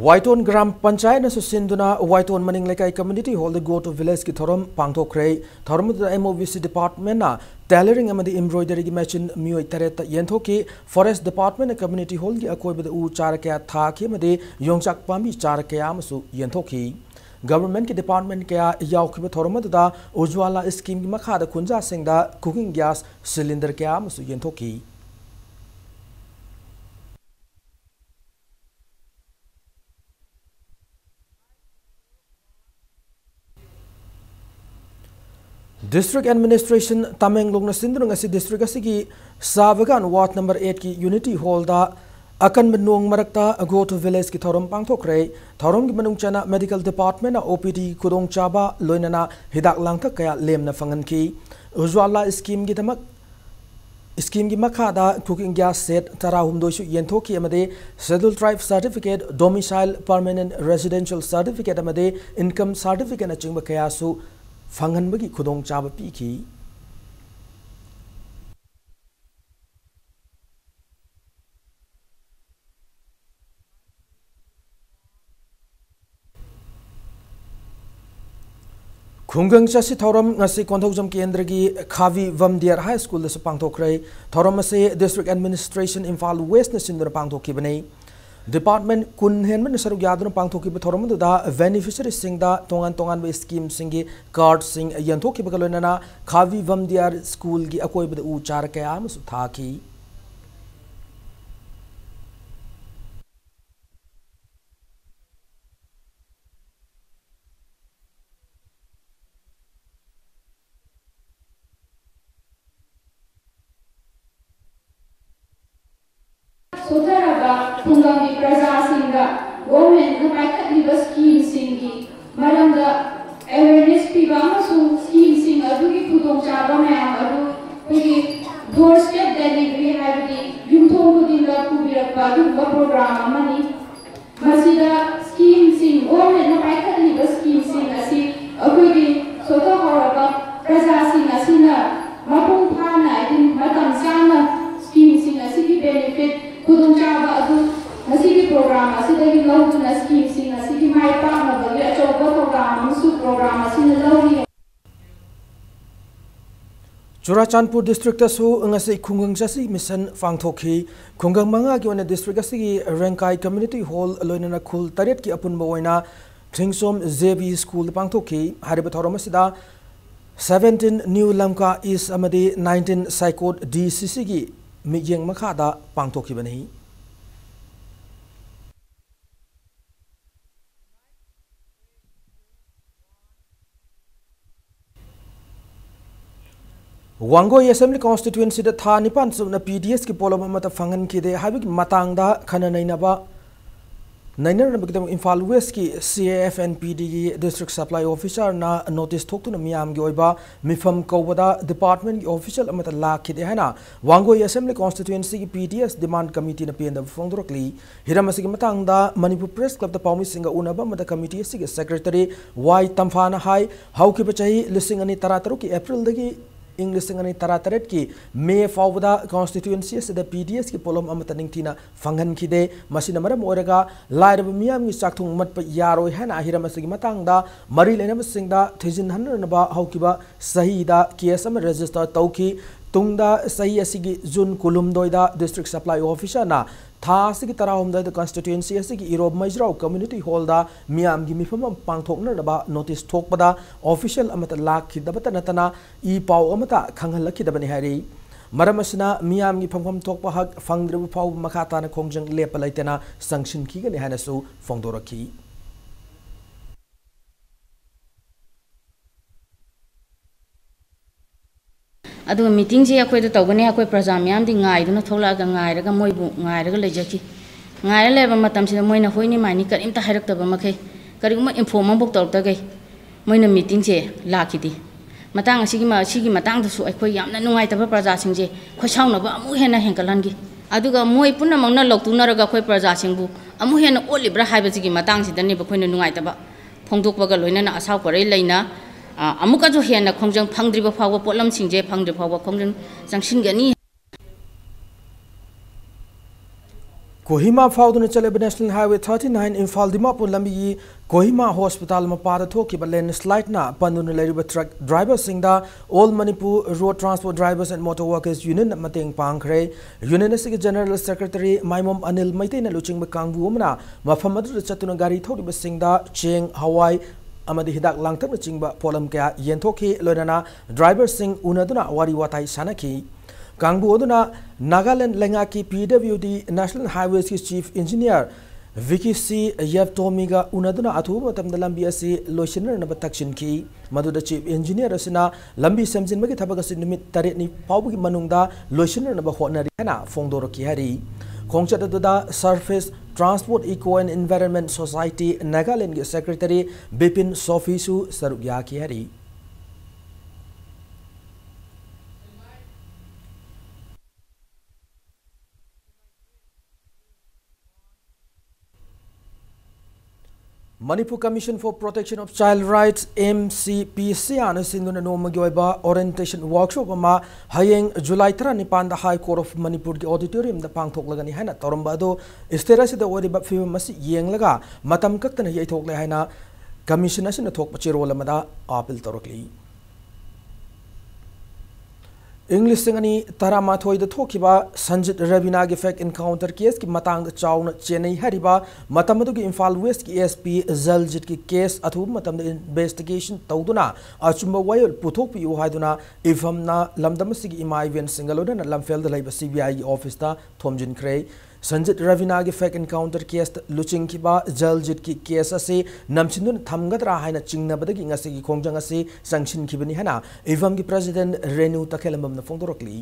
ꯋꯥꯏꯇꯣꯟ ꯒ꯭ꯔꯥꯝ ꯄꯟꯆꯥꯌꯠꯅꯁꯨ ꯁꯤꯟꯗꯨꯅ ꯋꯥꯏꯇꯣꯟ ꯃꯅꯤꯡ ꯂꯩꯀꯥꯏ community hall the Go to Village ꯀꯤ ꯊꯧꯔꯝ ꯄꯥꯡꯊꯣꯛꯈ꯭ꯔꯦ꯫ ꯊꯧꯔꯝ ꯑꯗꯨꯗ M O V C department ꯅ tailoring ꯑꯃꯗꯤ embroidery ꯒꯤ machine ꯃꯤꯑꯣꯏ ꯇꯔꯦꯠꯇ ꯌꯦꯟꯊꯣꯛꯈꯤ꯫ Forest department ꯅ community hall ꯒꯤ ꯑꯀꯣꯏꯕꯗ ꯎ ꯆꯥꯔ ꯀꯌꯥ ꯊꯥꯈꯤ ꯑꯃꯗꯤ ꯌꯣꯡꯆꯥꯛ ꯄꯥꯝꯕꯤ ꯆꯥꯔ ꯀꯌꯥ ꯑꯃꯁꯨ ꯌꯦꯟꯊꯣꯛꯈꯤ꯫ Government ꯀꯤ department ꯀꯌꯥ ꯌꯥꯎꯈꯤꯕ ꯊꯧꯔꯝ ꯑꯗꯨꯗ ꯎꯖ꯭ꯋꯥꯂꯥ scheme ꯒꯤ ꯃꯈꯥꯗ ꯈꯨꯟꯖꯥꯁꯤꯡꯗ cooking gas cylinder ꯀꯌꯥ ꯑꯃꯁꯨ ꯌꯦꯟꯊꯣꯛꯈꯤ꯫ District Administration ꯇꯃꯦꯡꯂꯣꯡꯅ ꯁꯤꯟꯗꯨꯅ ꯉꯁꯤ district ꯑꯁꯤꯒꯤ ꯁꯥꯕꯒꯥꯟ ward number eight ꯀꯤ unity hall ꯗ ꯑꯀꯟꯕ ꯅꯣꯡ ꯃꯔꯛꯇ Go to Village ꯀꯤ ꯊꯧꯔꯝ ꯄꯥꯡꯊꯣꯛꯈ꯭ꯔꯦ꯫ ꯊꯧꯔꯝꯒꯤ ꯃꯅꯨꯡ ꯆꯟꯅ medical department ꯅ O P D ꯈꯨꯗꯣꯡꯆꯥꯕ ꯂꯣꯏꯅꯅ ꯍꯤꯗꯥꯛ ꯂꯥꯡꯊꯛ ꯀꯌꯥ ꯂꯦꯝꯅ ꯐꯪꯍꯟꯈꯤ꯫ ꯎꯖ꯭ꯋꯥꯂꯥ scheme ꯒꯤꯗꯃꯛ scheme ꯒꯤ ꯃꯈꯥꯗ cooking gas set ꯇꯔꯥꯍꯨꯝꯗꯣꯏꯁꯨ ꯌꯦꯟꯊꯣꯛꯈꯤ ꯑꯃꯗꯤ Scheduled Tribe certificate, domicile, permanent residential certificate ꯑꯃꯗꯤ income certificate ꯅꯆꯤꯡꯕ ꯀꯌꯥꯁꯨ ꯐꯪꯍꯟꯕꯒꯤ ꯈꯨꯗꯣꯡꯆꯥꯕ ꯄꯤꯈꯤ꯫ ꯈꯨꯡꯒꯪ ꯆꯠꯁꯤ ꯊꯧꯔꯝ ꯉꯁꯤ ꯀꯣꯟꯊꯧꯖꯝ ꯀꯦꯟꯗ꯭ꯔꯒꯤ ꯈꯥꯕꯤ ꯚꯝꯗꯤꯌꯥꯔ ꯍꯥꯏ ꯁ꯭ꯀꯨꯜꯗꯁꯨ ꯄꯥꯡꯊꯣꯛꯈ꯭ꯔꯦ꯫ ꯊꯧꯔꯝ ꯑꯁꯤ District Administration ꯏꯝꯐꯥꯜ West ꯅ ꯁꯤꯟꯗꯨꯅ ꯄꯥꯡꯊꯣꯛꯈꯤꯕꯅꯤ꯫ Department ꯀꯨꯟ ꯍꯦꯟꯕꯅ ꯁꯔꯨꯛ ꯌꯥꯗꯨꯅ ꯄꯥꯡꯊꯣꯛꯈꯤꯕ ꯊꯧꯔꯝ ꯑꯗꯨꯗ beneficiaryꯁꯤꯡꯗ ꯇꯣꯉꯥꯟ ꯇꯣꯉꯥꯟꯕ schemeꯁꯤꯡꯒꯤ cardꯁꯤꯡ ꯌꯦꯟꯊꯣꯛꯈꯤꯕꯒ ꯂꯣꯏꯅꯅ ꯈꯥꯕꯤ ꯚꯝꯗꯤꯌꯥꯔ ꯁ꯭ꯀꯨꯜꯒꯤ ꯑꯀꯣꯏꯕꯗ ꯎ ꯆꯥꯔ ꯀꯌꯥ ꯑꯃꯁꯨ ꯊꯥꯈꯤ꯫ ꯁꯣꯠꯊꯔꯕ ꯈꯨꯡꯒꯪꯒꯤ ꯄ꯭ꯔꯖꯥꯁꯤꯡꯗ governmentꯅ ꯄꯥꯏꯈꯠꯂꯤꯕ schemeꯁꯤꯡꯒꯤ ꯃꯔꯝꯗ awareness ꯄꯤꯕ ꯑꯃꯁꯨꯡ schemeꯁꯤꯡ ꯑꯗꯨꯒꯤ ꯈꯨꯗꯣꯡꯆꯥꯕ ꯃꯌꯥꯝ ꯑꯗꯨ ꯑꯩꯈꯣꯏꯒꯤ doorstep delivery ꯆꯨꯔꯥꯆꯥꯟꯄꯨꯔ ꯗꯤꯁꯇ꯭ꯔꯤꯛꯇꯁꯨ ꯉꯁꯤ ꯈꯨꯡꯒꯪ ꯆꯥꯁꯤ ꯃꯤꯁꯟ ꯄꯥꯡꯊꯣꯛꯈꯤ꯫ ꯈꯨꯡꯒꯪ ꯃꯉꯥꯒꯤ ꯑꯣꯏꯅ ꯗꯤꯁꯇ꯭ꯔꯤꯛ ꯑꯁꯤꯒꯤ ꯔꯦꯡꯀꯥꯏ ꯀꯝꯃ꯭ꯌꯨꯅꯤꯇꯤ ꯍꯣꯜ ꯂꯣꯏꯅꯅ ꯈꯨꯜ ꯇꯔꯦꯠꯀꯤ ꯑꯄꯨꯟꯕ ꯑꯣꯏꯅ ꯊ꯭ꯔꯤꯡꯁꯣꯝ ꯖꯦ ꯕꯤ ꯁ꯭ꯀꯨꯜꯗ ꯄꯥꯡꯊꯣꯛꯈꯤ꯫ ꯍꯥꯏꯔꯤꯕ ꯊꯧꯔꯝ ꯑꯁꯤꯗ seventeen New Lamka East ꯑꯃꯗꯤ nineteen Saikot D C Cꯒꯤ ꯃꯤꯠꯌꯦꯡ ꯃꯈꯥꯗ ꯄꯥꯡꯊꯣꯛꯈꯤꯕꯅꯤ꯫ ꯋꯥꯡꯒꯣꯏ Assembly Constituencyꯗ ꯊꯥ ꯅꯤꯄꯥꯟ ꯆꯨꯞꯅ P D Sꯀꯤ ꯄꯣꯠꯂꯝ ꯑꯃꯠꯇ ꯐꯪꯍꯟꯈꯤꯗꯦ ꯍꯥꯏꯕꯒꯤ ꯃꯇꯥꯡꯗ ꯈꯟꯅ ꯅꯩꯅꯕ, ꯅꯩꯅꯅꯕꯒꯤꯗꯃꯛ Imphal Westꯀꯤ C A F N P Dꯒꯤ District Supply Officerꯅ notice ꯊꯣꯛꯇꯨꯅ ꯃꯤꯌꯥꯝꯒꯤ ꯑꯣꯏꯕ ꯃꯤꯐꯝ ꯀꯧꯕꯗ departmentꯀꯤ official ꯑꯃꯠꯇ ꯂꯥꯛꯈꯤꯗꯦ ꯍꯥꯏꯅ Wangoi Assembly Constituencyꯒꯤ P D S Demand Committeeꯅ ꯄꯦꯟꯗꯕ ꯐꯣꯡꯗꯣꯔꯛꯂꯤ꯫ ꯍꯤꯔꯝ ꯑꯁꯤꯒꯤ ꯃꯇꯥꯡꯗ ꯃꯅꯤꯄꯨꯔ Press Clubꯇ ꯄꯥꯎꯃꯤꯁꯤꯡꯒ ꯎꯅꯕ ꯑꯃꯗ committee ꯑꯁꯤꯒꯤ secretary ꯋꯥꯏ ꯇꯝꯐꯥꯅ ꯍꯥꯏ, ꯍꯧꯈꯤꯕ ꯆꯍꯤ ꯂꯤꯁꯤꯡ ꯑꯅꯤ ꯇꯔꯥꯇꯔꯨꯛꯀꯤ Aprilꯗꯒꯤ ꯏꯪ ꯂꯤꯁꯤꯡ ꯑꯅꯤ ꯇꯔꯥꯇꯔꯦꯠꯀꯤ May ꯐꯥꯎꯕꯗ constituency ꯑꯁꯤꯗ P D Sꯀꯤ ꯄꯣꯠꯂꯝ ꯑꯃꯠꯇ ꯅꯤꯡꯊꯤꯅ ꯐꯪꯍꯟꯈꯤꯗꯦ꯫ ꯃꯁꯤꯅ ꯃꯔꯝ ꯑꯣꯏꯔꯒ ꯂꯥꯏꯔꯕ ꯃꯤꯌꯥꯝꯒꯤ ꯆꯥꯛꯊꯨꯡ ꯃꯠꯄ ꯌꯥꯔꯣꯏ ꯍꯥꯏꯅ ꯍꯤꯔꯝ ꯑꯁꯤꯒꯤ ꯃꯇꯥꯡꯗ ꯃꯔꯤ ꯂꯩꯅꯕꯁꯤꯡꯗ ꯊꯤꯖꯤꯟꯍꯟꯅꯅꯕ ꯍꯧꯈꯤꯕ ꯆꯍꯤꯗ case ꯑꯃ register ꯇꯧꯈꯤ꯫ ꯇꯨꯡꯗ ꯆꯍꯤ ꯑꯁꯤꯒꯤ June ꯀꯨꯟꯍꯨꯝꯗꯣꯏꯗ District Supply Officerꯅ ꯊꯥ ꯑꯁꯤꯒꯤ ꯇꯔꯥꯍꯨꯝꯗꯣꯏꯗ constituency ꯑꯁꯤꯒꯤ ꯏꯔꯣꯝ ꯃꯩꯖ꯭ꯔꯥꯎ community hallꯗ ꯃꯤꯌꯥꯝꯒꯤ ꯃꯤꯐꯝ ꯑꯃ ꯄꯥꯡꯊꯣꯛꯅꯅꯕ notice ꯊꯣꯛꯄꯗ official ꯑꯃꯠꯇ ꯂꯥꯛꯈꯤꯗꯕꯇ ꯅꯠꯇꯅ ꯏ ꯄꯥꯎ ꯑꯃꯠꯇ ꯈꯪꯍꯜꯂꯛꯈꯤꯗꯕꯅꯤ ꯍꯥꯏꯔꯤ꯫ ꯃꯔꯝ ꯑꯁꯤꯅ ꯃꯤꯌꯥꯝꯒꯤ ꯐꯪꯐꯝ ꯊꯣꯛꯄ ꯍꯛ ꯐꯪꯗ꯭ꯔꯤꯕ ꯐꯥꯎꯕ ꯃꯈꯥ ꯇꯥꯅ ꯈꯣꯡꯖꯪ ꯂꯦꯞꯄ ꯂꯩꯇꯅ ꯆꯪꯁꯤꯟꯈꯤꯒꯅꯤ ꯍꯥꯏꯅꯁꯨ ꯐꯣꯡꯗꯣꯔꯛꯈꯤ꯫ ꯑꯗꯨꯒ meetingꯁꯦ ꯑꯩꯈꯣꯏꯗ ꯇꯧꯒꯅꯤ, ꯑꯩꯈꯣꯏ ꯄ꯭ꯔꯖꯥ ꯃꯌꯥꯝꯗꯤ ꯉꯥꯏꯗꯨꯅ ꯊꯣꯛꯂꯛꯑꯒ ꯉꯥꯏꯔꯒ ꯃꯣꯏꯕꯨ ꯉꯥꯏꯔꯒ ꯂꯩꯖꯈꯤ꯫ ꯉꯥꯏꯔ ꯂꯩꯔꯕ ꯃꯇꯝꯁꯤꯗ ꯃꯣꯏꯅ ꯍꯣꯏꯅꯤ ꯃꯥꯏꯅꯤ ꯀꯔꯤꯝꯇ ꯍꯥꯏꯔꯛꯇꯕ ꯃꯈꯩ, ꯀꯔꯤꯒꯨꯝꯕ inform ꯑꯃꯐꯥꯎ ꯇꯧꯔꯛꯇꯈꯩ ꯃꯣꯏꯅ meetingꯁꯦ ꯂꯥꯛꯈꯤꯗꯦ꯫ ꯃꯇꯥꯡ ꯑꯁꯤꯒꯤ ꯃ-, ꯁꯤꯒꯤ ꯃꯇꯥꯡꯗꯁꯨ ꯑꯩꯈꯣꯏ ꯌꯥꯝꯅ ꯅꯨꯡꯉꯥꯏꯇꯕ, ꯄ꯭ꯔꯖꯥꯁꯤꯡꯁꯦ ꯈꯣꯏꯁꯥꯎꯅꯕ ꯑꯃꯨꯛ ꯍꯦꯟꯅ ꯍꯦꯟꯒꯠꯍꯟꯈꯤ꯫ ꯑꯗꯨꯒ ꯃꯣꯏ ꯄꯨꯝꯅꯃꯛꯅ ꯂꯧꯇꯨꯅꯔꯒ ꯑꯩꯈꯣꯏ ꯄ꯭ꯔꯖꯥꯁꯤꯡꯕꯨ ꯑꯃꯨꯛ ꯍꯦꯟꯅ ꯑꯣꯠꯂꯤꯕ꯭ꯔꯥ ꯍꯥꯏꯕꯁꯤꯒꯤ ꯃꯇꯥꯡꯁꯤꯗꯅꯦꯕ ꯑꯩꯈꯣꯏꯅ ꯅꯨꯡꯉꯥꯏꯇꯕ ꯐꯣꯡꯗꯣꯛꯄꯒ ꯂꯣꯏꯅꯅ ꯑꯁꯥꯎ ꯄꯔꯩ ꯂꯩꯅ, ꯑ, ꯑꯃꯨꯛꯀꯁꯨ ꯍꯦꯟꯅ ꯈꯣꯡꯖꯪ ꯐꯪꯗ꯭ꯔꯤꯕ ꯐꯥꯎꯕ, ꯄꯣꯠꯂꯝꯁꯤꯡꯁꯦ ꯐꯪꯗ꯭ꯔꯤ ꯐꯥꯎꯕ ꯈꯣꯡꯖꯪ ꯆꯪꯁꯤꯟꯒꯅꯤ꯫ ꯀꯣꯍꯤꯃꯥ ꯐꯥꯎꯗꯨꯅ ꯆꯠꯂꯤꯕ National Highway thirty nine Imphal Dimapur ꯂꯝꯕꯤꯒꯤ ꯀꯣꯍꯤꯃꯥ hospital ꯃꯄꯥꯗ ꯊꯣꯛꯈꯤꯕ landslideꯅ ꯄꯟꯗꯨꯅ ꯂꯩꯔꯤꯕ truck driverꯁꯤꯡꯗ All Manipur Road Transport Drivers and Motor Workers Union ꯅ ꯃꯇꯦꯡ ꯄꯥꯡꯈ꯭ꯔꯦ꯫ Union ꯑꯁꯤꯒꯤ General Secretary ꯃꯥꯏꯃꯣꯝ ꯑꯅꯤꯜ ꯃꯩꯇꯩꯅ ꯂꯨꯆꯤꯡꯕ ꯀꯥꯡꯕꯨ ꯑꯃꯅ ꯃꯐꯝ ꯑꯗꯨꯗ ꯆꯠꯇꯨꯅ ꯒꯥꯔꯤ ꯊꯧꯔꯤꯕꯁꯤꯡꯗ ꯆꯦꯡ, ꯍꯋꯥꯏ ꯑꯃꯗꯤ ꯍꯤꯗꯥꯛ ꯂꯥꯡꯊꯛꯅꯆꯤꯡꯕ ꯄꯣꯠꯂꯝ ꯀꯌꯥ ꯌꯦꯟꯊꯣꯛꯈꯤ꯫ ꯂꯣꯏꯅꯅ driverꯁꯤꯡ ꯎꯅꯗꯨꯅ ꯋꯥꯔꯤ ꯋꯥꯇꯥꯏ ꯁꯥꯟꯅꯈꯤ꯫ ꯀꯥꯡꯕꯨ ꯑꯗꯨꯅ ꯅꯥꯒꯥꯂꯦꯟ ꯂꯩꯉꯥꯛꯀꯤ P W D National Highwaysꯀꯤ Chief Engineer Vicky C ꯌꯦꯞꯇꯣꯃꯤꯒ ꯎꯅꯗꯨꯅ ꯑꯊꯨꯕ ꯃꯇꯝꯗ ꯂꯝꯕꯤ ꯑꯁꯤ ꯂꯣꯏꯁꯤꯟꯅꯅꯕ ꯇꯛꯁꯤꯟꯈꯤ꯫ ꯃꯗꯨꯗ Chief Engineer ꯑꯁꯤꯅ ꯂꯝꯕꯤ ꯁꯦꯝꯖꯤꯟꯕꯒꯤ ꯊꯕꯛ ꯑꯁꯤ ꯅꯨꯃꯤꯠ ꯇꯔꯦꯠꯅꯤ ꯐꯥꯎꯕꯒꯤ ꯃꯅꯨꯡꯗ ꯂꯣꯏꯁꯤꯟꯅꯅꯕ ꯍꯣꯠꯅꯔꯤ ꯍꯥꯏꯅ ꯐꯣꯡꯗꯣꯔꯛꯈꯤ ꯍꯥꯏꯔꯤ꯫ ꯈꯣꯡꯆꯠ ꯑꯗꯨꯗ Surface Transport Eco and Environment Society Nagalandꯒꯤ Secretary Bipin ꯁꯣꯐꯤꯁꯨ ꯁꯔꯨꯛ ꯌꯥꯈꯤ ꯍꯥꯏꯔꯤ꯫ Manipur Commission for Protection of Child Rights, M C P C R ꯅ ꯁꯤꯟꯗꯨꯅ ꯅꯣꯡꯃꯒꯤ ꯑꯣꯏꯕ orientation workshop ꯑꯃ ꯍꯌꯦꯡ July ꯇꯔꯥꯅꯤꯄꯥꯟꯗ High Court of Manipurꯒꯤ auditoriumꯗ ꯄꯥꯡꯊꯣꯛꯂꯒꯅꯤ ꯍꯥꯏꯅ ꯇꯧꯔꯝꯕ ꯑꯗꯨ state ꯑꯁꯤꯗ ꯑꯣꯏꯔꯤꯕ ꯐꯤꯕꯝ ꯑꯁꯤ ꯌꯦꯡꯂꯒ ꯃꯇꯝ ꯀꯛꯇꯅ ꯌꯩꯊꯣꯛꯂꯦ ꯍꯥꯏꯅ commission ꯑꯁꯤꯅ ꯊꯣꯛꯄ ꯆꯦꯔꯣꯜ ꯑꯃꯗ appeal ꯇꯧꯔꯛꯂꯤ꯫ ꯏꯪ ꯂꯤꯁꯤꯡ ꯑꯅꯤ ꯇꯔꯥꯃꯥꯊꯣꯏꯗ ꯊꯣꯛꯈꯤꯕ ꯁꯟꯖꯤꯠ ꯔꯕꯤꯅꯥꯒꯤ fake encounter caseꯀꯤ ꯃꯇꯥꯡꯗ ꯆꯥꯎꯅ ꯆꯦꯟꯅꯩ ꯍꯥꯏꯔꯤꯕ ꯃꯇꯝ ꯑꯗꯨꯒꯤ ꯏꯝꯐꯥꯜ Westꯀꯤ S P ꯖꯜꯖꯤꯠꯀꯤ case ꯑꯊꯨꯕ ꯃꯇꯝꯗ investigation ꯇꯧꯗꯨꯅ ꯑꯆꯨꯝꯕ ꯋꯥꯌꯦꯜ ꯄꯨꯊꯣꯛꯄꯤꯌꯨ ꯍꯥꯏꯗꯨꯅ ꯏꯐꯝꯅ ꯂꯝꯗꯝ ꯑꯁꯤꯒꯤ ꯏꯃꯥ ꯏꯕꯦꯟꯁꯤꯡꯒ ꯂꯣꯏꯅꯅ ꯂꯝꯐꯦꯜꯗ ꯂꯩꯕ C B Iꯒꯤ officeꯇ ꯊꯣꯝꯖꯤꯟꯈ꯭ꯔꯦ꯫ Sanjit ꯔꯕꯤꯅꯥꯒꯤ fake encounter caseꯇ ꯂꯨꯆꯤꯡꯈꯤꯕ ꯖꯜꯖꯤꯠꯀꯤ case ꯑꯁꯤ ꯅꯝꯁꯤꯟꯗꯨꯅ ꯊꯝꯒꯗ꯭ꯔꯥ ꯍꯥꯏꯅ ꯆꯤꯡꯅꯕꯗꯒꯤ ꯉꯁꯤꯒꯤ ꯈꯣꯡꯖꯪ ꯑꯁꯤ ꯆꯪꯁꯤꯟꯈꯤꯕꯅꯤ ꯍꯥꯏꯅ ꯏꯐꯝꯒꯤ president ꯔꯦꯅꯨ ꯇꯈꯦꯜꯂꯝꯕꯝꯅ ꯐꯣꯡꯗꯣꯔꯛꯂꯤ꯫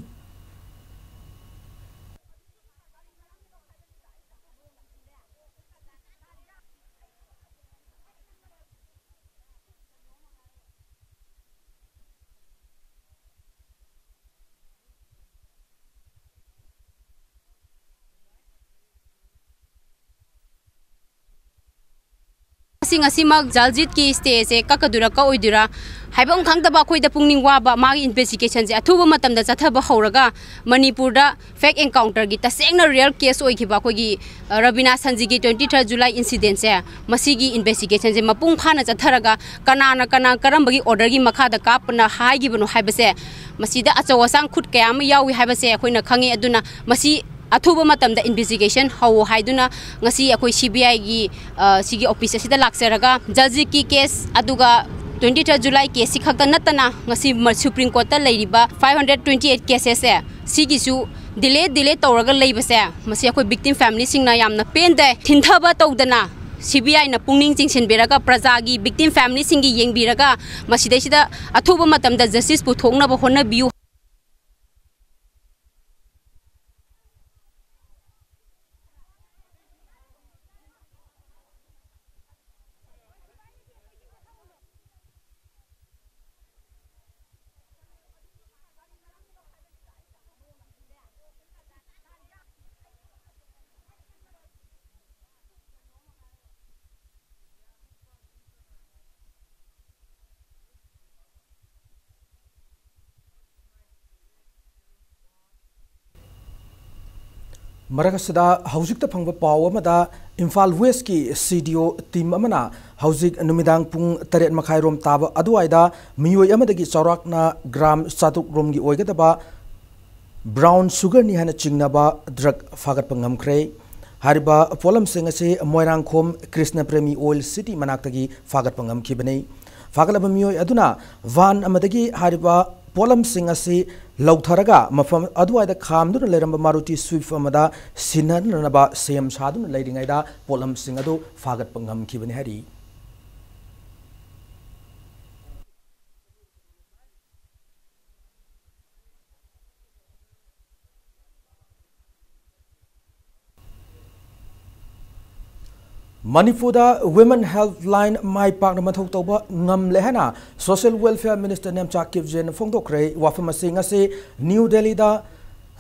ꯁꯤꯡ ꯑꯁꯤꯃꯛ ꯖꯜꯖꯤꯠꯀꯤ ꯁ꯭ꯇꯦꯁꯦ ꯀꯛꯀꯗꯣꯏꯔꯥ ꯀꯛꯑꯣꯏꯗꯣꯏꯔꯥ ꯍꯥꯏꯕ ꯑꯃ ꯈꯪꯗꯕ ꯑꯩꯈꯣꯏꯗ ꯄꯨꯛꯅꯤꯡ ꯋꯥꯕ, ꯃꯥꯒꯤ ꯏꯟꯚꯦꯁꯇꯤꯒꯦꯁꯟꯁꯦ ꯑꯊꯨꯕ ꯃꯇꯝꯗ ꯆꯠꯊꯕ ꯍꯧꯔꯒ ꯃꯅꯤꯄꯨꯔꯗ ꯐꯦꯛ ꯑꯦꯟꯀꯥꯎꯟꯇꯔꯒꯤ ꯇꯁꯦꯡꯅ ꯔꯤꯌꯦꯜ ꯀꯦꯁ ꯑꯣꯏꯈꯤꯕ ꯑꯩꯈꯣꯏꯒꯤ, ꯑ, ꯔꯕꯤꯅꯥ ꯁꯟꯖꯤꯒꯤ twenty third July incidentꯁꯦ, ꯃꯁꯤꯒꯤ ꯏꯟꯚꯦꯁꯇꯤꯒꯦꯁꯟꯁꯦ ꯃꯄꯨꯡ ꯐꯥꯅ ꯆꯠꯊꯔꯒ ꯀꯅꯥꯅ ꯀꯅꯥ ꯀꯔꯝꯕꯒꯤ ꯑꯣꯔꯗꯔꯒꯤ ꯃꯈꯥꯗ ꯀꯥꯞꯄꯅ ꯍꯥꯏꯈꯤꯕꯅꯣ ꯍꯥꯏꯕꯁꯦ, ꯃꯁꯤꯗ ꯑꯆꯧ ꯑꯁꯥꯡ ꯈꯨꯠ ꯀꯌꯥ ꯑꯃ ꯌꯥꯎꯏ ꯍꯥꯏꯕꯁꯦ ꯑꯩꯈꯣꯏꯅ ꯈꯪꯉꯤ꯫ ꯑꯗꯨꯅ ꯃꯁꯤ ꯑꯊꯨꯕ ꯃꯇꯝꯗ ꯏꯟꯚꯦꯁꯇꯤꯒꯦꯁꯟ ꯍꯧꯋꯣ ꯍꯥꯏꯗꯨꯅ ꯉꯁꯤ ꯑꯩꯈꯣꯏ CBIꯒꯤ, ꯑ, ꯁꯤꯒꯤ ꯑꯣꯐꯤꯁ ꯑꯁꯤꯗ ꯂꯥꯛꯆꯔꯒ ꯖꯜꯖꯤꯠꯀꯤ ꯀꯦꯁ ꯑꯗꯨꯒ twenty third July ꯀꯦꯁꯁꯤ ꯈꯛꯇ ꯅꯠꯇꯅ ꯉꯁꯤ ꯃ-, ꯁꯨꯄ꯭ꯔꯤꯝ ꯀꯣꯔꯠꯇ ꯂꯩꯔꯤꯕ five hundred twenty eight ꯀꯦꯁꯦꯁꯁꯦ ꯁꯤꯒꯤꯁꯨ ꯗꯤꯂꯦ ꯗꯤꯂꯦ ꯇꯧꯔꯒ ꯂꯩꯕꯁꯦ, ꯃꯁꯤ ꯑꯩꯈꯣꯏ ꯚꯤꯛꯇꯤꯝ ꯐꯦꯃꯤꯂꯤꯁꯤꯡꯅ ꯌꯥꯝꯅ ꯄꯦꯟꯗꯦ꯫ ꯊꯤꯟꯊꯕ ꯇꯧꯗꯅ CBIꯅ ꯄꯨꯛꯅꯤꯡ ꯆꯤꯡꯁꯤꯟꯕꯤꯔꯒ ꯄ꯭ꯔꯖꯥꯒꯤ, ꯚꯤꯛꯇꯤꯝ ꯐꯦꯃꯤꯂꯤꯁꯤꯡꯒꯤ ꯌꯦꯡꯕꯤꯔꯒ ꯃꯁꯤꯗꯩꯁꯤꯗ ꯑꯊꯨꯕ ꯃꯇꯝꯗ ꯖꯁꯇꯤꯁ ꯄꯨꯊꯣꯛꯅꯕ ꯍꯣꯠꯅꯕꯤꯌꯨ꯫ ꯃꯔꯛ ꯑꯁꯤꯗ ꯍꯧꯖꯤꯛꯇ ꯐꯪꯕ ꯄꯥꯎ ꯑꯃꯗ, ꯏꯝꯐꯥꯜ ꯋꯦꯁꯀꯤ CDO ꯇꯤꯝ ꯑꯃꯅ ꯍꯧꯖꯤꯛ ꯅꯨꯃꯤꯗꯥꯡ ꯄꯨꯡ ꯇꯔꯦꯠ ꯃꯈꯥꯏꯔꯣꯝ ꯇꯥꯕ ꯑꯗꯨꯋꯥꯏꯗ ꯃꯤꯑꯣꯏ ꯑꯃꯗꯒꯤ ꯆꯥꯎꯔꯥꯛꯅ ꯒ꯭ꯔꯥꯝ ꯆꯥꯇ꯭ꯔꯨꯛ ꯔꯣꯝꯒꯤ ꯑꯣꯏꯒꯗꯕ ꯕ꯭ꯔꯥꯎꯟ ꯁꯨꯒꯔꯅꯤ ꯍꯥꯏꯅ ꯆꯤꯡꯅꯕ ꯗ꯭ꯔꯒ ꯐꯥꯒꯠꯄ ꯉꯝꯈ꯭ꯔꯦ꯫ ꯍꯥꯏꯔꯤꯕ ꯄꯣꯠꯂꯝꯁꯤꯡ ꯑꯁꯤ ꯃꯣꯏꯔꯥꯡꯈꯣꯝ ꯀ꯭ꯔꯤꯁꯅ ꯄ꯭ꯔꯦꯃꯤ ꯑꯣꯏꯜ ꯁꯤꯇꯤ ꯃꯅꯥꯛꯇꯒꯤ ꯐꯥꯒꯠꯄ ꯉꯝꯈꯤꯕꯅꯤ꯫ ꯐꯥꯒꯠꯂꯕ ꯃꯤꯑꯣꯏ ꯑꯗꯨꯅ ꯚꯥꯟ ꯑꯃꯗꯒꯤ ꯍꯥꯏꯔꯤꯕ ꯄꯣꯠꯂꯝꯁꯤꯡ ꯑꯁꯤ ꯂꯧꯊꯔꯒ ꯃꯐꯝ ꯑꯗꯨꯋꯥꯏꯗ ꯈꯥꯝꯗꯨꯅ ꯂꯩꯔꯝꯕ ꯃꯥꯔꯨꯇꯤ ꯁ꯭ꯋꯤꯐ ꯑꯃꯗ ꯁꯤꯟꯅꯅꯕ ꯁꯦꯝ ꯁꯥꯗꯨꯅ ꯂꯩꯔꯤꯉꯩꯗ ꯄꯣꯠꯂꯝꯁꯤꯡ ꯑꯗꯨ ꯐꯥꯒꯠꯄ ꯉꯝꯈꯤꯕꯅꯤ ꯍꯥꯏꯔꯤ꯫ ꯃꯅꯤꯄꯨꯔꯗ Women Helpline ꯃꯥꯏ ꯄꯥꯛꯅ ꯃꯊꯧ ꯇꯧꯕ ꯉꯝꯂꯦ ꯍꯥꯏꯅ Social Welfare Minister ꯅꯦꯝꯆꯥ ꯀꯤꯞꯖꯦꯟ ꯐꯣꯡꯗꯣꯛꯈ꯭ꯔꯦ꯫ ꯋꯥꯐꯝ ꯑꯁꯤ ꯉꯁꯤ ꯅ꯭ꯌꯨ ꯗꯦꯜꯂꯤꯗ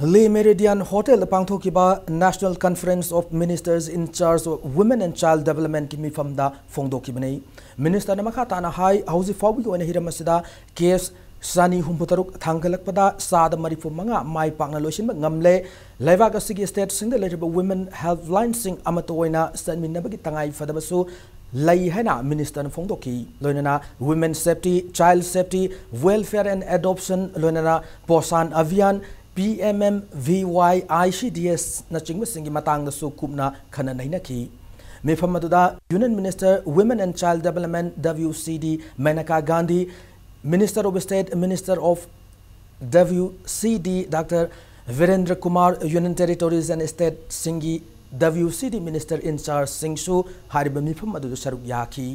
Le Méridien Hotel ꯗ ꯄꯥꯡꯊꯣꯛꯈꯤꯕ National Conference of Ministers in Charge of Women and Child Development ꯀꯤ ꯃꯤꯐꯝꯗ ꯐꯣꯡꯗꯣꯛꯈꯤꯕꯅꯤ꯫ Minister ꯅ ꯃꯈꯥ ꯇꯥꯅ ꯍꯥꯏ, ꯍꯧꯖꯤꯛ ꯐꯥꯎꯕꯒꯤ ꯑꯣꯏꯅ ꯍꯤꯔꯝ ꯑꯁꯤꯗ case ꯆꯅꯤ ꯍꯨꯝꯐꯨ ꯇꯔꯨꯛ ꯊꯥꯡꯒꯠꯂꯛꯄꯗ ꯆꯥꯗ ꯃꯔꯤꯐꯨ ꯃꯉꯥ ꯃꯥꯏ ꯄꯥꯛꯅ ꯂꯣꯏꯁꯤꯟꯕ ꯉꯝꯂꯦ꯫ ꯂꯩꯕꯥꯛ ꯑꯁꯤꯒꯤ state ꯁꯤꯡꯗ ꯂꯩꯔꯤꯕ women helpline ꯁꯤꯡ ꯑꯃꯠꯇ ꯑꯣꯏꯅ ꯆꯠꯃꯤꯟꯅꯕꯒꯤ ꯇꯉꯥꯏ ꯐꯗꯕꯁꯨ ꯂꯩ ꯍꯥꯏꯅ minister ꯅ ꯐꯣꯡꯗꯣꯛꯈꯤ꯫ ꯂꯣꯏꯅꯅ Women Safety, Child Safety, Welfare and Adoption, ꯂꯣꯏꯅꯅ Poshan Abhiyan, P M M V Y, I C D S ꯅꯆꯤꯡꯕꯁꯤꯡꯒꯤ ꯃꯇꯥꯡꯗꯁꯨ ꯀꯨꯞꯅ ꯈꯟꯅ ꯅꯩꯅꯈꯤ꯫ ꯃꯤꯐꯝ ꯑꯗꯨꯗ Union Minister Women and Child Development, W C D, Maneka Gandhi, Minister of State, Minister of W C D, Doctor Virendra Kumar, Union Territories and State ꯁꯤꯡꯒꯤ W C D Minister in Charge ꯁꯤꯡꯁꯨ ꯍꯥꯏꯔꯤꯕ ꯃꯤꯐꯝ ꯑꯗꯨꯗ ꯁꯔꯨꯛ ꯌꯥꯈꯤ꯫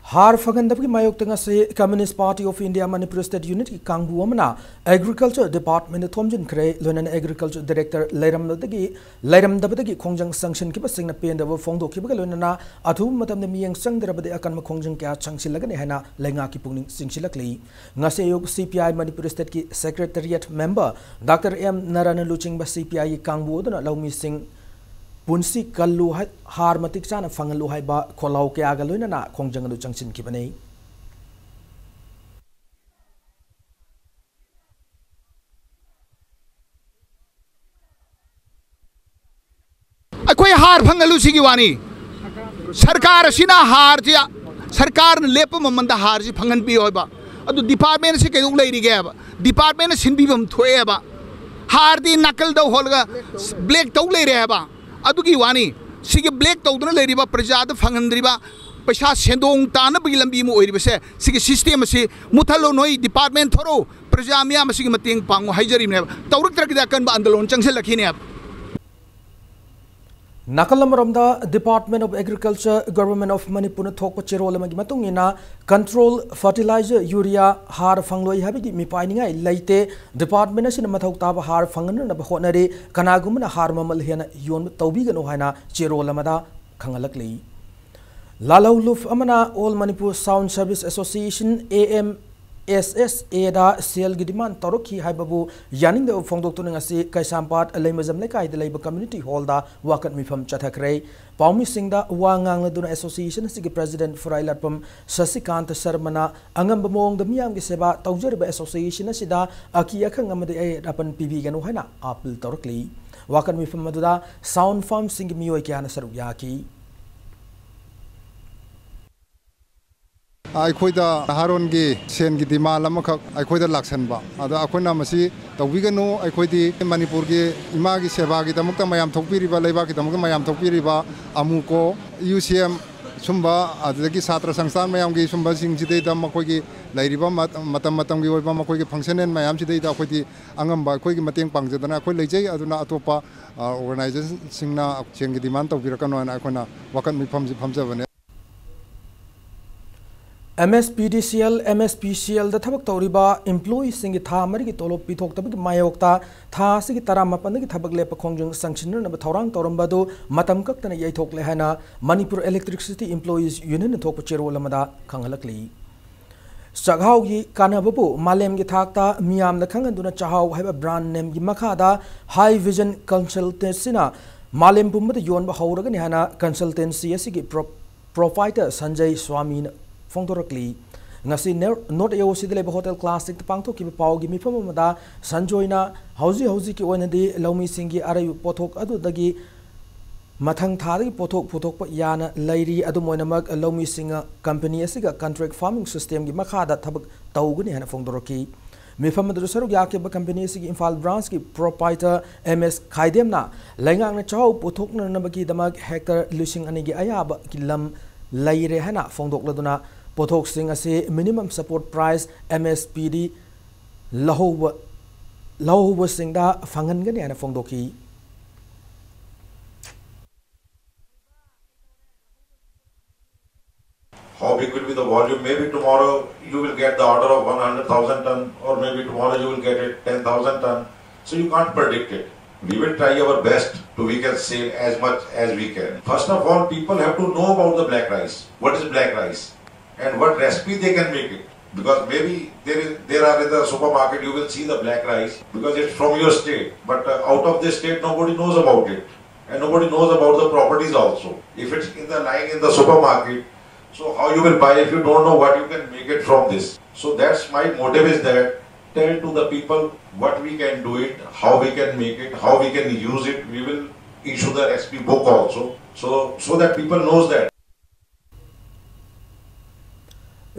ꯍꯥꯔ ꯐꯪꯍꯟꯗꯕꯒꯤ ꯃꯥꯌꯣꯛꯇ ꯉꯁꯤ Communist Party of India Manipur State Unit ꯀꯤ ꯀꯥꯡꯕꯨ ꯑꯃꯅ Agriculture Department ꯗ ꯊꯣꯝꯖꯤꯟꯈ꯭ꯔꯦ꯫ ꯂꯣꯏꯅꯅ Agriculture Director ꯂꯩꯔꯝꯕꯗꯒꯤ, ꯂꯩꯔꯝꯗꯕꯗꯒꯤ ꯈꯣꯡꯖꯪ ꯆꯪꯁꯤꯟꯈꯤꯕꯁꯤꯡꯅ ꯄꯦꯟꯗꯕ ꯐꯣꯡꯗꯣꯛꯈꯤꯕꯒ ꯂꯣꯏꯅꯅ ꯑꯊꯨꯕ ꯃꯇꯝꯗ ꯃꯤꯠꯌꯦꯡ ꯆꯪꯗ꯭ꯔꯕꯗꯤ ꯑꯀꯟꯕ ꯈꯣꯡꯖꯪ ꯀꯌꯥ ꯆꯪꯁꯤꯜꯂꯒꯅꯤ ꯍꯥꯏꯅ ꯂꯩꯉꯥꯛꯀꯤ ꯄꯨꯛꯅꯤꯡ ꯆꯤꯡꯁꯤꯜꯂꯛꯂꯤ꯫ ꯉꯁꯤ ꯑꯌꯨꯛ C P I Manipur State ꯀꯤ Secretariat member Doctor M ꯅꯔꯥꯅ ꯂꯨꯆꯤꯡꯕ C P I ꯒꯤ ꯀꯥꯡꯕꯨ ꯑꯗꯨꯅ ꯂꯧꯃꯤꯁꯤꯡ ꯄꯨꯟꯁꯤ ꯀꯜꯂꯨ ꯍꯥꯏ, ꯍꯥꯔ ꯃꯇꯤꯛ ꯆꯥꯅ ꯐꯪꯍꯜꯂꯨ ꯍꯥꯏꯕ ꯈꯣꯜꯂꯥꯎ ꯀꯌꯥꯒ ꯂꯣꯏꯅꯅ ꯈꯣꯡꯖꯪ ꯑꯗꯨ ꯆꯪꯁꯤꯟꯈꯤꯕꯅꯤ꯫ ꯑꯩꯈꯣꯏ ꯍꯥꯔ ꯐꯪꯍꯜꯂꯨ ꯁꯤꯒꯤ ꯋꯥꯅꯤ꯫ ꯁꯔꯀꯥꯔ ꯑꯁꯤꯅ ꯍꯥꯔꯁꯤ, ꯁꯔꯀꯥꯔꯅ ꯂꯦꯞꯄ ꯃꯃꯜꯗ ꯍꯥꯔꯁꯤ ꯐꯪꯍꯟꯕꯤꯌꯣ ꯍꯥꯏꯕ꯫ ꯑꯗꯨ department ꯁꯤ ꯀꯩꯗꯧ ꯂꯩꯔꯤꯒꯦ ꯍꯥꯏꯕ? Department ꯅ ꯁꯤꯟꯕꯤꯐꯝ ꯊꯣꯛꯑꯦ ꯍꯥꯏꯕ꯫ ꯍꯥꯔꯗꯤ ꯅꯥꯀꯜꯗ ꯍꯣꯜꯂꯒ black ꯇꯧ ꯂꯩꯔꯦ ꯍꯥꯏꯕ꯫ ꯑꯗꯨꯒꯤ ꯋꯥꯅꯤ꯫ ꯁꯤꯒꯤ black ꯇꯧꯗꯨꯅ ꯂꯩꯔꯤꯕ, ꯄ꯭ꯔꯖꯥꯗ ꯐꯪꯍꯟꯗ꯭ꯔꯤꯕ, ꯄꯩꯁꯥ ꯁꯦꯟꯗꯣꯡ ꯇꯥꯅꯕꯒꯤ ꯂꯝꯕꯤ ꯑꯃ ꯑꯣꯏꯔꯤꯕꯁꯦ, ꯁꯤꯒꯤ system ꯑꯁꯤ ꯃꯨꯊꯠꯂꯣ꯫ ꯅꯣꯏ department ꯊꯣꯔꯛꯎ, ꯄ꯭ꯔꯖꯥ ꯃꯤꯌꯥꯝ ꯑꯁꯤꯒꯤ ꯃꯇꯦꯡ ꯄꯥꯡꯉꯨ ꯍꯥꯏꯖꯔꯤꯕꯅꯦꯕ꯫ ꯇꯧꯔꯛꯇ꯭ꯔꯒꯗꯤ ꯑꯀꯟꯕ ꯑꯟꯗꯣꯂꯟ ꯆꯪꯁꯤꯜꯂꯛꯈꯤꯅꯦꯕ꯫ ꯅꯥꯀꯜ ꯑꯃꯔꯣꯝꯗ, Department of Agriculture, Government of Manipurꯅ ꯊꯣꯛꯄ ꯆꯦꯔꯣꯜ ꯑꯃꯒꯤ ꯃꯇꯨꯡ ꯏꯟꯅ, control fertilizer, urea, ꯍꯥꯔ ꯐꯪꯂꯣꯏ ꯍꯥꯏꯕꯒꯤ ꯃꯤꯄꯥꯏꯅꯤꯡꯉꯥꯏ ꯂꯩꯇꯦ꯫ Department ꯑꯁꯤꯅ ꯃꯊꯧ ꯇꯥꯕ ꯍꯥꯔ ꯐꯪꯍꯟꯅꯅꯕ ꯍꯣꯠꯅꯔꯤ꯫ ꯀꯅꯥꯒꯨꯝꯕꯅ ꯍꯥꯔ ꯃꯃꯜ ꯍꯦꯟꯅ ꯌꯣꯟꯕ ꯇꯧꯕꯤꯒꯅꯨ ꯍꯥꯏꯅ ꯆꯦꯔꯣꯜ ꯑꯃꯗ ꯈꯪꯍꯜꯂꯛꯂꯤ꯫ ꯂꯥꯜꯍꯧꯂꯨꯞ ꯑꯃꯅ All Manipur Sound Service Association, A M S S Aꯗ ꯁꯦꯜꯒꯤ demand ꯇꯧꯔꯛꯈꯤ ꯍꯥꯏꯕꯕꯨ ꯌꯥꯅꯤꯡꯗꯕ ꯐꯣꯡꯗꯣꯛꯇꯨꯅ ꯉꯁꯤ ꯀꯩꯁꯥꯝꯄꯥꯠ ꯂꯩꯃꯖꯝ ꯂꯩꯀꯥꯏꯗ ꯂꯩꯕ community hallꯗ ꯋꯥꯀꯠ ꯃꯤꯐꯝ ꯆꯠꯊꯈ꯭ꯔꯦ꯫ ꯄꯥꯎꯃꯤꯁꯤꯡꯗ ꯋꯥ ꯉꯥꯡꯂꯗꯨꯅ association ꯑꯁꯤꯒꯤ president ꯐꯨꯔꯥꯏꯂꯥꯠꯄꯝ ꯁꯁꯤꯀꯥꯟꯇ ꯁꯔꯃꯅ ꯑꯉꯝꯕ ꯃꯑꯣꯡꯗ ꯃꯤꯌꯥꯝꯒꯤ ꯁꯦꯕꯥ ꯇꯧꯖꯔꯤꯕ association ꯑꯁꯤꯗ ꯑꯀꯤ ꯑꯈꯪ ꯑꯃꯗꯤ ꯑꯌꯦꯠ ꯑꯄꯟ ꯄꯤꯕꯤꯒꯅꯨ ꯍꯥꯏꯅ appeal ꯇꯧꯔꯛꯂꯤ꯫ ꯋꯥꯀꯠ ꯃꯤꯐꯝ ꯑꯗꯨꯗ sound firmꯁꯤꯡꯒꯤ ꯃꯤꯑꯣꯏ ꯀꯌꯥꯅ ꯁꯔꯨꯛ ꯌꯥꯈꯤ꯫ ꯑꯩꯈꯣꯏꯗ ꯅꯍꯥꯔꯣꯟꯒꯤ ꯁꯦꯟꯒꯤ demand ꯑꯃꯈꯛ ꯑꯩꯈꯣꯏꯗ ꯂꯥꯛꯁꯟꯕ꯫ ꯑꯗ ꯑꯩꯈꯣꯏꯅ ꯃꯁꯤ ꯇꯧꯕꯤꯒꯅꯨ, ꯑꯩꯈꯣꯏꯗꯤ ꯃꯅꯤꯄꯨꯔꯒꯤ ꯏꯃꯥꯒꯤ ꯁꯦꯕꯥꯒꯤꯗꯃꯛꯇ ꯃꯌꯥꯝ ꯊꯣꯛꯄꯤꯔꯤꯕ, ꯂꯩꯕꯥꯛꯀꯤꯗꯃꯛꯇ ꯃꯌꯥꯝ ꯊꯣꯛꯄꯤꯔꯤꯕ ꯑꯃꯨꯀꯣ, ꯌꯨ ꯁꯤ ꯑꯦꯝ, ꯁꯨꯝꯕ, ꯑꯗꯨꯗꯒꯤ ꯁꯥꯇ꯭ꯔ ꯁꯪꯁꯊꯥꯟ ꯃꯌꯥꯝꯒꯤ ꯁꯨꯝꯕꯁꯤꯡꯁꯤꯗꯩꯗ ꯃꯈꯣꯏꯒꯤ ꯂꯩꯔꯤꯕ ꯃ-, ꯃꯇꯝ ꯃꯇꯝꯒꯤ ꯑꯣꯏꯕ ꯃꯈꯣꯏꯒꯤ functional ꯃꯌꯥꯝꯁꯤꯗꯩꯗ ꯑꯩꯈꯣꯏꯗꯤ ꯑꯉꯝꯕ ꯑꯩꯈꯣꯏꯒꯤ ꯃꯇꯦꯡ ꯄꯥꯡꯖꯗꯅ ꯑꯩꯈꯣꯏ ꯂꯩꯖꯩ꯫ ꯑꯗꯨꯅ ꯑꯇꯣꯞꯄ, ꯑ, organizationꯁꯤꯡꯅ ꯁꯦꯟꯒꯤ demand ꯇꯧꯕꯤꯔꯛꯀꯅꯨ ꯍꯥꯏꯅ ꯑꯩꯈꯣꯏꯅ ꯋꯥꯀꯠ ꯃꯤꯐꯝꯁꯤ ꯐꯝꯖꯕꯅꯦ꯫ M S P D C L, M S P C Lꯗ ꯊꯕꯛ ꯇꯧꯔꯤꯕ employeeꯁꯤꯡꯒꯤ ꯊꯥ ꯃꯔꯤꯒꯤ ꯇꯣꯂꯣꯞ ꯄꯤꯊꯣꯛꯇꯕꯒꯤ ꯃꯥꯌꯣꯛꯇ ꯊꯥ ꯑꯁꯤꯒꯤ ꯇꯔꯥꯃꯥꯄꯟꯗꯒꯤ ꯊꯕꯛ ꯂꯦꯞꯄ ꯈꯣꯡꯖꯪ ꯆꯪꯁꯤꯟꯅꯅꯕ ꯊꯧꯔꯥꯡ ꯇꯧꯔꯝꯕ ꯑꯗꯨ ꯃꯇꯝ ꯀꯛꯇꯅ ꯌꯩꯊꯣꯛꯂꯦ ꯍꯥꯏꯅ Manipur Electricity Employees Unionꯅ ꯊꯣꯛꯄ ꯆꯦꯔꯣꯜ ꯑꯃꯗ ꯈꯪꯍꯜꯂꯛꯂꯤ꯫ ꯆꯥꯛꯍꯥꯎꯒꯤ ꯀꯥꯟꯅꯕꯕꯨ ꯃꯥꯂꯦꯝꯒꯤ ꯊꯥꯛꯇ ꯃꯤꯌꯥꯝꯗ ꯈꯪꯍꯟꯗꯨꯅ ꯆꯥꯛꯍꯥꯎ ꯍꯥꯏꯕ brand nameꯒꯤ ꯃꯈꯥꯗ High Vision Consultancyꯅ ꯃꯥꯂꯦꯝ ꯄꯨꯝꯕꯗ ꯌꯣꯟꯕ ꯍꯧꯔꯒꯅꯤ ꯍꯥꯏꯅ consultancy ꯑꯁꯤꯒꯤ pro-, proprietor ꯁꯟꯖꯩ ꯁ꯭ꯋꯥꯃꯤꯅ ꯐꯣꯡꯗꯣꯔꯛꯂꯤ꯫ ꯉꯁꯤ ꯅꯦ-, North A O Cꯗ ꯂꯩꯕ Hotel Classicꯇ ꯄꯥꯡꯊꯣꯛꯈꯤꯕ ꯄꯥꯎꯒꯤ ꯃꯤꯐꯝ ꯑꯃꯗ ꯁꯟꯖꯣꯏꯅ ꯍꯧꯖꯤꯛ ꯍꯧꯖꯤꯛꯀꯤ ꯑꯣꯏꯅꯗꯤ ꯂꯧꯃꯤꯁꯤꯡꯒꯤ ꯑꯔꯩꯕ ꯄꯣꯠꯊꯣꯛ ꯑꯗꯨꯗꯒꯤ ꯃꯊꯪ ꯊꯥꯗꯒꯤ ꯄꯣꯠꯊꯣꯛ ꯄꯨꯊꯣꯛꯄ ꯌꯥꯅ ꯂꯩꯔꯤ꯫ ꯑꯗꯨꯝ ꯑꯣꯏꯅꯃꯛ, ꯂꯧꯃꯤꯁꯤꯡꯅ company ꯑꯁꯤꯒ contract farming systemꯒꯤ ꯃꯈꯥꯗ ꯊꯕꯛ ꯇꯧꯒꯅꯤ ꯍꯥꯏꯅ ꯐꯣꯡꯗꯣꯔꯛꯈꯤ꯫ ꯃꯤꯐꯝ ꯑꯗꯨꯗ ꯁꯔꯨꯛ ꯌꯥꯈꯤꯕ company ꯑꯁꯤꯒꯤ ꯏꯝꯐꯥꯜ branchꯀꯤ proprietor M S ꯈꯥꯏꯗꯦꯝꯅ ꯂꯩꯉꯥꯛꯅ ꯆꯥꯛꯍꯥꯎ ꯄꯨꯊꯣꯛꯅꯅꯕꯒꯤꯗꯃꯛ hectare ꯂꯤꯁꯤꯡ ꯑꯅꯤꯒꯤ ꯑꯌꯥꯕꯒꯤ ꯂꯝ ꯂꯩꯔꯦ ꯍꯥꯏꯅ ꯐꯣꯡꯗꯣꯛꯂꯗꯨꯅ, ꯄꯣꯠꯊꯣꯛꯁꯤꯡ ꯑꯁꯤ minimum support price, M S P D, ꯂꯧꯍꯧꯕ, ꯂꯧꯍꯧꯕꯁꯤꯡꯗ ꯐꯪꯍꯟꯒꯅꯤ ꯍꯥꯏꯅ ꯐꯣꯡꯗꯣꯛꯈꯤ꯫ How big will be the volume? Maybe tomorrow you will get the order of one hundred thousand ton, or maybe tomorrow you will get it ten thousand ton. So you can't predict it. We will try our best to we can sell as much as we can. First of all, people have to know about the black rice. What is black rice? And what recipe they can make it? Because maybe there is, there are in the supermarket, you will see the black rice because it's from your state. But uh, out of this state, nobody knows about it. And nobody knows about the properties also. If it's in the line in the supermarket, so how you will buy if you don't know what you can make it from this? So that's my motive is that tell to the people what we can do it, how we can make it, how we can use it. We will issue the recipe book also. So, so that people knows that.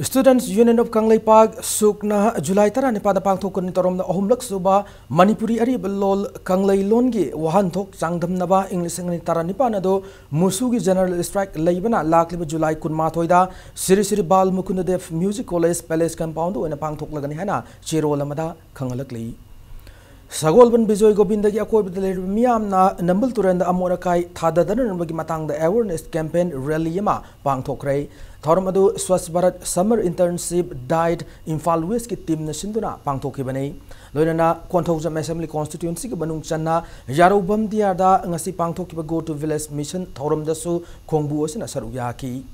Students Union of Kangleipak, SUCNA, July ꯇꯔꯥꯅꯤꯄꯥꯟꯗ ꯄꯥꯡꯊꯣꯛꯀꯅꯤ ꯇꯧꯔꯝꯅ ꯑꯍꯨꯝꯂꯛ ꯁꯨꯕ ꯃꯅꯤꯄꯨꯔꯤ ꯑꯔꯤꯕ ꯂꯣꯜ ꯀꯪꯂꯩ ꯂꯣꯟꯒꯤ ꯋꯥꯍꯟꯊꯣꯛ ꯆꯥꯡꯗꯝꯅꯕ ꯏꯪ ꯂꯤꯁꯤꯡ ꯑꯅꯤ ꯇꯔꯥꯅꯤꯄꯥꯟ ꯑꯗꯨ ꯃꯨꯁꯨꯒꯤ general strike ꯂꯩꯕꯅ ꯂꯥꯛꯂꯤꯕ ꯖꯨꯂꯥꯏ ꯀꯨꯟꯃꯥꯊꯣꯏꯗ ꯁ꯭ꯔꯤ ꯁ꯭ꯔꯤ ꯕꯥꯜ ꯃꯨꯀꯨꯟꯗ ꯗꯦꯕ Music College Palace Compound ꯑꯣꯏꯅ ꯄꯥꯡꯊꯣꯛꯂꯒꯅꯤ ꯍꯥꯏꯅ ꯆꯦꯔꯣꯜ ꯑꯃꯗ ꯈꯪꯍꯜꯂꯛꯂꯤ꯫ ꯁꯒꯣꯜꯕꯟ ꯕꯤꯖꯣꯏ ꯒꯣꯕꯤꯟꯗꯒꯤ ꯑꯀꯣꯏꯕꯗ ꯂꯩꯔꯤꯕ ꯃꯤꯌꯥꯝꯅ ꯅꯝꯕꯨꯜ ꯇꯨꯔꯦꯜꯗ ꯑꯃꯣꯠ ꯑꯀꯥꯏ ꯊꯥꯗꯗꯅꯕꯒꯤ ꯃꯇꯥꯡꯗ awareness campaign rally ꯑꯃ ꯄꯥꯡꯊꯣꯛꯈ꯭ꯔꯦ꯫ ꯊꯧꯔꯝ ꯑꯗꯨ Swachh Bharat Summer Internship Diet Imphal Westꯀꯤ teamꯅ ꯁꯤꯟꯗꯨꯅ ꯄꯥꯡꯊꯣꯛꯈꯤꯕꯅꯤ꯫ ꯂꯣꯏꯅꯅ ꯀꯣꯟꯊꯧꯖꯝ Assembly Constituencyꯒꯤ ꯃꯅꯨꯡ ꯆꯟꯅ ꯌꯥꯔꯧꯕꯝ ꯗꯤꯌꯥꯔꯗ ꯉꯁꯤ ꯄꯥꯡꯊꯣꯛꯈꯤꯕ Go to Village Mission ꯊꯧꯔꯝꯗꯁꯨ ꯈꯣꯡꯕꯨ ꯑꯁꯤꯅ ꯁꯔꯨꯛ ꯌꯥꯈꯤ꯫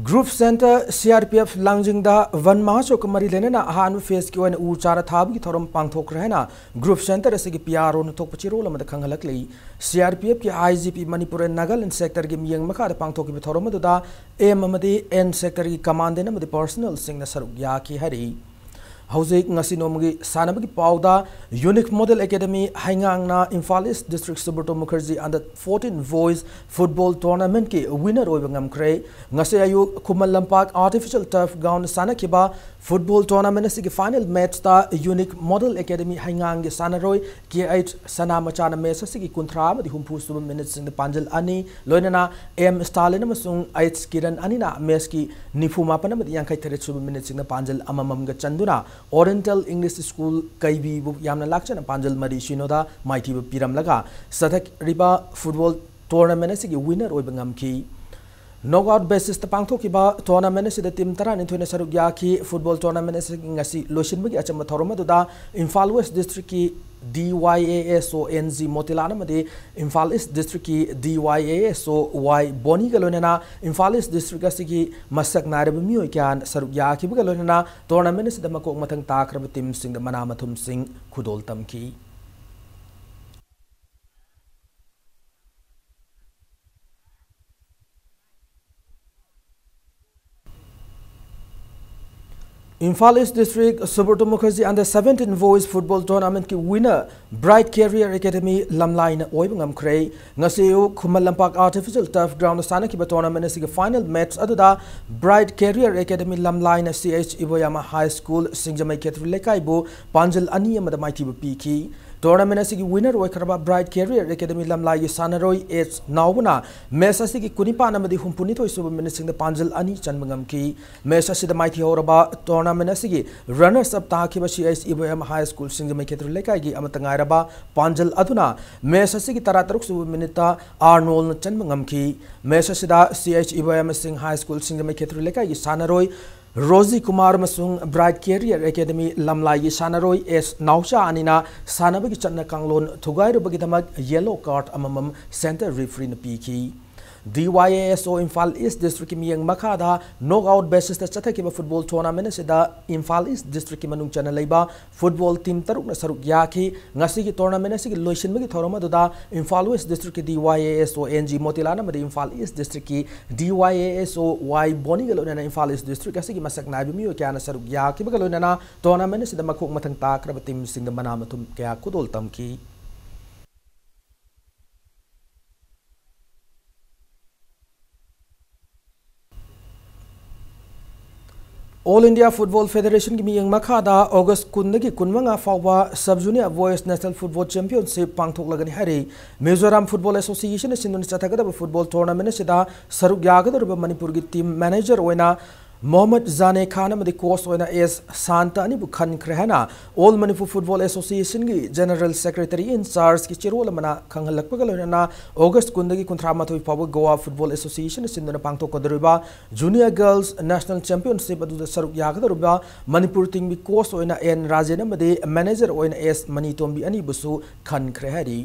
Group Centre CRPF ꯂꯥꯡꯖꯤꯡꯗ ꯚꯟ ꯃꯍꯥꯁꯣꯛꯀ ꯃꯔꯤ ꯂꯩꯅꯅ ꯑꯍꯥꯟꯕ phaseꯀꯤ ꯑꯣꯏꯅ ꯎ ꯆꯥꯔ ꯊꯥꯕꯒꯤ ꯊꯧꯔꯝ ꯄꯥꯡꯊꯣꯛꯈ꯭ꯔꯦ ꯍꯥꯏꯅ Group Centre ꯑꯁꯤꯒꯤ PROꯅ ꯊꯣꯛꯄ ꯆꯦꯔꯣꯜ ꯑꯃꯗ ꯈꯪꯍꯜꯂꯛꯂꯤ꯫ CRPFꯀꯤ IGP Manipur and Nagaland sectorꯒꯤ ꯃꯤꯠꯌꯦꯡ ꯃꯈꯥꯗ ꯄꯥꯡꯊꯣꯛꯈꯤꯕ ꯊꯧꯔꯝ ꯑꯗꯨꯗ M ꯑꯃꯗꯤ N sectorꯒꯤ commandant ꯑꯃꯗꯤ personnelꯁꯤꯡꯅ ꯁꯔꯨꯛ ꯌꯥꯈꯤ ꯍꯥꯏꯔꯤ꯫ ꯍꯧꯖꯤꯛ ꯉꯁꯤ ꯅꯣꯡꯃꯒꯤ ꯁꯥꯟꯅꯕꯒꯤ ꯄꯥꯎꯗ, Unique Model Academy ꯍꯩꯉꯥꯡꯅ Imphal East District Subrata Mukherjee Under fourteen Boys Football Tournamentꯀꯤ winner ꯑꯣꯏꯕ ꯉꯝꯈ꯭ꯔꯦ꯫ ꯉꯁꯤ ꯑꯌꯨꯛ Khuman Lampak Artificial Turf Ground ꯁꯥꯟꯅꯈꯤꯕ football tournament ꯑꯁꯤꯒꯤ final matchꯇ Unique Model Academy ꯍꯩꯉꯥꯡꯒꯤ ꯁꯥꯟꯅꯔꯣꯏ K H ꯁꯅꯥꯃꯆꯥꯅ match ꯑꯁꯤꯒꯤ ꯀꯨꯟꯊ꯭ꯔꯥ ꯑꯃꯗꯤ ꯍꯨꯝꯐꯨ ꯁꯨꯕ minuteꯁꯤꯡꯗ ꯄꯥꯟꯖꯜ ꯑꯅꯤ, ꯂꯣꯏꯅꯅ M Stalin ꯑꯃꯁꯨꯡ H Kiran ꯑꯅꯤꯅ matchꯀꯤ ꯅꯤꯐꯨ ꯃꯥꯄꯟ ꯑꯃꯗꯤ ꯌꯥꯡꯈꯩ ꯇꯔꯦꯠ ꯁꯨꯕ minuteꯁꯤꯡꯗ ꯄꯥꯟꯖꯜ ꯑꯃꯃꯝꯒ ꯆꯟꯗꯨꯅ Oriental English School ꯀꯩꯕꯤꯕꯨ ꯌꯥꯝꯅ ꯂꯥꯛꯆꯅ ꯄꯥꯟꯖꯜ ꯃꯔꯤ ꯁꯤꯅꯣꯗ ꯃꯥꯏꯊꯤꯕ ꯄꯤꯔꯝꯂꯒ ꯆꯠꯊꯔꯤꯕ football tournament ꯑꯁꯤꯒꯤ winner ꯑꯣꯏꯕ ꯉꯝꯈꯤ꯫ Knockout basisꯇ ꯄꯥꯡꯊꯣꯛꯈꯤꯕ tournament ꯑꯁꯤꯗ team ꯇꯔꯥꯅꯤꯊꯣꯏꯅ ꯁꯔꯨꯛ ꯌꯥꯈꯤ꯫ Football tournament ꯑꯁꯤ ꯉꯁꯤ ꯂꯣꯏꯁꯤꯟꯕꯒꯤ ꯑꯆꯝꯕ ꯊꯧꯔꯝ ꯑꯗꯨꯗ Imphal West Districtꯀꯤ D Y A S O N G Motilal ꯑꯃꯗꯤ Imphal East Districtꯀꯤ D Y A S O Y ꯕꯣꯅꯤꯒ ꯂꯣꯏꯅꯅ ꯏꯝꯐꯥꯜ East District ꯑꯁꯤꯒꯤ ꯃꯁꯛ ꯅꯥꯏꯔꯕ ꯃꯤꯑꯣꯏ ꯀꯌꯥ ꯁꯔꯨꯛ ꯌꯥꯈꯤꯕꯒ ꯂꯣꯏꯅꯅ tournament ꯑꯁꯤꯗ ꯃꯀꯣꯛ ꯃꯊꯪ ꯇꯥꯈ꯭ꯔꯕ teamꯁꯤꯡꯗ ꯃꯅꯥ ꯃꯊꯨꯝꯁꯤꯡ ꯈꯨꯗꯣꯜ ꯇꯝꯈꯤ꯫ Imphal East District Subrata Mukherjee Under seventeen Boys Football Tournamentꯀꯤ winner Bright Career Academy ꯂꯝꯂꯥꯏꯅ ꯑꯣꯏꯕ ꯉꯝꯈ꯭ꯔꯦ꯫ ꯉꯁꯤ ꯑꯌꯨꯛ ꯈꯨꯃꯟ ꯂꯝꯄꯥꯛ Artificial Turf Groundꯗ ꯁꯥꯟꯅꯈꯤꯕ tournament ꯑꯁꯤꯒꯤ final match ꯑꯗꯨꯗ Bright Career Academy ꯂꯝꯂꯥꯏꯅ C H ꯏꯕꯣꯌꯥꯝ High School ꯁꯤꯡꯖꯃꯩ ꯈꯦꯇ꯭ꯔꯤ ꯂꯩꯀꯥꯏꯕꯨ ꯄꯥꯟꯖꯜ ꯑꯅꯤ ꯑꯃꯗ ꯃꯥꯏꯊꯤꯕ ꯄꯤꯈꯤ꯫ Tournament ꯑꯁꯤꯒꯤ winner ꯑꯣꯏꯈ꯭ꯔꯕ Bright Career Academy ꯂꯝꯂꯥꯏꯒꯤ ꯁꯥꯟꯅꯔꯣꯏ H ꯅꯥꯎꯕꯅ match ꯑꯁꯤꯒꯤ ꯀꯨꯟꯅꯤꯄꯥꯟ ꯑꯃꯗꯤ ꯍꯨꯝꯐꯨꯅꯤꯊꯣꯏ ꯁꯨꯕ minuteꯁꯤꯡꯗ ꯄꯥꯟꯖꯜ ꯑꯅꯤ ꯆꯟꯕ ꯉꯝꯈꯤ꯫ Match ꯑꯁꯤꯗ ꯃꯥꯏꯊꯤꯍꯧꯔꯕ tournament ꯑꯁꯤꯒꯤ runners up ꯇꯥꯈꯤꯕ C H ꯏꯕꯣꯌꯥꯝ High School ꯁꯤꯡꯖꯃꯩ ꯈꯦꯇ꯭ꯔꯤ ꯂꯩꯀꯥꯏꯒꯤ ꯑꯃꯠꯇ ꯉꯥꯏꯔꯕ ꯄꯥꯟꯖꯜ ꯑꯗꯨꯅ match ꯑꯁꯤꯒꯤ ꯇꯔꯥꯇꯔꯨꯛ ꯁꯨꯕ minuteꯇ ꯑꯥꯔꯅꯣꯜꯅ ꯆꯟꯕ ꯉꯝꯈꯤ꯫ Match ꯑꯁꯤꯗ C H ꯏꯕꯣꯌꯥꯝ ꯁꯤꯡ High School ꯁꯤꯡꯖꯃꯩ ꯈꯦꯇ꯭ꯔꯤ ꯂꯩꯀꯥꯏꯒꯤ ꯁꯥꯟꯅꯔꯣꯏ ꯔꯣꯖꯤ ꯀꯨꯃꯥꯔ ꯑꯃꯁꯨꯡ Bright Career Academy ꯂꯝꯂꯥꯏꯒꯤ ꯁꯥꯟꯅꯔꯣꯏ H ꯅꯥꯎꯆꯥ ꯑꯅꯤꯅ ꯁꯥꯟꯅꯕꯒꯤ ꯆꯠꯅ ꯀꯥꯡꯂꯣꯟ ꯊꯨꯒꯥꯏꯔꯨꯕꯒꯤꯗꯃꯛ yellow card ꯑꯃꯃꯝ center refereeꯅ ꯄꯤꯈꯤ꯫ D Y A S O Imphal East Districtꯀꯤ ꯃꯤꯠꯌꯦꯡ ꯃꯈꯥꯗ knockout basisꯇ ꯆꯠꯊꯈꯤꯕ football tournament ꯑꯁꯤꯗ Imphal East Districtꯀꯤ ꯃꯅꯨꯡ ꯆꯟꯅ ꯂꯩꯕ football team ꯇꯔꯨꯛꯅ ꯁꯔꯨꯛ ꯌꯥꯈꯤ꯫ ꯉꯁꯤꯒꯤ tournament ꯑꯁꯤꯒꯤ ꯂꯣꯏꯁꯤꯟꯕꯒꯤ ꯊꯧꯔꯝ ꯑꯗꯨꯗ Imphal West Districtꯀꯤ D Y A S O N G Motilal ꯑꯃꯗꯤ Imphal East Districtꯀꯤ D Y A S O Y ꯕꯣꯅꯤꯒ ꯂꯣꯏꯅꯅ Imphal East District ꯑꯁꯤꯒꯤ ꯃꯁꯛ ꯅꯥꯏꯕ ꯃꯤꯑꯣꯏ ꯀꯌꯥꯅ ꯁꯔꯨꯛ ꯌꯥꯈꯤꯕꯒ ꯂꯣꯏꯅꯅ tournament ꯑꯁꯤꯗ ꯃꯈꯣꯛ ꯃꯊꯪ ꯇꯥꯈ꯭ꯔꯕ teamꯁꯤꯡꯗ ꯃꯅꯥ ꯃꯊꯨꯝ ꯀꯌꯥ ꯈꯨꯗꯣꯜ ꯇꯝꯈꯤ꯫ All India Football Federationꯒꯤ ꯃꯤꯠꯌꯦꯡ ꯃꯈꯥꯗ August ꯀꯨꯟꯗꯒꯤ ꯀꯨꯟꯃꯉꯥ ꯐꯥꯎꯕ Sub Junior Boys National Football Championship ꯄꯥꯡꯊꯣꯛꯂꯒꯅꯤ ꯍꯥꯏꯔꯤ꯫ Mizoram Football Associationꯅ ꯁꯤꯟꯗꯨꯅ ꯆꯠꯊꯒꯗꯕ football tournament ꯑꯁꯤꯗ ꯁꯔꯨꯛ ꯌꯥꯒꯗꯧꯔꯤꯕ ꯃꯅꯤꯄꯨꯔꯒꯤ team manager ꯑꯣꯏꯅ ꯃꯣꯍꯃꯗ ꯖꯥꯅꯦ ꯈꯥꯟ ꯑꯃꯗꯤ ꯀꯣꯆ ꯑꯣꯏꯅ ꯑꯦꯁ ꯁꯥꯟꯇ ꯑꯅꯤꯕꯨ ꯈꯟꯈ꯭ꯔꯦ ꯍꯥꯏꯅ All Manipur Football Association ꯒꯤ General Secretary in Charge ꯀꯤ ꯆꯦꯔꯣꯜ ꯑꯃꯅ ꯈꯪꯍꯜꯂꯛꯄꯒ ꯂꯣꯏꯅꯅ ꯑꯣꯒꯁ꯭ꯠ ꯀꯨꯟꯗꯒꯤ ꯀꯨꯟꯊ꯭ꯔꯥ ꯃꯥꯊꯣꯏ ꯐꯥꯎꯕ Goa Football Association ꯅ ꯁꯤꯟꯗꯨꯅ ꯄꯥꯡꯊꯣꯛꯀꯗꯧꯔꯤꯕ Junior Girls National Championship ꯑꯗꯨꯗ ꯁꯔꯨꯛ ꯌꯥꯒꯗꯧꯔꯤꯕ ꯃꯅꯤꯄꯨꯔ team ꯒꯤ ꯀꯣꯆ ꯑꯣꯏꯅ ꯑꯦꯟ ꯔꯥꯖꯦꯟ ꯑꯃꯗꯤ ꯃꯦꯅꯦꯖꯔ ꯑꯣꯏꯅ ꯑꯦꯁ ꯃꯅꯤꯇꯣꯝꯕꯤ ꯑꯅꯤꯕꯨꯁꯨ ꯈꯟꯈ꯭ꯔꯦ ꯍꯥꯏꯔꯤ꯫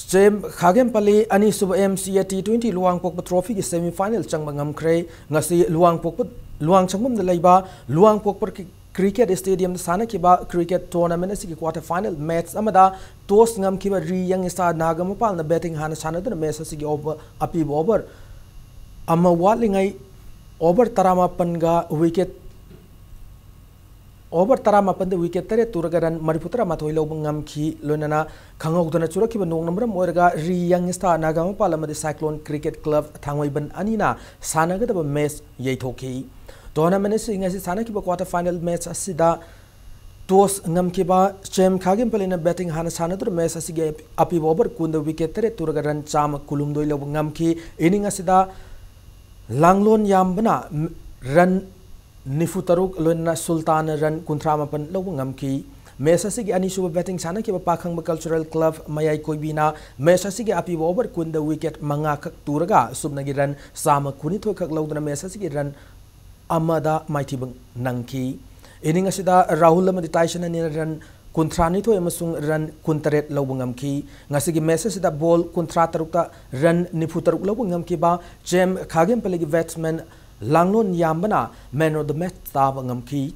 ꯆꯦꯝ ꯈꯥꯒꯦꯝꯄꯜꯂꯤ ꯑꯅꯤꯁꯨꯕ M C A T twenty ꯂꯨꯋꯥꯡꯄꯣꯛꯄ trophy ꯒꯤ semi final ꯆꯪꯕ ꯉꯝꯈ꯭ꯔꯦ꯫ ꯉꯁꯤ ꯂꯨꯋꯥꯡꯄꯣꯛꯄ, ꯂꯨꯋꯥꯡꯁꯪꯕꯝꯗ ꯂꯩꯕ ꯂꯨꯋꯥꯡꯄꯣꯛꯄ cricket stadium ꯗ ꯁꯥꯟꯅꯈꯤꯕ cricket tournament ꯑꯁꯤꯒꯤ quarter final match ꯑꯃꯗ toss ꯉꯝꯈꯤꯕ ꯔꯤ ꯌꯪ ꯁ꯭ꯇꯥꯔ ꯅꯥꯒꯥꯃꯄꯥꯜꯅ batting ꯍꯥꯟꯅ ꯁꯥꯟꯅꯗꯨꯅ match ꯑꯁꯤꯒꯤ over, ꯑꯄꯤꯕ over ꯑꯃ ꯋꯥꯠꯂꯤꯉꯩ over ꯇꯔꯥꯃꯥꯄꯟꯒ wicket over ꯇꯔꯥꯃꯥꯄꯟꯗ wicket ꯇꯔꯦꯠ ꯇꯨꯔꯒ run ꯃꯔꯤꯐꯨ ꯇꯔꯥꯃꯥꯊꯣꯏ ꯂꯧꯕ ꯉꯝꯈꯤ꯫ ꯂꯣꯏꯅꯅ ꯈꯪꯍꯧꯗꯅ ꯆꯨꯔꯛꯈꯤꯕ ꯅꯣꯡꯅ ꯃꯔꯝ ꯑꯣꯏꯔꯒ ꯔꯤ ꯌꯪ ꯁ꯭ꯇꯥꯔ ꯅꯥꯒꯥꯃꯄꯥꯜ ꯑꯃꯗꯤ Cyclone Cricket Club ꯊꯥꯡꯃꯩꯕꯟ ꯑꯅꯤꯅ ꯁꯥꯟꯅꯒꯗꯕ match ꯌꯩꯊꯣꯛꯈꯤ꯫ Tournament ꯑꯁꯤ ꯉꯁꯤ ꯁꯥꯟꯅꯈꯤꯕ quarter final match ꯑꯁꯤꯗ toss ꯉꯝꯈꯤꯕ ꯆꯦꯝ ꯈꯥꯒꯦꯝꯄꯜꯂꯤꯅ batting ꯍꯥꯟꯅ ꯁꯥꯟꯅꯗꯨꯅ match ꯑꯁꯤꯒꯤ ꯑꯄꯤꯕ over ꯀꯨꯟꯗ wicket ꯇꯔꯦꯠ ꯇꯨꯔꯒ run ꯆꯥꯝꯃ ꯀꯨꯟꯍꯨꯝꯗꯣꯏ ꯂꯧꯕ ꯉꯝꯈꯤ꯫ Inning ꯑꯁꯤꯗ ꯂꯥꯡꯂꯣꯟ ꯌꯥꯝꯕꯅ run ꯅꯤꯐꯨ ꯇꯔꯨꯛ, ꯂꯣꯏꯅꯅ ꯁꯨꯜꯇꯥꯟꯅ run ꯀꯨꯟꯊ꯭ꯔꯥ ꯃꯥꯄꯟ ꯂꯧꯕ ꯉꯝꯈꯤ꯫ Match ꯑꯁꯤꯒꯤ ꯑꯅꯤꯁꯨꯕ batting ꯁꯥꯟꯅꯈꯤꯕ ꯄꯥꯈꯪꯕ Cultural Club ꯃꯌꯥꯏ ꯀꯣꯏꯕꯤꯅ match ꯑꯁꯤꯒꯤ ꯑꯄꯤꯕ over ꯀꯨꯟꯗ wicket ꯃꯉꯥ ꯈꯛ ꯇꯨꯔꯒ ꯑꯁꯨꯞꯅꯒꯤ run ꯆꯥꯝꯃ ꯀꯨꯟꯅꯤꯊꯣꯏ ꯈꯛ ꯂꯧꯗꯨꯅ match ꯑꯁꯤꯒꯤ run ꯑꯃꯗ ꯃꯥꯏꯊꯤꯕ ꯅꯪꯈꯤ꯫ Inning ꯑꯁꯤꯗ ꯔꯥꯍꯨꯜ ꯑꯃꯗꯤ ꯇꯥꯏꯁꯟ ꯑꯅꯤꯅ run ꯀꯨꯟꯊ꯭ꯔꯥꯅꯤꯊꯣꯏ ꯑꯃꯁꯨꯡ run ꯀꯨꯟꯇꯔꯦꯠ ꯂꯧꯕ ꯉꯝꯈꯤ꯫ ꯉꯁꯤꯒꯤ match ꯑꯁꯤꯗ ball ꯀꯨꯟꯊ꯭ꯔꯥ ꯇꯔꯨꯛꯇ run ꯅꯤꯐꯨ ꯇꯔꯨꯛ ꯂꯧꯕ ꯉꯝꯈꯤꯕ ꯆꯦꯝ ꯈꯥꯒꯦꯝꯄꯜꯂꯤꯒꯤ batsman ꯂꯥꯡꯂꯣꯟ ꯌꯥꯝꯕꯅ man of the match ꯇꯥꯕ ꯉꯝꯈꯤ꯫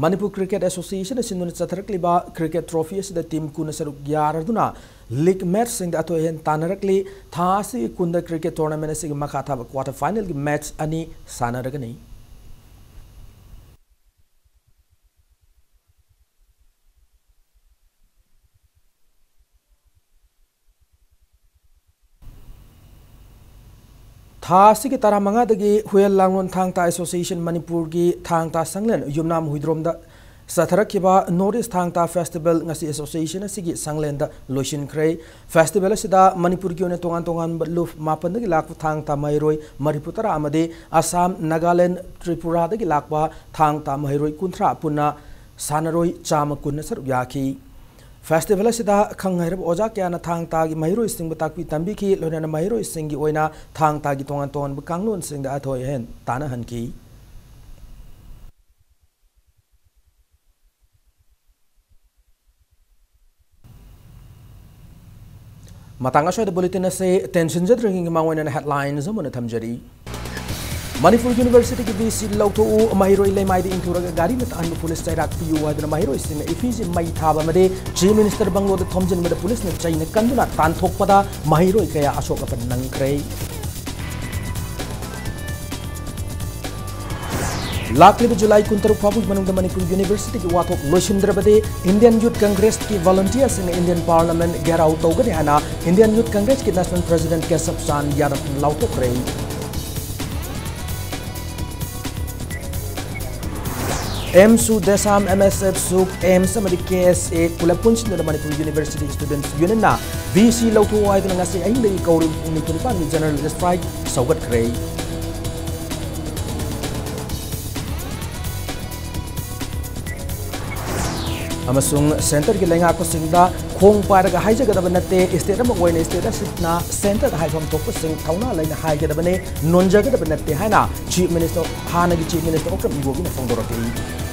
ꯃꯅꯤꯄꯨꯔ Cricket Association ꯅ ꯁꯤꯟꯗꯨꯅ ꯆꯠꯊꯔꯛꯂꯤꯕ cricket trophy ꯑꯁꯤꯗ team ꯀꯨꯟꯅ ꯁꯔꯨꯛ ꯌꯥꯔꯗꯨꯅ league match ꯁꯤꯡꯗ ꯑꯊꯣꯏ ꯑꯍꯦꯟ ꯇꯥꯟꯅꯔꯛꯂꯤ꯫ ꯊꯥ ꯑꯁꯤꯒꯤ ꯀꯨꯟꯗ cricket tournament ꯑꯁꯤꯒꯤ ꯃꯈꯥ ꯊꯥꯕ quarter final ꯒꯤ match ꯑꯅꯤ ꯁꯥꯟꯅꯔꯒꯅꯤ꯫ ꯊꯥ ꯑꯁꯤꯒꯤ ꯇꯔꯥꯃꯉꯥꯗꯒꯤ ꯍꯨꯌꯦꯜ ꯂꯥꯡꯂꯣꯟ ꯊꯥꯡ ꯇꯥ Association ꯃꯅꯤꯄꯨꯔꯒꯤ ꯊꯥꯡ ꯇꯥ ꯁꯪꯂꯦꯟ ꯌꯨꯝꯅꯥꯝ ꯍꯨꯏꯗ꯭ꯔꯣꯝꯗ ꯆꯠꯊꯔꯛꯈꯤꯕ North East ꯊꯥꯡ ꯇꯥ Festival ꯉꯁꯤ association ꯑꯁꯤꯒꯤ ꯁꯪꯂꯦꯟꯗ ꯂꯣꯏꯁꯤꯟꯈ꯭ꯔꯦ꯫ Festival ꯑꯁꯤꯗ ꯃꯅꯤꯄꯨꯔꯒꯤ ꯑꯣꯏꯅ ꯇꯣꯉꯥꯟ ꯇꯣꯉꯥꯟꯕ ꯂꯨꯞ ꯃꯥꯄꯟꯗꯒꯤ ꯂꯥꯛꯄ ꯊꯥꯡ ꯇꯥ ꯃꯍꯩꯔꯣꯏ ꯃꯔꯤꯐꯨ ꯇꯔꯥ ꯑꯃꯗꯤ ꯑꯁꯥꯝ, ꯅꯥꯒꯥꯂꯦꯟ, ꯇ꯭ꯔꯤꯄꯨꯔꯥꯗꯒꯤ ꯂꯥꯛꯄ ꯊꯥꯡ ꯇꯥ ꯃꯍꯩꯔꯣꯏ ꯀꯨꯟꯊ꯭ꯔꯥ ꯄꯨꯟꯅ ꯁꯥꯟꯅꯔꯣꯏ ꯆꯥꯝꯃ ꯀꯨꯟꯅ ꯁꯔꯨꯛ ꯌꯥꯈꯤ꯫ Festival ꯑꯁꯤꯗ ꯈꯪ ꯍꯩꯔꯕ ꯑꯣꯖꯥ ꯀꯌꯥꯅ ꯊꯥꯡ ꯇꯥꯒꯤ ꯃꯍꯩꯔꯣꯏꯁꯤꯡꯕꯨ ꯇꯥꯛꯄꯤ ꯇꯝꯕꯤꯈꯤ, ꯂꯣꯏꯅꯅ ꯃꯍꯩꯔꯣꯏꯁꯤꯡꯒꯤ ꯑꯣꯏꯅ ꯊꯥꯡ ꯇꯥꯒꯤ ꯇꯣꯉꯥꯟ ꯇꯣꯉꯥꯟꯕ ꯀꯥꯡꯂꯣꯟꯁꯤꯡꯗ ꯑꯊꯣꯏ ꯑꯍꯦꯟ ꯇꯥꯟꯅꯍꯟꯈꯤ꯫ ꯃꯇꯥꯡ ꯑꯁ꯭ꯋꯥꯏꯗ bulletin ꯑꯁꯤ ꯇꯦꯟꯁꯤꯟꯖꯗ꯭ꯔꯤꯉꯩꯒꯤ ꯃꯃꯥꯡ ꯑꯣꯏꯅ headlines ꯑꯃꯨꯛ ꯍꯟꯅ ꯊꯝꯖꯔꯤ꯫ ꯃꯅꯤꯄꯨꯔ Universityꯒꯤ VC ꯂꯧꯊꯣꯛꯎ, ꯃꯍꯩꯔꯣꯏ ꯂꯩꯃꯥꯏꯗ ꯏꯟꯊꯨꯔꯒ ꯒꯥꯔꯤꯅ ꯇꯥꯍꯟꯕ police ꯆꯩꯔꯥꯛ ꯄꯤꯌꯨ ꯍꯥꯏꯗꯨꯅ ꯃꯍꯩꯔꯣꯏꯁꯤꯡꯅ effigy ꯃꯩ ꯊꯥꯕ ꯑꯃꯗꯤ Chief Minister bungalow ꯗ ꯊꯣꯝꯖꯤꯟꯕꯗ police ꯅ ꯆꯩꯅ ꯀꯟꯗꯨꯅ ꯇꯥꯟꯊꯣꯛꯄꯗ ꯃꯍꯩꯔꯣꯏ ꯀꯌꯥ ꯑꯁꯣꯛ ꯑꯄꯟ ꯅꯪꯈ꯭ꯔꯦ꯫ ꯂꯥꯛꯂꯤꯕ July ꯀꯨꯟꯇꯔꯨꯛ ꯐꯥꯎꯕꯒꯤ ꯃꯅꯨꯡꯗ ꯃꯅꯤꯄꯨꯔ Universityꯒꯤ ꯋꯥꯊꯣꯛ ꯂꯣꯏꯁꯤꯟꯗ꯭ꯔꯕꯗꯤ Indian Youth Congressꯀꯤ volunteerꯁꯤꯡꯅ Indian Parliament ꯘꯦꯔꯥꯎ ꯇꯧꯒꯅꯤ ꯍꯥꯏꯅ Indian Youth Congressꯀꯤ National President ꯀꯦꯁꯕ Chand ꯌꯥꯗꯕꯅ ꯂꯥꯎꯊꯣꯛꯈ꯭ꯔꯦ꯫ ꯑꯦꯝꯁꯨ, ꯗꯦꯁꯥꯝ, MSF, ꯁꯨꯛ, ꯑꯦꯝꯁ ꯑꯃꯗꯤ KSA ꯄꯨꯂꯞ ꯄꯨꯟꯁꯤꯟꯗꯨꯅ ꯃꯅꯤꯄꯨꯔ University Students Unionꯅ VC ꯂꯧꯊꯣꯛꯑꯣ ꯍꯥꯏꯗꯨꯅ ꯉꯁꯤ ꯑꯍꯤꯡꯗꯒꯤ ꯀꯧꯔꯤꯕ ꯄꯨꯡ ꯅꯤꯐꯨ ꯅꯤꯄꯥꯟꯒꯤ general strike ꯁꯧꯒꯠꯈ꯭ꯔꯦ꯫ ꯑꯃꯁꯨꯡ centreꯒꯤ ꯂꯩꯉꯥꯛꯄꯁꯤꯡꯗ ꯈꯣꯡ ꯄꯥꯏꯔꯒ ꯍꯥꯏꯖꯒꯗꯕ ꯅꯠꯇꯦ, state ꯑꯃ ꯑꯣꯏꯅ state ꯑꯁꯤꯅ centreꯗ ꯍꯥꯏꯐꯝ ꯊꯣꯛꯄꯁꯤꯡ ꯊꯧꯅꯥ ꯂꯩꯅ ꯍꯥꯏꯒꯗꯕꯅꯤ, ꯅꯣꯟꯖꯒꯗꯕ ꯅꯠꯇꯦ ꯍꯥꯏꯅ Chief Minister, ꯍꯥꯟꯅꯒꯤ Chief Minister ꯑꯣꯀ꯭ꯔꯝ ꯏꯕꯣꯕꯤꯅ ꯐꯣꯡꯗꯣꯔꯛꯂꯤ꯫